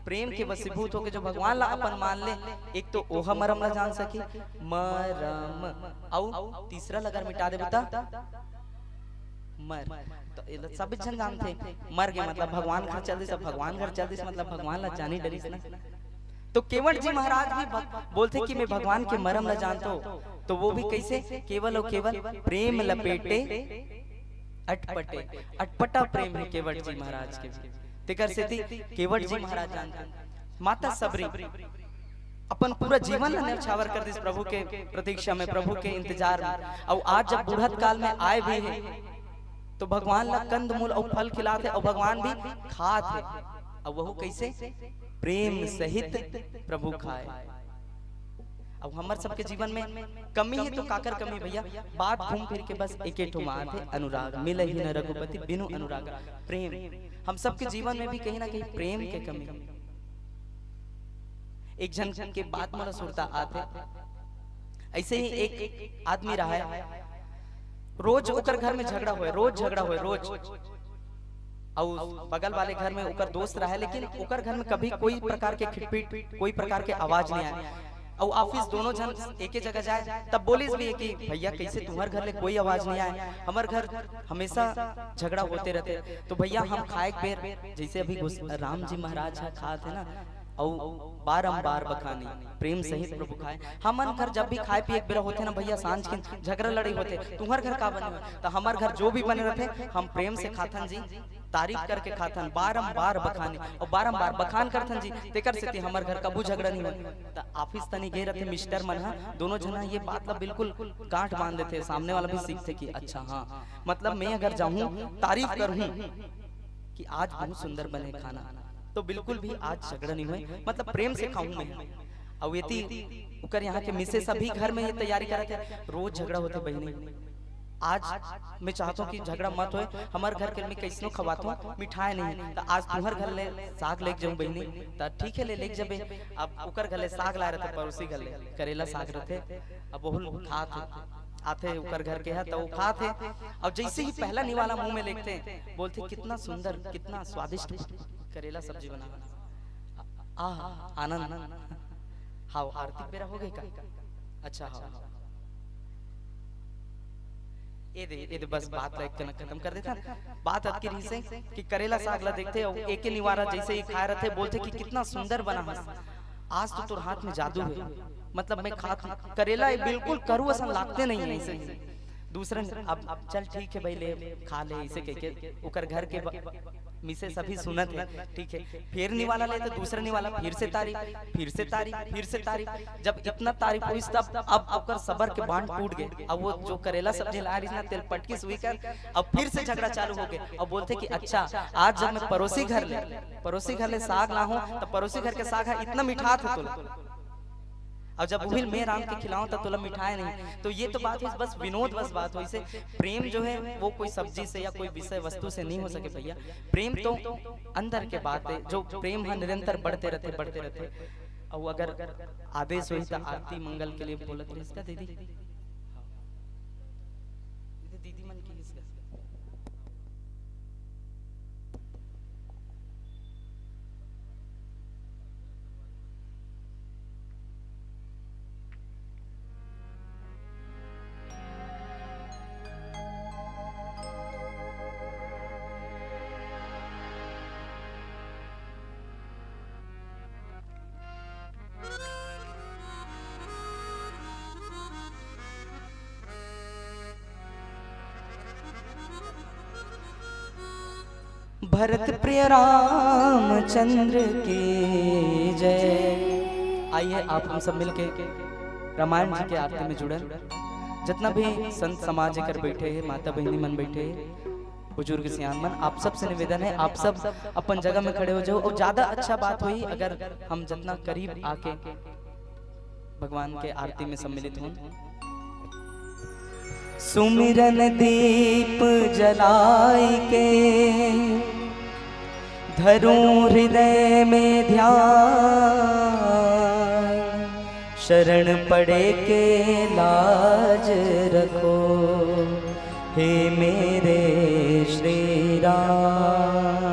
प्रेम के वशीभूत होके जो भगवान ला अपन मान ले, एक तो ओह मरम ला जान सके, मरम। अउ तीसरा ला अगर मिटा देबे त मर। तो एला सब झन जानथे, मर गे मतलब भगवान घर चल दिस, अब भगवान घर चल दिस मतलब भगवान ला जानी डरिस ना। तो केवट जी महाराज भी भग-, बोलथे कि मैं भगवान के मरम ला जानथों, तो वो भी कैसे? केवल और केवल प्रेम लपेटे अटपटे, अटपटा प्रेम है केवट जी महाराज के भी। तेकर सेती केवट जी महाराज जानथे, माता सबरी अपन पूरा जीवन ला न्यौछावर कर दिस प्रभु के प्रतीक्षा में, प्रभु के इंतजार में। अउ आज जब बूढ़त काल में आए भी है, तो भगवान ला कंद मूल अउ फल खिलात है, अउ भगवान भी खात है। अउ वहू कैसे? प्रेम सहित प्रभु खाए। अब हमर सबके जीवन में कमी है तो काकर कमी भैया? बात घूम फिर के बस एके ठो मा आथे, अनुराग। मिलही न रघुपति बिनु अनुराग, प्रेम। हम सबके जीवन में भी कहीं ना कहीं प्रेम के कमी। एक झन के बात मोला सुरता आथे, ऐसे ही एक आदमी रहा है, रोज ओकर घर में झगड़ा होए, रोज झगड़ा होए, रोज। अउ बगल वाले घर में ओकर दोस्त रहे, लेकिन ओकर घर में कभी कोई प्रकार के खिटपिट, कोई प्रकार के आवाज नहीं आए। अउ ऑफिस दोनों झन एके जगह जाए, तब बोलिस भी है कि भैया, कैसे तुम्हर घर ले कोई आवाज नहीं आए, हमर घर हमेशा झगड़ा होते रहते। तो भैया, हम खाए के बेर, जैसे अभी गुस-, राम जी महाराज ह खात है ना, अउ बारंबार बखानी, प्रेम सहित प्रभु खाए। हमन घर जब भी खाए पिए के बेरा होथे ना भैया, सांझ के झगड़ा लड़ाई होथे, तुम्हर घर का बने होय? त हमर घर जो भी बने रहथे, हम प्रेम से खाथन जी। तारीफ करके खाथन, बारंबार बखानी, अउ बारंबार बखान करथन जी, तेकर सेती हमर घर कभू झगड़ा नहीं होय। त ऑफिस तनी गे रथे मिस्टर मन ह, दोनों झन ह ये बात ला बिल्कुल गांठ बांध देथे, सामने वाला भी सीखथे कि अच्छा हाँ, मतलब मैं अगर जाहूँ तारीफ करहूँ कि आज बहुत सुंदर बने खाना, तो बिल्कुल भी आज झगड़ा नहीं होय, मतलब प्रेम से खाहूँ मैं। अउ एती ओकर यहाँ के मिसेस अभी घर में ये तैयारी करत हे, रोज झगड़ा होथे बहिनी। आज मैं चाहत हूँ कि झगड़ा मत होय, हमर घर के मैं कइसनो खवात हूँ, मिठाय नहीं, त आज तुहर घर ले साग लेके जाऊँ बहिनी, त ठीक हे, ले लेके जबे। अब ओकर घर ले साग लाय रथे, पड़ोसी घर ले करेला साग रथे, अब ओहू खात हे, आथे ओकर घर के ह, त वो खात हे, अउ जइसे ही पहला निवाला मुंह में लेगथे, बोलथे, "कितना सुंदर, कितना स्वादिष्ट करेला सब्जी बना है।" आह, आनंद। हाव, आरती बेरा हो गे का? अच्छा, हाव। ए दे, ए दे, बस बात ला एक कन खतम कर देथन। बात अतकी रहिसे कि करेला साग ला देखथे अउ एके निवाला जइसे ही खाय रथे, बोलथे कि कितना सुंदर बना हस। आज तो तोर हाथ में जादू हे। मतलब मैं खात हूँ, करेला ये बिल्कुल करू असन लागते नहीं है ऐसे। दूसरा, अब चल ठीक है भाई, ले खा ले, ऐसे कह के ओकर घर के ब-, मिसेस अभी सुनत हे, ठीक है। फिर निवाला ले तो दूसरा निवाला, फिर से तारीफ, फिर से तारीफ, फिर से तारीफ। जब इतना तारीफ होइस तब अब ओकर सबर के बांध टूट गे। अब वो जो करेला सब्जी लाय रहिस ना, तेला पटकिस उही कर, अब फिर से झगड़ा चालू हो गे। अब बोलथे कि अच्छा, आज जब मैं पड़ोसी घर ले, पड़ोसी घर ले साग लाहूं, त पड़ोसी घर के साग ह इतना मिठात हे तोला, अउ जब उही ल मैं रांध के खिलाहूं, त तोला मिठाय नहीं। तो ये तो बात होइस, बस विनोद बस बात होइस। प्रेम जो है वो कोई सब्जी से या कोई विषय वस्तु से नहीं हो सके भैया। प्रेम तो अंदर के बात है, जो प्रेम ह निरंतर बढ़ते रथे, बढ़ते रथे। अउ अगर आदेश होही त आरती मंगल के लिए बोलत रहिस का दीदी? दीदी, दीदी मन की इसका। भरत प्रिय रामचंद्र की जय। आइए, आप हम सब मिलके रामायण जी के आरती में जुड़न। जितना भी संत समाज एकर बैठे हैं, माता बहिनी मन बैठे हैं, बुजुर्ग सियान मन, आप सब से निवेदन है, आप सब अपन जगह में खड़े हो जाओ। और ज्यादा अच्छा बात होही अगर हम जितना करीब आके भगवान के आरती में सम्मिलित हों। सुमिरन दीप जलाय के, धरूं हृदय में ध्यान, शरण पड़े के लाज रखो, हे मेरे श्री राम।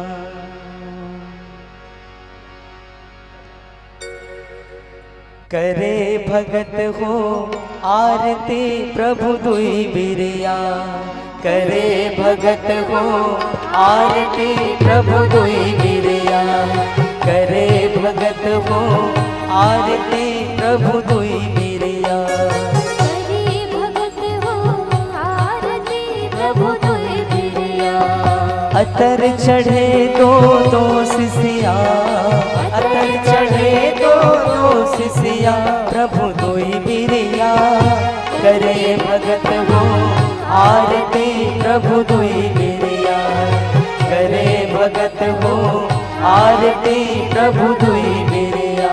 करे भगत हो आरती प्रभु दुई बिरिया, करे भगत हो आरती प्रभु दुई बिरिया, करे भगत हो आरती प्रभु दुई बिरिया। करे भगत हो आरती प्रभु दुई बिरिया। अतर चढ़े दो दो सिसिया, अतर चढ़े दो दो सिसिया, प्रभु दुई बिरिया। करे भगत हो आरती प्रभु दुई बिरिया, करे भगत हो आरती प्रभु दुई बिरिया।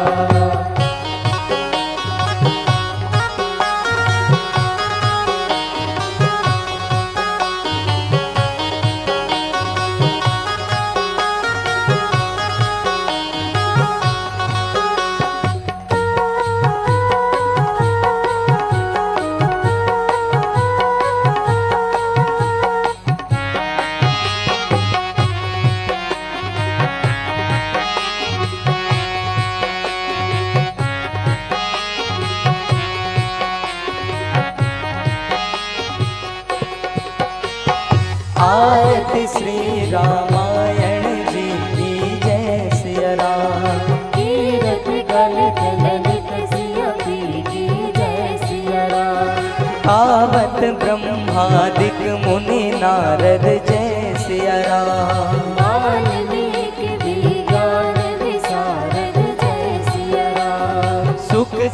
आरती श्री रामायण जी की जय सिया राम। तीरथ कलित ललित सिया पीर की जय सिया राम। आवत ब्रह्मादिक मुनि नारद जय सिया राम।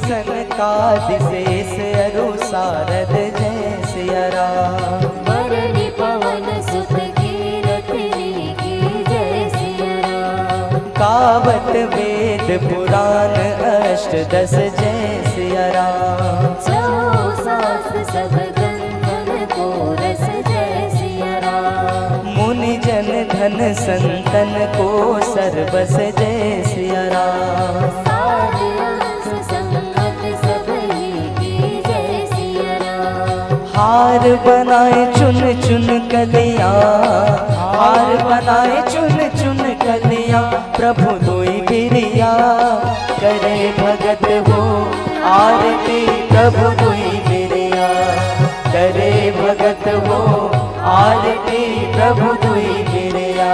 सन का दिसेस अरु सारद जय सिया राम। बरनि पवन सुत कीरत नीकी जय सिया राम। गावत वेद पुराण अष्टदस जय सिया राम। चहुँ सास सब कंचन को रस जय सिया राम। मुनि जन धन संतन को सरबस जय सिया राम। साध अंश संगत सब ही की जय सिया राम। हार बनाए चुन चुन कलियां, हार बनाए चुन चुन कलियां, प्रभु दुई बिरिया करे भगत हो आरती, प्रभु दुई बिरिया करे भगत हो आरती, प्रभु दुई बिरिया।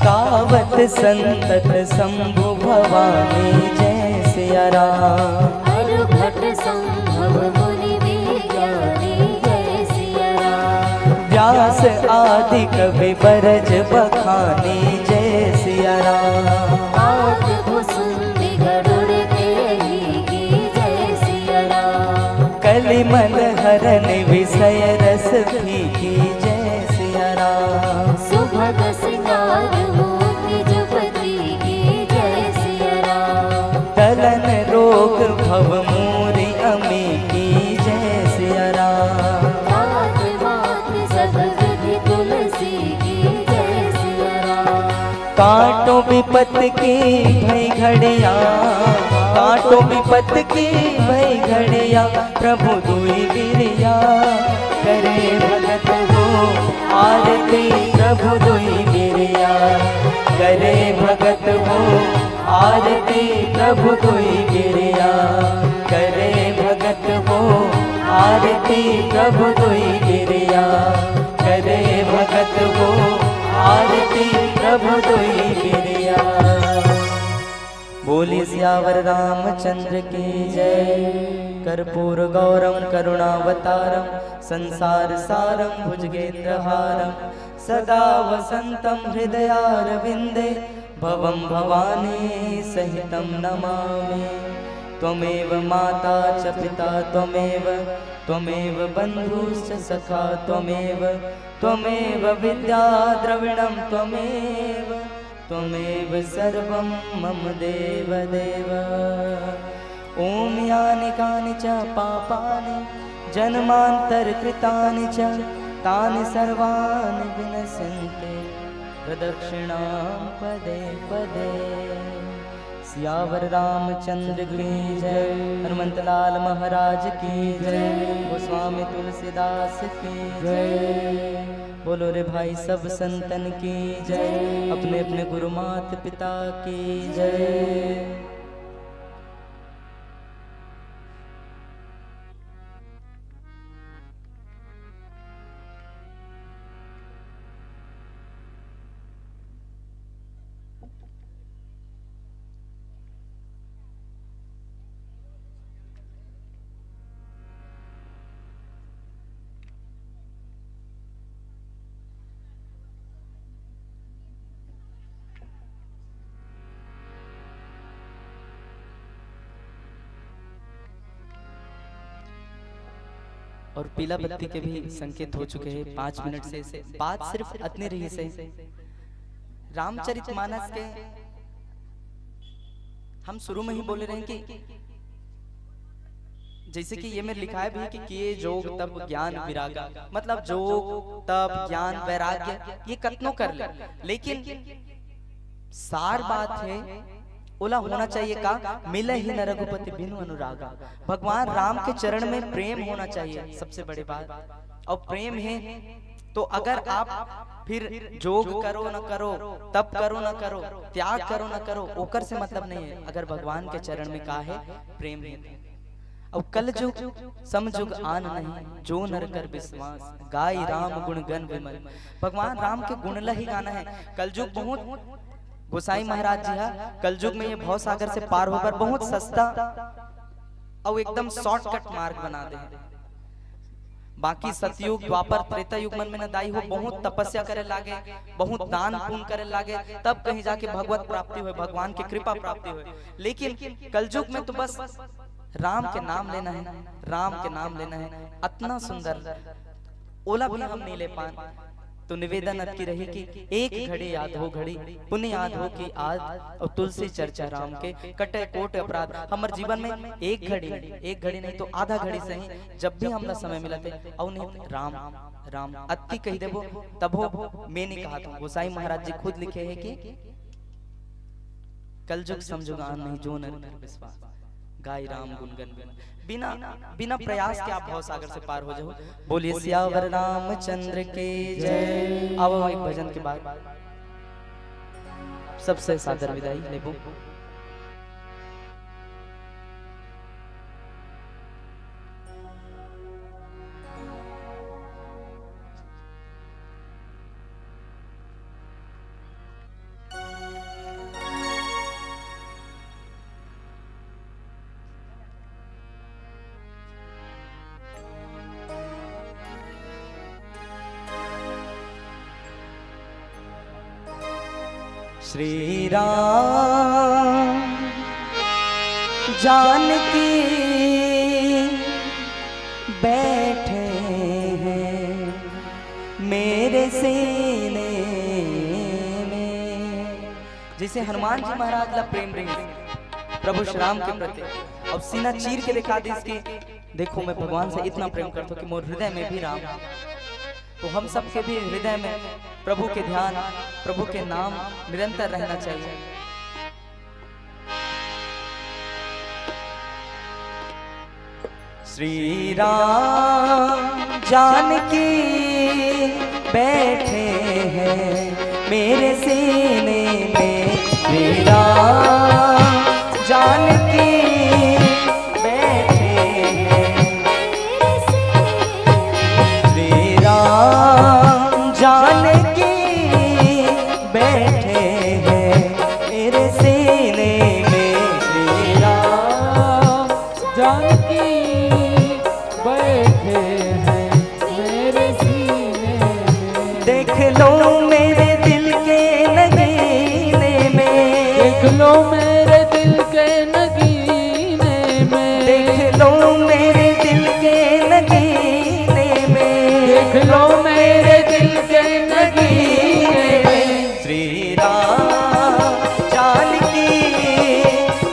गावत संतत शंभु भवानी जय सिया राम। अरु भट संभव मुनि विज्ञानी जय सिया राम। व्यास आदि कवि बरज बखानी जय सिया राम। आग भुसुंडी गरुड़ देही की जय सिया राम। कलिमल हरन विषय रस फीकी जय सिया राम। सुभग सिंगार मोती जपती की जय सिया राम। दलन रोग भव मूरी अमी की जय सिया राम। मात मात सब विधि तुलसी की जय सिया राम। काटो विपत की भई घड़िया, काटो विपत की भई घड़िया, प्रभु दुई बिरिया करे भगत हो आरती, प्रभु दुई बिरिया करे भगत हो आरती, प्रभु दुई बिरिया करे भगत हो आरती, प्रभु दुई बिरिया करे भगत हो आरती, प्रभु दुई बिरिया। बोली सियावर रामचंद्र की जय। कर्पूर गौरम करुणावतारम संसार सारम भुजगेंद्र हारम सदा वसंतम हृदयारविंदे भवम भवानी सहितम नमामि। त्वमेव माता च पिता त्वमेव, त्वमेव बंधुश्च सखा त्वमेव, त्वमेव विद्या द्रविणम त्वमेव, त्वमेव सर्वम मम देव देव। ओम यानि कानि च पापानि जन्मांतर कृतानि च तानि सर्वाणि विनश्यन्ति प्रदक्षिणां पदे पदे। सियावर रामचंद्र की जय, हनुमंतलाल महाराज की जय, गोस्वामी तुलसीदास की जय। बोलो रे भाई सब संतन की जय, अपने अपने गुरु मात पिता की जय। और पीला बत्ती के भी संकेत हो चुके हैं। पाँच मिनट से, से बात सिर्फ अतनी रही से रामचरित मानस के हम शुरू में ही बोले रहे कि जैसे कि ये में लिखा है भी कि किए जोग तप ज्ञान विरागा, मतलब जोग तप ज्ञान वैराग्य ये कतनो कर ले, लेकिन सार बात है ओला होना चाहिए का, मिले ही न रघुपति बिनु अनुरागा। भगवान राम के चरण में प्रेम होना चाहिए सबसे बड़ी बात। और प्रेम है तो अगर आप फिर जोग करो न करो, तप करो न करो, त्याग करो न करो, ओकर से मतलब नहीं है। अगर भगवान के चरण में का है, प्रेम है। अब कलजुग समजुग आन नहीं, जो नर कर विश्वास, गाय राम गुण गण विमल। भगवान राम के गुण ला ही गाना है। कलजुग बहुत, गोसाई महाराज जी हा कलजुग में ये भव सागर से पार होकर बहुत सस्ता और एकदम शॉर्टकट मार्ग बना दे। बाकी सतयुग, द्वापर, त्रेता युग मन में न दाई हो, बहुत तपस्या करे लागे, बहुत दान पुण्य करे लागे, तब कहीं जाके भगवत प्राप्ति होय, भगवान की कृपा प्राप्ति होय। लेकिन कलयुग में तो बस राम के नाम लेना है, राम के नाम लेना है। अतना सुंदर ओला भी हम नहीं ले पान। तो निवेदन अतकी रही कि एक घड़ी आधो घड़ी, पुनि आधो की आध, और तुलसी चर्चा राम के, कटे कोट अपराध। हमर जीवन में एक घड़ी नहीं, एक घड़ी नहीं तो आधा घड़ी सही, जब भी हमला समय मिलत हे, अउ नहीं राम, राम अतकी कहि देबो, तभो में नहीं कहात हूँ। गोसाई महाराज जी खुद लिखे हे कि कलजुग समजुग आन नहीं, जो नर कर विश्वास, गाय राम गुण गण विमल। बिना, बिना प्रयास के आप भव सागर से पार हो जाओ। बोलिए सियावर रामचंद्र की जय। अब एक भजन के बाद सबसे सादर विदाई लेबो। श्री राम जानकी बैठे हैं मेरे सीने में। जैसे हनुमान जी महाराज ला प्रेम रही प्रभु श्री राम के प्रति, अब सीना चीर के दिखा दीस कि देखो, मैं भगवान से इतना प्रेम करता हूँ कि मोर हृदय में भी राम। तो हम सबके भी हृदय में प्रभु के ध्यान, प्रभु के नाम निरंतर रहना चाहिए। श्री राम जानकी बैठे हैं मेरे सीने में, श्री राम जानकी बैठे हैं, श्री राम जानकी बैठे हैं मेरे सीने में, श्री राम जानकी बैठे हैं मेरे सीने में। देख लो मेरे दिल के नगीने में, देख लो मेरे दिल के नगीने में, देख लो मेरे दिल के नगीने में, देख लो मेरे दिल के नगीने में। श्री राम जानकी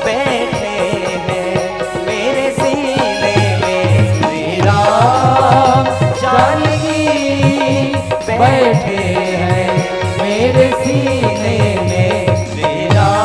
बैठे हैं मेरे सीने में, श्री राम जानकी बैठे हैं मेरे सीने में, श्री राम।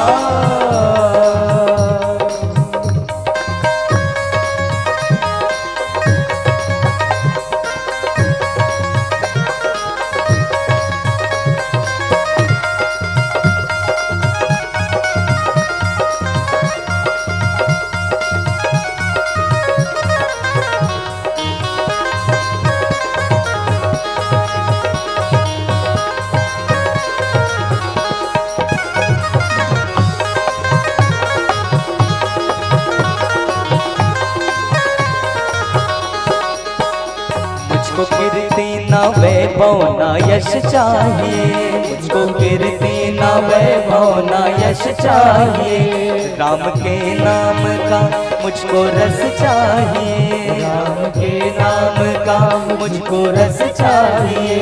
मुझको कीर्ति ना वैभव ना यश चाहिए, मुझको कीर्ति ना वैभव ना यश चाहिए। राम के नाम का मुझको रस चाहिए, राम के नाम का मुझको रस चाहिए।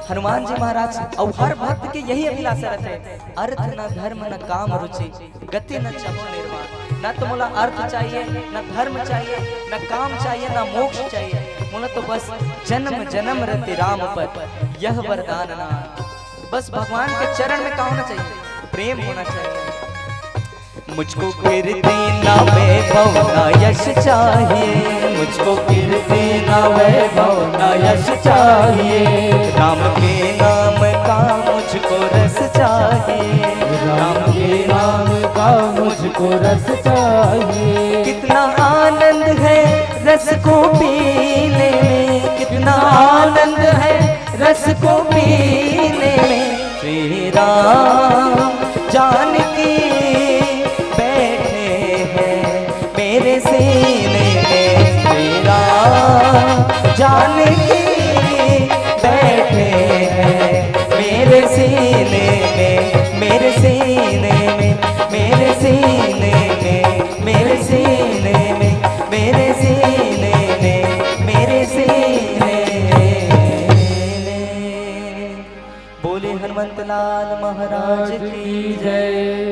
हनुमान जी महाराज अउ हर भक्त के यही अभिलाषा रहथे, अर्थ न धर्म न काम रुचि, गति न चाहो निर्वाण। ना तो मोला अर्थ चाहिए, ना धर्म चाहिए, ना काम चाहिए, ना मोक्ष चाहिए। मोला तो बस जन्म जन्म रति राम पर, यह वरदान ना। बस भगवान के चरण में का होना चाहिए? प्रेम होना चाहिए। मुझको कीर्ति ना वैभव ना यश चाहिए, मुझको कीर्ति वैभव न यश चाहिए। राम के नाम का मुझको रस चाहिए। राम के नाम का मुझको रस चाहिए। कितना आनंद है रस को पीने में, कितना आनंद है रस को पीने में। श्री राम जानकी बैठे हैं मेरे सीने में। श्री राम जानकी बैठे हैं मेरे सीने में, मेरे सीने में, मेरे सीने में, मेरे सीने में, मेरे सीने में, मेरे सीने में। बोले हनुमंत लाल महाराज की जय।